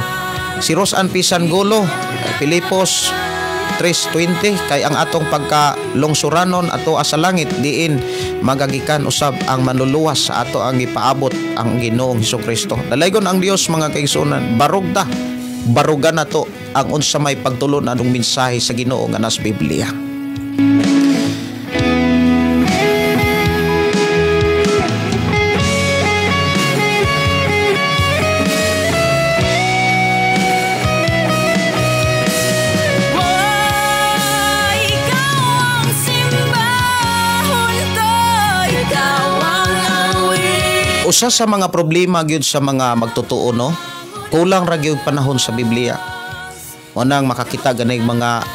S2: Si Rosan Pisangulo, Pilipos 3:20, kay ang atong pagkalungsuranon ato sa langit diin magagikan usab ang manluluwas sa ato ang gipaabot ang Ginoong Hesukristo. Dalaygon ang Dios mga kaigsuonan, barog ta, barugan nato ang unsa may pagtulon anong mensahe sa Ginoo nga nas Biblia. Usa sa mga problema gyud sa mga magtotoo, no, kulang ra gyud panahon sa Biblia. Unang makakita ganay mga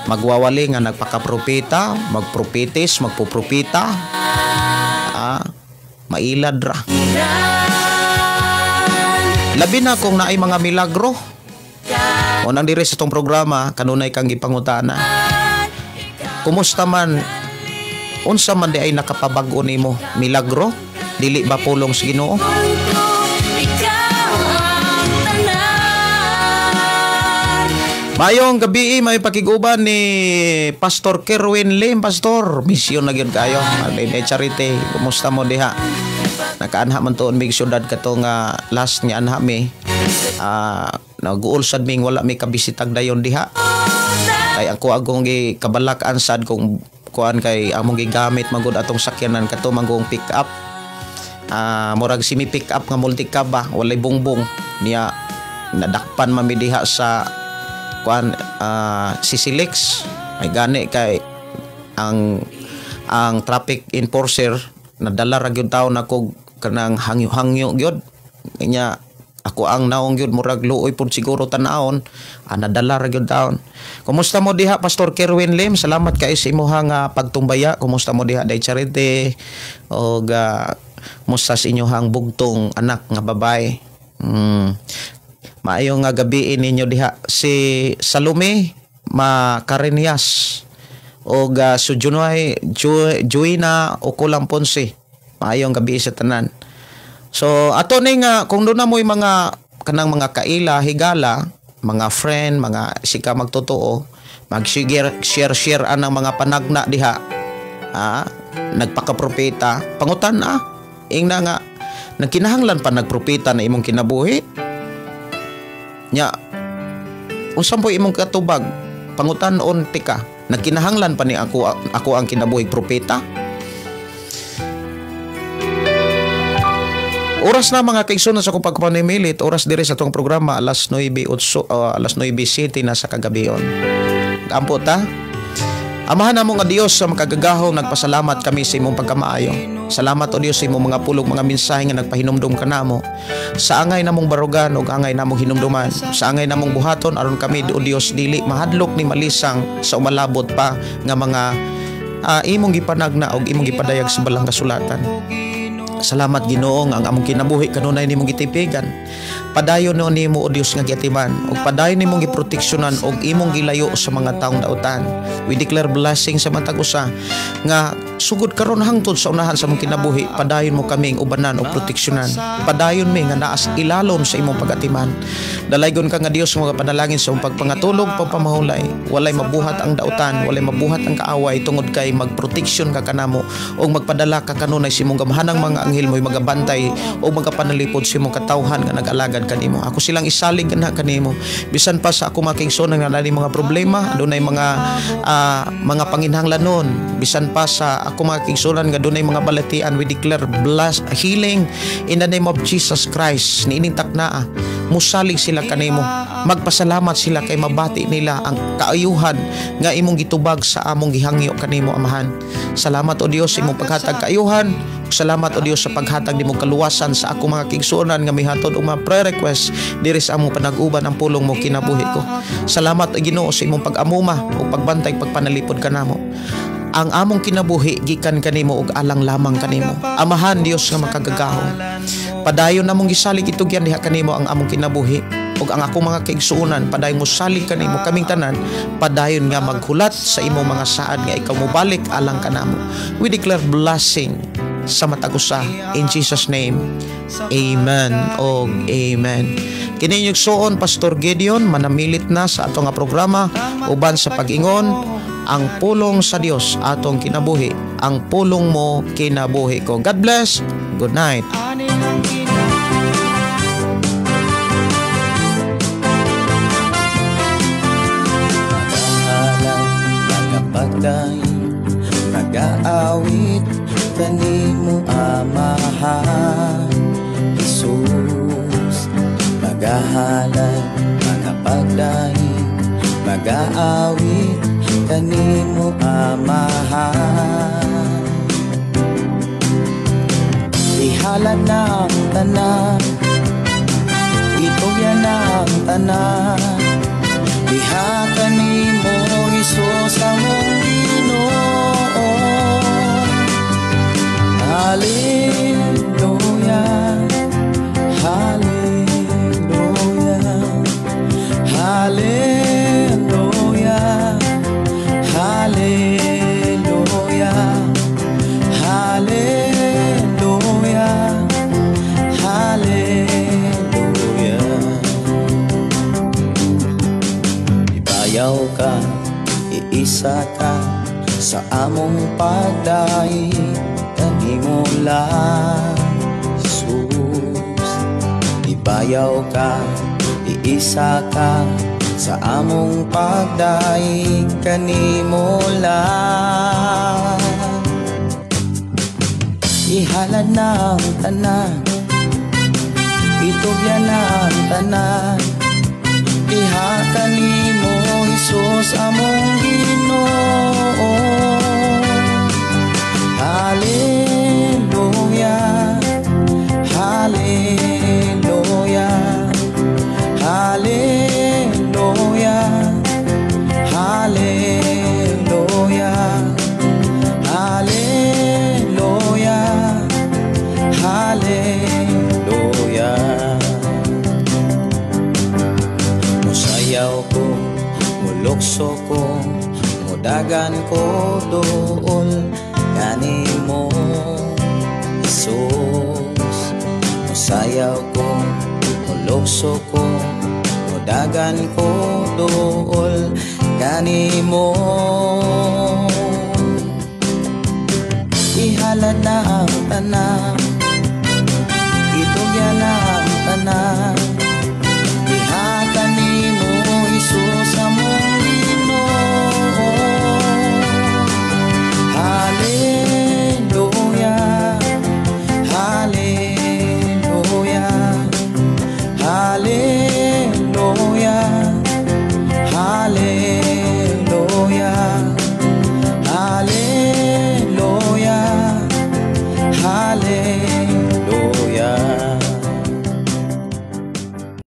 S2: magwawali nga nagpakapropeta, magpropetis, magpupropita, mailad ra. Labi na kung naay mga milagro. Unang diri sa tong programa, kanunay kang gipangutana. Kumusta man, unsa man di ay nakapabag-o nimo milagro? Dili ba pulong sa Ginoo? Mayong gabi, may pakiguban ni Pastor Kerwin Lim. Pastor, misyon na gyud kayo. May charity. Kumusta mo diha? Nakaanha man tuon mig syudad kato nga last nga anha mi. Naguol sad ming wala mi kabisitag dayon diha. Kay ako agong gikabalak-an sad kung kuan kay among gigamit magud atong sakyanan kato manggong pick up. Murag semi pick up nga multicab ba, walay bongbong niya, nadakpan man mi diha sa kuan Sisilex. Ay gani kay ang traffic enforcer nadala ra gyud taon ako kanang hangyo-hangyo gyud nya. Ako ang naong gyud murag luoy pud siguro tan-awon, nadala ra gyud taon. Kumusta mo diha Pastor Kerwin Lim? Salamat kay sa imuhang pagtumbaya. Kumusta mo diha day charity og musta sa inyohang bugtong anak nga babae? Maayo nga gabi ninyo diha. Si Salome Macarenias og si Junoy Juina Ocolang Ponce. Maayong gabi sa tanan. So ato ni nga kung doon na mo'y mga kanang mga kaila, higala, mga friend, mga sika magtotoo, mag-share anang mga panagna diha. Nagpakapropeta, pangutan ingna nga nagkinahanglan pa nagpropeta na imong kinabuhi. Nya unsa po imong katubag? Pangutan-on tika, nagkinahanglan pa ni ako ang kinabuhi propeta? Oras na mga kaigsoon sa akong pagpanimilit, oras diri sa atong programa alas 9:08, alas 9:07 na sa kagabion. Ampo ta. Amahan namo nga Dios sa makagagahom, nagpasalamat kami sa imong pagkamaayo. Salamat o Dios sa imong mga pulong, mga mensahe nga nagpahinumdum kanamo. Sa angay namong barugan ug angay namong hinumduman, sa angay namong buhaton aron kami o Dios dili mahadlok ni malisang sa umalabot pa nga mga imong gipanagna ug imong gipadayag sa balang kasulatan. Salamat Ginoo nga ang among kinabuhi kanunay nimong gitipigan. Padayon no nimo o Dios nga giatiman ug padayon nimong giproteksyonan ug imong gilayo sa mga taong dautan. We declare blessing sa matag usa nga sugod karon hangtod sa unahan sa among kinabuhi, padayon mo kaming ubanan ug proteksyonan. Padayon mi nga naas ilalom sa imong pagatiman. Dalaygon ka nga Dios nga magapanalangin sa imong pagpangatulog, pagpamahulay. Walay mabuhat ang dautan, walay mabuhat ang kaaway tungod kay magproteksyon ka kanamo ug magpadala ka kanunay sa imong gamhanang mga anghel mo'y magabantay o magapanalipod sa imong katawhan nga nag-alagad kanimo. Ako silang isalig kanha kanimo. Bisan pa sa ako makigsoon nga naay mga problema, dunay mga mga panginhanglanon. Bisan pa sa ako makigsunan nga dunay mga balatian, we declare bless healing in the name of Jesus Christ. Niining taknaa, musalig sila kanimo. Magpasalamat sila kay mabati nila ang kaayuhan nga imong gitubag sa among gihangyo kanimo, Amahan. Salamat o Dios sa imong paghatag kaayuhan. Salamat o Dios sa paghatag nimong kaluwasan sa akong mga kigsuonan nga mihatod og mga prayer request diri sa among panag-uban ang pulong mo kinabuhi ko. Salamat o Ginoo sa imong pag-amuma ug pagbantay pagpanalipod kanamo. Ang among kinabuhi gikan kanimo ug alang lamang kanimo. Amahan Dios nga makagagahom, padayon namong gisalig itugyan diha kanimo ang among kinabuhi ug ang akong mga kaigsuonan, padayon mo salig kanimo kaming tanan, padayon nga maghulat sa imong mga saad nga ikaw mobalik alang kanamo. We declare blessing sa matag usa in Jesus name. Amen og amen. Kini inyong suon Pastor Gideon, manamilit na sa ato nga programa uban sa pag-ingon ang pulong sa Dios atong kinabuhi, ang pulong mo kinabuhi ko. God bless. Good night.
S4: Nagaawit kanimo Amahan Jesus, magahalay, magapagdaig, magaawit kanimo Amahan. Ihalad na ang tanan, itugyan na ang tanan. Diha kanimo, Hesus, among Ginoo. Hallelujah, Hallelujah, Hallelujah, Hallelujah, Hallelujah, Hallelujah. Ibayaw ka, iisa ka sa among pagdaig kanimo lang, Jesus. Ibayaw ka, iisa ka sa among pagdaig kanimo lang. Ihalad na ang tanan, itugyan na ang tanan. Diha kanimo, Hesus, among Ginoo. Hallelujah, Hallelujah, Hallelujah, Hallelujah, Hallelujah, Hallelujah. Musayaw ko, mulukso ko, mudagan ko duol kanimo, Jesus. Musayaw ko, mulukso ko, mudagan ko duol kanimo. Ihalad na ang tanan, itugyan na ang tanan.